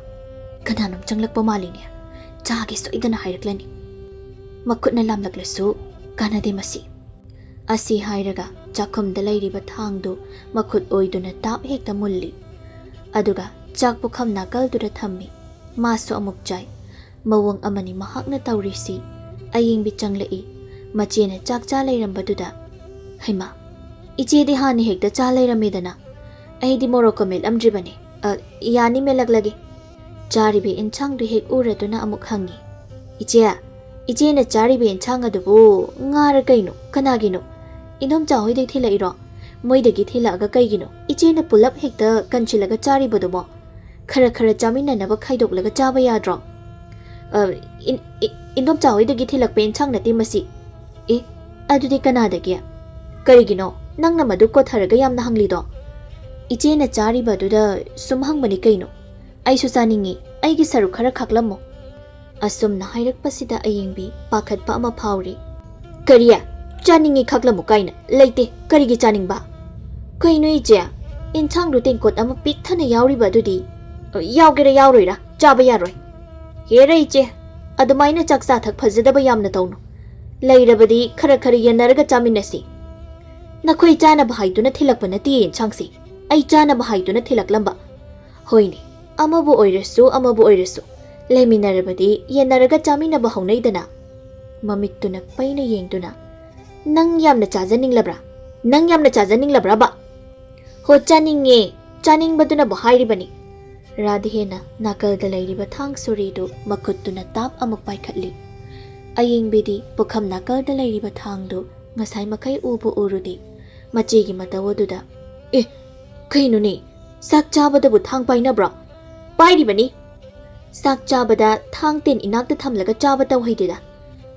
"ꯀꯅꯥꯅꯣꯝ ꯆꯪꯂꯛꯄ ꯃꯥꯜꯂꯤꯅꯦ꯫ ꯆꯥꯒꯦ ꯁꯣꯏꯗꯅ ꯍꯥꯏꯔꯛꯂꯅꯤ꯫ ꯃꯈꯨꯠꯅ ꯂꯥꯝꯂꯛꯂꯁꯨ ꯀꯥꯟꯅꯗꯦ ꯃꯁꯤ꯫" ꯑꯁꯤ ꯍꯥꯏꯔꯒ ꯆꯥꯛꯈꯨꯝꯗ ꯂꯩꯔꯤꯕ ꯊꯥꯡꯗꯨ ꯃꯈꯨꯠ ꯑꯣꯏꯗꯨꯅ ꯇꯥꯞ ꯍꯦꯛꯇ ꯃꯨꯜꯂꯤ꯫ ꯑꯗꯨꯒ ꯆꯥꯛ ꯄꯨꯈꯝ ꯅꯥꯀꯜꯗꯨꯗ ꯊꯝꯃꯤ꯫ ꯃꯥꯁꯨ ꯑꯃꯨꯛ ꯆꯥꯏ꯫ ꯃꯑꯣꯡ ꯑꯃꯅꯤ ꯃꯍꯥꯛꯅ ꯇꯧꯔꯤꯁꯤ꯫ ꯑꯌꯦꯡꯕꯤ ꯆꯪꯂꯛꯏ꯫ ꯃꯆꯦꯅ ꯆꯥꯛ ꯆꯥ ꯂꯩꯔꯝꯕꯗꯨꯗ, "ꯍꯩꯃꯥ, ꯏꯆꯦꯗꯤ ꯍꯥꯟꯅ ꯍꯦꯛꯇ ꯆꯥ ꯂꯩꯔꯝꯃꯦꯗꯅ꯫ "ꯑꯩꯗꯤ ꯃꯣꯔꯣꯛꯀ ꯃꯦꯠꯂꯝꯗ꯭ꯔꯤꯕꯅꯤ꯫ ꯑ, ꯌꯥꯅꯤ, ꯃꯦꯠꯂꯛꯂꯒꯦ꯫" ꯆꯥꯔꯤꯕ ꯏꯟꯁꯥꯡꯗꯨ ꯍꯦꯛ ꯎꯔꯗꯨꯅ ꯑꯃꯨꯛ ꯍꯪꯉꯤ, "ꯏꯆꯦ, ꯏꯆꯦꯅ ꯆꯥꯔꯤꯕ ꯏꯟꯁꯥꯡ ꯑꯗꯨꯕꯨ ꯉꯥꯔ ꯀꯩꯅꯣ? ꯀꯅꯥꯒꯤꯅꯣ? ꯏꯟꯗꯣꯝꯆꯥ ꯍꯣꯏꯗꯩ ꯊꯤꯜꯂꯛꯏꯔꯣ? ꯃꯣꯏꯗꯒꯤ ꯊꯤꯜꯂꯛꯑꯒ ꯀꯩꯒꯤꯅꯣ ꯏꯆꯦꯅ ꯄꯨꯂꯞ ꯍꯦꯛꯇ ꯀꯟꯁꯤꯜꯂꯒ ꯆꯥꯔꯤꯕꯗꯨꯕꯣ? ꯈꯔ ꯈꯔ ꯆꯥꯃꯤꯟꯅꯅꯕ ꯈꯥꯏꯗꯣꯛꯂꯒ ꯆꯥꯕ ꯌꯥꯗ꯭ꯔꯣ?" "ꯑ, ꯏꯟ-, ꯏ-, ꯏꯟꯗꯣꯝꯆꯥ ꯍꯣꯏꯗꯒꯤ ꯊꯤꯜꯂꯛꯄ ꯏꯟꯁꯥꯡ ꯅꯠꯇꯦ ꯃꯁꯤ꯫" "ꯑꯦ, ꯑꯗꯨꯗꯤ ꯀꯅꯥꯗꯒꯤ? ꯀꯔꯤꯒꯤꯅꯣ ꯅꯪꯅ ꯃꯗꯨ ꯀꯣꯊꯔꯒ ꯌꯥꯝꯅ ꯍꯪꯂꯤꯗꯣ?" "ꯏꯆꯦꯅ ꯆꯥꯔꯤꯕꯗꯨꯗ ꯁꯨꯝ ꯍꯪꯕꯅꯤ ꯀꯩꯅꯣ꯫ ꯑꯩꯁꯨ ꯆꯥꯅꯤꯡꯉꯤ, ꯑꯩꯒꯤ ꯁꯔꯨꯛ ꯈꯔ ꯈꯥꯛꯂꯝꯃꯣ꯫" ꯑꯁꯨꯝꯅ ꯍꯥꯏꯔꯛꯄꯁꯤꯗ ꯑꯌꯦꯡꯕꯤ ꯄꯥꯈꯠꯄ ꯑꯃ ꯐꯥꯎꯔꯤ꯫ "ꯀꯔꯤ? ꯆꯥꯅꯤꯡꯉꯤ ꯈꯥꯛꯂꯝꯃꯨ ꯀꯥꯏꯅ? ꯂꯩꯇꯦ, ꯀꯔꯤꯒꯤ ꯆꯥꯅꯤꯡꯕ?" "ꯀꯩꯅꯣ ꯏꯆꯦ, ꯏꯟꯁꯥꯡꯗꯨ ꯇꯦꯡꯀꯣꯠ ꯑꯃ ꯄꯤꯛ ꯊꯟꯅ ꯌꯥꯎꯔꯤꯕ ꯑꯗꯨꯗꯤ?" "ꯌꯥꯎꯒꯦꯔꯥ ꯌꯥꯎꯔꯣꯏꯔꯥ, ꯆꯥꯕ ꯌꯥꯔꯣꯏ꯫" "ꯍꯦꯔ ꯏꯆꯦ, ꯑꯗꯨꯃꯥꯏꯅ ꯆꯥꯛ ꯆꯥꯊꯛ ꯐꯖꯗꯕ ꯌꯥꯝꯅ ꯇꯧꯅꯨ꯫ ꯂꯩꯔꯕꯗꯤ ꯈꯔ ꯈꯔ ꯌꯦꯟꯅꯔꯒ ꯆꯥꯃꯤꯟꯅꯁꯤ꯫ ꯅꯈꯣꯏ ꯆꯥꯅꯕ ꯍꯥꯏꯗꯨꯅ ꯊꯤꯜꯂꯛꯄ ꯅꯠꯇꯦ ꯏꯟꯁꯥꯡꯁꯤ, ꯑꯩ ꯆꯥꯅꯕ ꯍꯥꯏꯗꯨꯅ ꯊꯤꯜꯂꯛꯂꯝꯕ꯫ ꯍꯣꯏꯅꯦ, ꯑꯃꯕꯨ ꯑꯣꯏꯔꯁꯨ ꯑꯃꯕꯨ ꯑꯣꯏꯔꯁꯨ, ꯂꯩꯃꯤꯟꯅꯔꯕꯗꯤ ꯌꯦꯟꯅꯔꯒ ꯆꯥꯃꯤꯟꯅꯕ ꯍꯧꯅꯩꯗꯅ꯫" ꯃꯃꯤꯠꯇꯨꯅ ꯄꯩꯅ ꯌꯦꯡꯗꯨꯅ, "ꯅꯪ ꯌꯥꯝꯅ ꯆꯥꯖꯅꯤꯡꯂꯕ꯭ꯔꯥ? ꯅꯪ ꯌꯥꯝꯅ ꯆꯥꯖꯅꯤꯡꯂꯕ꯭ꯔꯥꯕ?" "ꯍꯣ, ꯆꯥꯅꯤꯡꯉꯦ, ꯆꯥꯅꯤꯡꯕꯗꯨꯅꯕꯨ ꯍꯥꯏꯔꯤꯕꯅꯤ꯫" ꯔꯥꯙꯦꯅ ꯅꯥꯀꯜꯗ ꯂꯩꯔꯤꯕ ꯊꯥꯡ ꯁꯣꯔꯤꯗꯨ ꯃꯈꯨꯠꯇꯨꯅ ꯇꯥꯞ ꯑꯃꯨꯛ ꯄꯥꯏꯈꯠꯂꯤ꯫ ꯑꯌꯦꯡꯕꯤꯗꯤ ꯄꯨꯈꯝ ꯅꯥꯀꯜꯗ ꯂꯩꯔꯤꯕ ꯊꯥꯡꯗꯨ ꯉꯁꯥꯏ ꯃꯈꯩ ꯎꯕꯨ ꯎꯔꯨꯗꯦ꯫ ꯃꯆꯦꯒꯤ ꯃꯇꯧ ꯑꯗꯨꯗ, "ꯑꯦ, ꯀꯩꯅꯣꯅꯦ? ꯆꯥꯛ ꯆꯥꯕꯗꯕꯨ ꯊꯥꯡ ꯄꯥꯏꯅꯕ꯭ꯔꯣ?" "ꯄꯥꯏꯔꯤꯕꯅꯤ꯫ ꯆꯥꯛ ꯆꯥꯕꯗ ꯊꯥꯡ ꯇꯦꯟ ꯏꯅꯥꯛꯇ ꯊꯝꯂꯒ ꯆꯥꯕ ꯇꯧ ꯍꯩꯗꯦꯗ꯫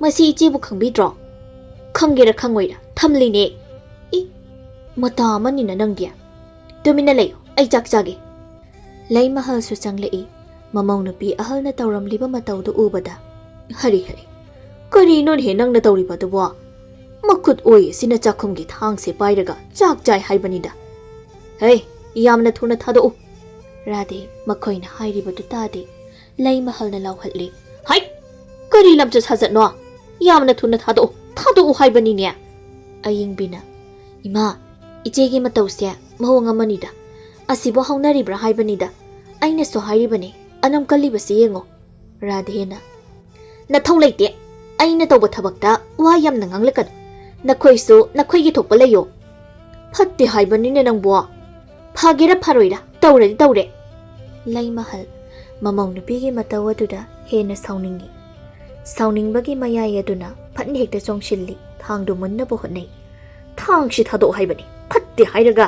ꯃꯁꯤ ꯏꯆꯦꯕꯨ ꯈꯪꯕꯤꯗ꯭ꯔꯣ?" "ꯈꯪꯒꯦꯔꯥ ꯈꯪꯉꯣꯏꯔꯥ, ꯊꯝꯂꯤꯅꯦ꯫" "ꯏ, ꯃꯇꯥ ꯑꯃꯅꯤꯅ ꯅꯪꯗꯤ꯫ ꯇꯨꯃꯤꯟꯅ ꯂꯩꯌꯨ, ꯑꯩ ꯆꯥꯛ ꯆꯥꯒꯦ꯫" ꯂꯩꯃꯍꯜꯁꯨ ꯆꯪꯂꯛꯏ꯫ ꯃꯃꯧ ꯅꯨꯄꯤ ꯑꯍꯜꯅ ꯇꯧꯔꯝꯂꯤꯕ ꯃꯇꯧꯗꯨ ꯎꯕꯗ, "ꯍꯔꯤ ꯍꯔꯤ, ꯀꯔꯤꯅꯣꯅꯦꯍꯦ ꯅꯪꯅ ꯇꯧꯔꯤꯕꯗꯨꯕꯣ? ꯃꯈꯨꯠ ꯑꯣꯏ ꯑꯁꯤꯅ ꯆꯥꯛꯈꯨꯝꯒꯤ ꯊꯥꯡꯁꯦ ꯄꯥꯏꯔꯒ ꯆꯥꯛ ꯆꯥꯏ ꯍꯥꯏꯕꯅꯤꯗ꯫ ꯍꯩ, ꯌꯥꯝꯅ ꯊꯨꯅ ꯊꯥꯗꯣꯛꯎ꯫" ꯔꯥꯙꯦ ꯃꯈꯣꯏꯅ ꯍꯥꯏꯔꯤꯕꯗꯨ ꯇꯥꯗꯦ꯫ ꯂꯩꯃꯍꯜꯅ ꯂꯥꯎꯍꯠꯂꯤ, "ꯍꯩ! ꯀꯔꯤ ꯂꯝꯆꯠ ꯁꯥꯖꯠꯅꯣ? ꯌꯥꯝꯅ ꯊꯨꯅ ꯊꯥꯗꯣꯛꯎ, ꯊꯥꯗꯣꯛꯎ ꯍꯥꯏꯕꯅꯤꯅꯦ!" ꯑꯌꯤꯡꯕꯤꯅ, "ꯏꯃꯥ, ꯏꯆꯦꯒꯤ ꯃꯇꯧꯁꯦ ꯃꯑꯣꯡ ꯑꯃꯅꯤꯗ꯫ ꯑꯁꯤꯕꯨ ꯍꯧꯅꯔꯤꯕ꯭ꯔꯥ ꯍꯥꯏꯕꯅꯤꯗ꯫ ꯑꯩꯅꯁꯨ ꯍꯥꯏꯔꯤꯕꯅꯤ, ꯑꯅꯝ ꯀꯜꯂꯤꯕꯁꯤ ꯌꯦꯡꯉꯣ꯫" ꯔꯥꯙꯦꯅ, "ꯅꯊꯧ ꯂꯩꯇꯦ꯫ ꯑꯩꯅ ꯇꯧꯕ ꯊꯕꯛꯇ ꯋꯥ ꯌꯥꯝꯅ ꯉꯥꯡꯂꯛꯀꯅꯨ꯫ ꯅꯈꯣꯏꯁꯨ ꯅꯈꯣꯏꯒꯤ ꯊꯣꯛꯄ ꯂꯩꯌꯣ꯫" "ꯐꯠꯇꯦ ꯍꯥꯏꯕꯅꯤꯅꯦ ꯅꯪꯕꯨ꯫" ꯐꯒꯦꯔꯥ ꯐꯔꯣꯏꯔꯥ ꯇꯧꯔꯗꯤ ꯇꯧꯔꯦ꯫ ꯂꯩꯃꯍꯜ ꯃꯃꯧ ꯅꯨꯄꯤꯒꯤ ꯃꯇꯧ ꯑꯗꯨꯗ ꯍꯦꯟꯅ ꯁꯥꯎꯅꯤꯡꯏ꯫ ꯁꯥꯎꯅꯤꯡꯕꯒꯤ ꯃꯌꯥꯏ ꯑꯗꯨꯅ ꯐꯠꯅ ꯍꯦꯛꯇ ꯆꯣꯡꯁꯤꯜꯂꯤ, ꯊꯥꯡꯗꯨ ꯃꯨꯟꯅꯕ ꯍꯣꯠꯅꯩ꯫ "ꯊꯥꯡꯁꯤ ꯊꯥꯗꯣꯛꯑꯣ ꯍꯥꯏꯕꯅꯤ, ꯐꯠꯇꯦ ꯍꯥꯏꯔꯒ꯫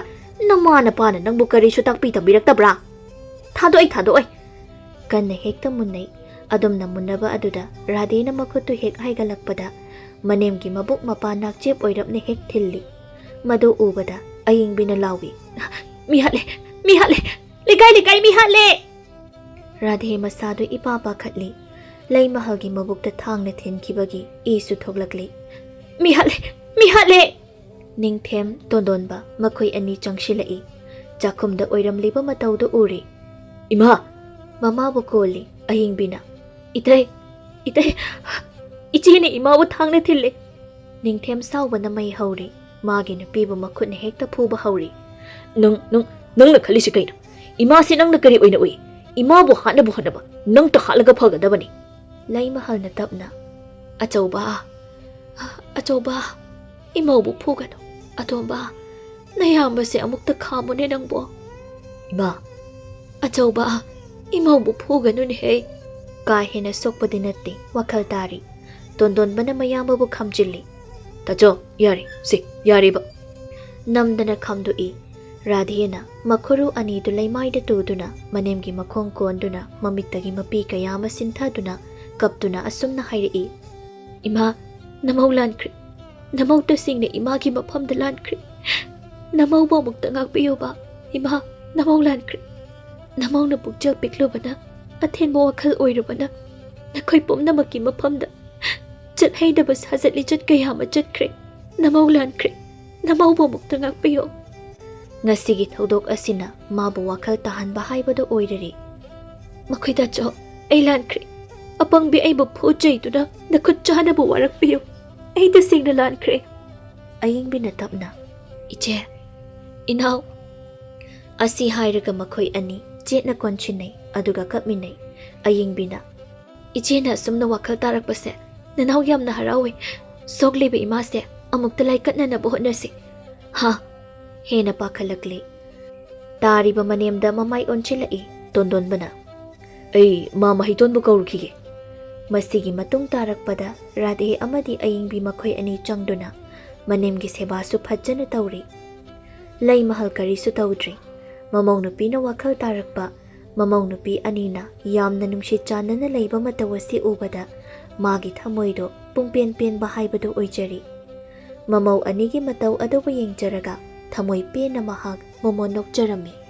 ꯅꯃꯥ ꯅꯄꯥꯅ ꯅꯪꯕꯨ ꯀꯔꯤꯁꯨ ꯇꯥꯛꯄꯤ ꯇꯝꯕꯤꯔꯛꯇꯕ꯭ꯔꯥ?" "ꯊꯥꯗꯣꯛꯑꯣꯏ, ꯊꯥꯗꯣꯛꯑꯣꯏ!" ꯀꯟꯅ ꯍꯦꯛꯇ ꯃꯨꯟꯅꯩ꯫ ꯑꯗꯨꯝꯅ ꯃꯨꯟꯅꯕ ꯑꯗꯨꯗ ꯔꯥꯙꯦꯅ ꯃꯈꯨꯠꯇꯨ ꯍꯦꯛ ꯍꯥꯏꯒꯠꯂꯛꯄꯗ ꯃꯅꯦꯝꯒꯤ ꯃꯕꯨꯛ ꯃꯄꯥ ꯅꯥꯛꯆꯦꯞ ꯑꯣꯏꯔꯞꯅ ꯍꯦꯛ ꯊꯤꯜꯂꯤ꯫ ꯃꯗꯨ ꯎꯕꯗ ꯑꯌꯤꯡꯕꯤꯅ ꯂꯥꯎꯏ, "ꯃꯤ ꯍꯥꯠꯂꯦ! ꯃꯤ ꯍꯥꯠꯂꯦ! ꯂꯩꯀꯥꯏ ꯂꯩꯀꯥꯏ ꯃꯤ ꯍꯥꯠꯂꯦ!" ꯔꯥꯙꯦ ꯃꯁꯥꯗꯨ ꯏꯄꯥ ꯄꯥꯈꯠꯂꯤ꯫ ꯂꯩꯃꯍꯜꯒꯤ ꯃꯕꯨꯛꯇ ꯊꯥꯡꯅ ꯊꯤꯟꯈꯤꯕꯒꯤ ꯏꯁꯨ ꯊꯣꯛꯂꯛꯂꯤ꯫ "ꯃꯤ ꯍꯥꯠꯂꯦ! ꯃꯤ ꯍꯥꯠꯂꯦ!" ꯅꯤꯡꯊꯦꯝ, ꯇꯣꯟꯗꯣꯟꯕ ꯃꯈꯣꯏ ꯑꯅꯤ ꯆꯪꯁꯤꯜꯂꯛꯏ꯫ ꯆꯥꯛꯈꯨꯝꯗ ꯑꯣꯏꯔꯝꯂꯤꯕ ꯃꯇꯧꯗꯨ ꯎꯔꯤ꯫ "ꯏꯃꯥ!" ꯃꯃꯥꯕꯨ ꯀꯣꯜꯂꯤ ꯑꯍꯤꯡꯕꯤꯅ꯫ "ꯏꯇꯩ! ꯏꯇꯩ! ꯏꯆꯦꯅ ꯏꯃꯥꯕꯨ ꯊꯥꯡꯅ ꯊꯤꯜꯂꯦ!" ꯅꯤꯡꯊꯦꯝ ꯁꯥꯎꯕꯅ ꯃꯩ ꯍꯧꯔꯤ꯫ ꯃꯥꯒꯤ ꯅꯨꯄꯤꯕꯨ ꯃꯈꯨꯠꯅ ꯍꯦꯛꯇ ꯐꯨꯕ ꯍꯧꯔꯤ꯫ "ꯅꯪ, ꯅꯪ, ꯅꯪꯅ ꯈꯜꯂꯤꯁꯤ ꯀꯩꯅꯣ? ꯏꯃꯥꯁꯤ ꯅꯪꯅ ꯀꯔꯤ ꯑꯣꯏꯅ ꯎꯏ? ꯏꯃꯥꯕꯨ ꯍꯥꯠꯅꯕ ꯍꯣꯠꯅꯕ ꯅꯪꯇ ꯍꯥꯠꯂꯒ ꯐꯒꯗꯕꯅꯤ!" ꯂꯩꯃꯍꯜꯅ ꯇꯞꯅ, "ꯑꯆꯧꯕ, ꯑꯆꯧꯕ, ꯏꯃꯧꯕꯨ ꯐꯨꯒꯅꯨ꯫ ꯑꯇꯣꯝꯕ, ꯅꯌꯥꯝꯕꯁꯦ ꯑꯃꯨꯛꯇ ꯈꯥꯝꯃꯨꯅꯦ ꯅꯪꯕꯣ꯫" "ꯏꯃꯥ!" "ꯑꯆꯧꯕ, ꯏꯃꯧꯕꯨ ꯐꯨꯒꯅꯨꯅꯦꯍꯦ!" ꯀꯥ ꯍꯦꯟꯅ ꯁꯣꯛꯄꯗꯤ ꯅꯠꯇꯦ, ꯋꯥꯈꯜ ꯇꯥꯔꯤ꯫ ꯇꯣꯟꯗꯣꯟꯕꯅ ꯃꯌꯥꯝꯕꯕꯨ ꯈꯥꯝꯖꯤꯜꯂꯤ꯫ "ꯇꯥꯆꯧ, ꯌꯥꯔꯦ, ꯁꯤ, ꯌꯥꯔꯦꯕ!" ꯅꯝꯗꯅ ꯈꯥꯝꯗꯣꯛꯏ꯫ ꯔꯥꯙꯦꯅ ꯃꯈꯨꯔꯨ ꯑꯅꯤꯗꯨ ꯂꯩꯃꯥꯏꯗ ꯇꯨꯗꯨꯅ, ꯃꯅꯦꯝꯒꯤ ꯃꯈꯣꯡ ꯀꯣꯟꯗꯨꯅ, ꯃꯃꯤꯠꯇꯒꯤ ꯃꯄꯤ ꯀꯌꯥ ꯑꯃ ꯁꯤꯟꯊꯗꯨꯅ, ꯀꯞꯇꯨꯅ ꯑꯁꯨꯝꯅ ꯍꯥꯏꯔꯛꯏ, "ꯏꯃꯥ, ꯅꯃꯧ ꯂꯥꯟꯈ꯭ꯔꯦ꯫ ꯅꯃꯧ ꯇꯁꯦꯡꯅ ꯏꯃꯥꯒꯤ ꯃꯐꯝꯗ ꯂꯥꯟꯈ꯭ꯔꯦ꯫ ꯅꯃꯧꯕꯨ ꯑꯃꯨꯛꯇ ꯉꯥꯛꯄꯤꯌꯨꯕ꯫ ꯏꯃꯥ, ꯅꯃꯧ ꯂꯥꯟꯈ꯭ꯔꯦ꯫ ꯅꯃꯧꯅ ꯄꯨꯛꯆꯦꯜ ꯄꯤꯛꯂꯨꯕꯅ, ꯑꯊꯤꯡꯕ ꯋꯥꯈꯜ ꯑꯣꯏꯔꯨꯕꯅ, ꯅꯈꯣꯏ ꯄꯨꯝꯅꯃꯛꯀꯤ ꯃꯐꯝꯗ ꯆꯠꯍꯩꯗꯕ ꯁꯥꯖꯠ ꯂꯤꯆꯠ ꯀꯌꯥ ꯑꯃ ꯆꯠꯈ꯭ꯔꯦ꯫ ꯅꯃꯧ ꯂꯥꯟꯈ꯭ꯔꯦ꯫ ꯅꯃꯧꯕꯨ ꯑꯃꯨꯛꯇ ꯉꯥꯛꯄꯤꯌꯨ꯫" ꯉꯁꯤꯒꯤ ꯊꯧꯗꯣꯛ ꯑꯁꯤꯅ ꯃꯥꯕꯨ ꯋꯥꯈꯜ ꯇꯥꯍꯟꯕ ꯍꯥꯏꯕꯗꯨ ꯑꯣꯏꯔꯔꯦ꯫ "ꯃꯈꯣꯏ ꯇꯥꯆꯧ, ꯑꯩ ꯂꯥꯟꯈ꯭ꯔꯦ꯫ ꯑꯄꯪꯕꯤ ꯑꯩꯕꯨ ꯐꯨ ꯆꯩꯗꯨꯅ ꯅꯈꯨꯠ ꯆꯥꯅꯕ ꯋꯥꯔꯛꯄꯤꯌꯨ꯫ ꯑꯩ ꯇꯁꯦꯡꯅ ꯂꯥꯟꯈ꯭ꯔꯦ꯫" ꯑꯌꯤꯡꯕꯤꯅ ꯇꯞꯅ, "ꯏꯆꯦ, ꯏꯅꯥꯎ꯫" ꯑꯁꯤ ꯍꯥꯏꯔꯒ ꯃꯈꯣꯏ ꯑꯅꯤ ꯆꯦꯠꯅ ꯀꯣꯟꯁꯤꯟꯅꯩ, ꯑꯗꯨꯒ ꯀꯞꯃꯤꯟꯅꯩ꯫ ꯑꯌꯤꯡꯕꯤꯅ, "ꯏꯆꯦꯅ ꯑꯁꯨꯝꯅ ꯋꯥꯈꯜ ꯇꯥꯔꯛꯄꯁꯦ ꯅꯅꯥꯎ ꯌꯥꯝꯅ ꯍꯔꯥꯎꯋꯦ꯫ ꯁꯣꯛꯂꯤꯕ ꯏꯃꯥꯁꯦ ꯑꯃꯨꯛꯇ ꯂꯥꯏꯀꯠꯅꯅꯕ ꯍꯣꯠꯅꯁꯤ꯫ ꯍꯥ?" ꯍꯦꯟꯅ ꯄꯥꯈꯠꯂꯛꯂꯦ꯫ ꯇꯥꯔꯤꯕ ꯃꯅꯦꯝꯗ ꯃꯃꯥꯏ ꯑꯣꯟꯁꯤꯜꯂꯛꯏ ꯇꯣꯟꯗꯣꯟꯕꯅ꯫ ꯑꯩ ꯃꯥ ꯃꯍꯩꯇꯣꯟꯕ ꯀꯧꯔꯨꯈꯤꯒꯦ꯫ ꯃꯁꯤꯒꯤ ꯃꯇꯨꯡ ꯇꯥꯔꯛꯄꯗ ꯔꯥꯙꯦ ꯑꯃꯗꯤ ꯑꯌꯤꯡꯕꯤ ꯃꯈꯣꯏ ꯑꯅꯤ ꯆꯪꯗꯨꯅ ꯃꯅꯦꯝꯒꯤ ꯁꯦꯕꯥꯁꯨ ꯐꯖꯅ ꯇꯧꯔꯤ꯫ ꯂꯩ ꯃꯍꯜ ꯀꯔꯤꯁꯨ ꯇꯧꯗ꯭ꯔꯤ꯫ ꯃꯃꯧ ꯅꯨꯄꯤꯅ ꯋꯥꯈꯜ ꯇꯥꯔꯛꯄ ꯃꯃꯧ ꯅꯨꯄꯤ ꯑꯅꯤꯅ ꯌꯥꯝꯅ ꯅꯨꯡꯁꯤ ꯆꯥꯟꯅꯅ ꯂꯩꯕ ꯃꯇꯧ ꯑꯁꯤ ꯎꯕꯗ ꯃꯥꯒꯤ ꯊꯃꯣꯏꯗꯣ ꯄꯨꯡꯄꯦꯟ ꯄꯦꯟꯕ ꯍꯥꯏꯕꯗꯨ ꯑꯣꯏꯖꯔꯤ꯫ ꯃꯃꯧ ꯑꯅꯤꯒꯤ ꯃꯇꯧ ꯑꯗꯨꯕꯨ ꯌꯦꯡꯖꯔꯒ ꯊꯃꯣꯏ ꯄꯦꯟꯅ ꯃꯍꯥꯛ ꯃꯣꯃꯣꯟ ꯅꯣꯛꯆꯔꯝꯃꯤ꯫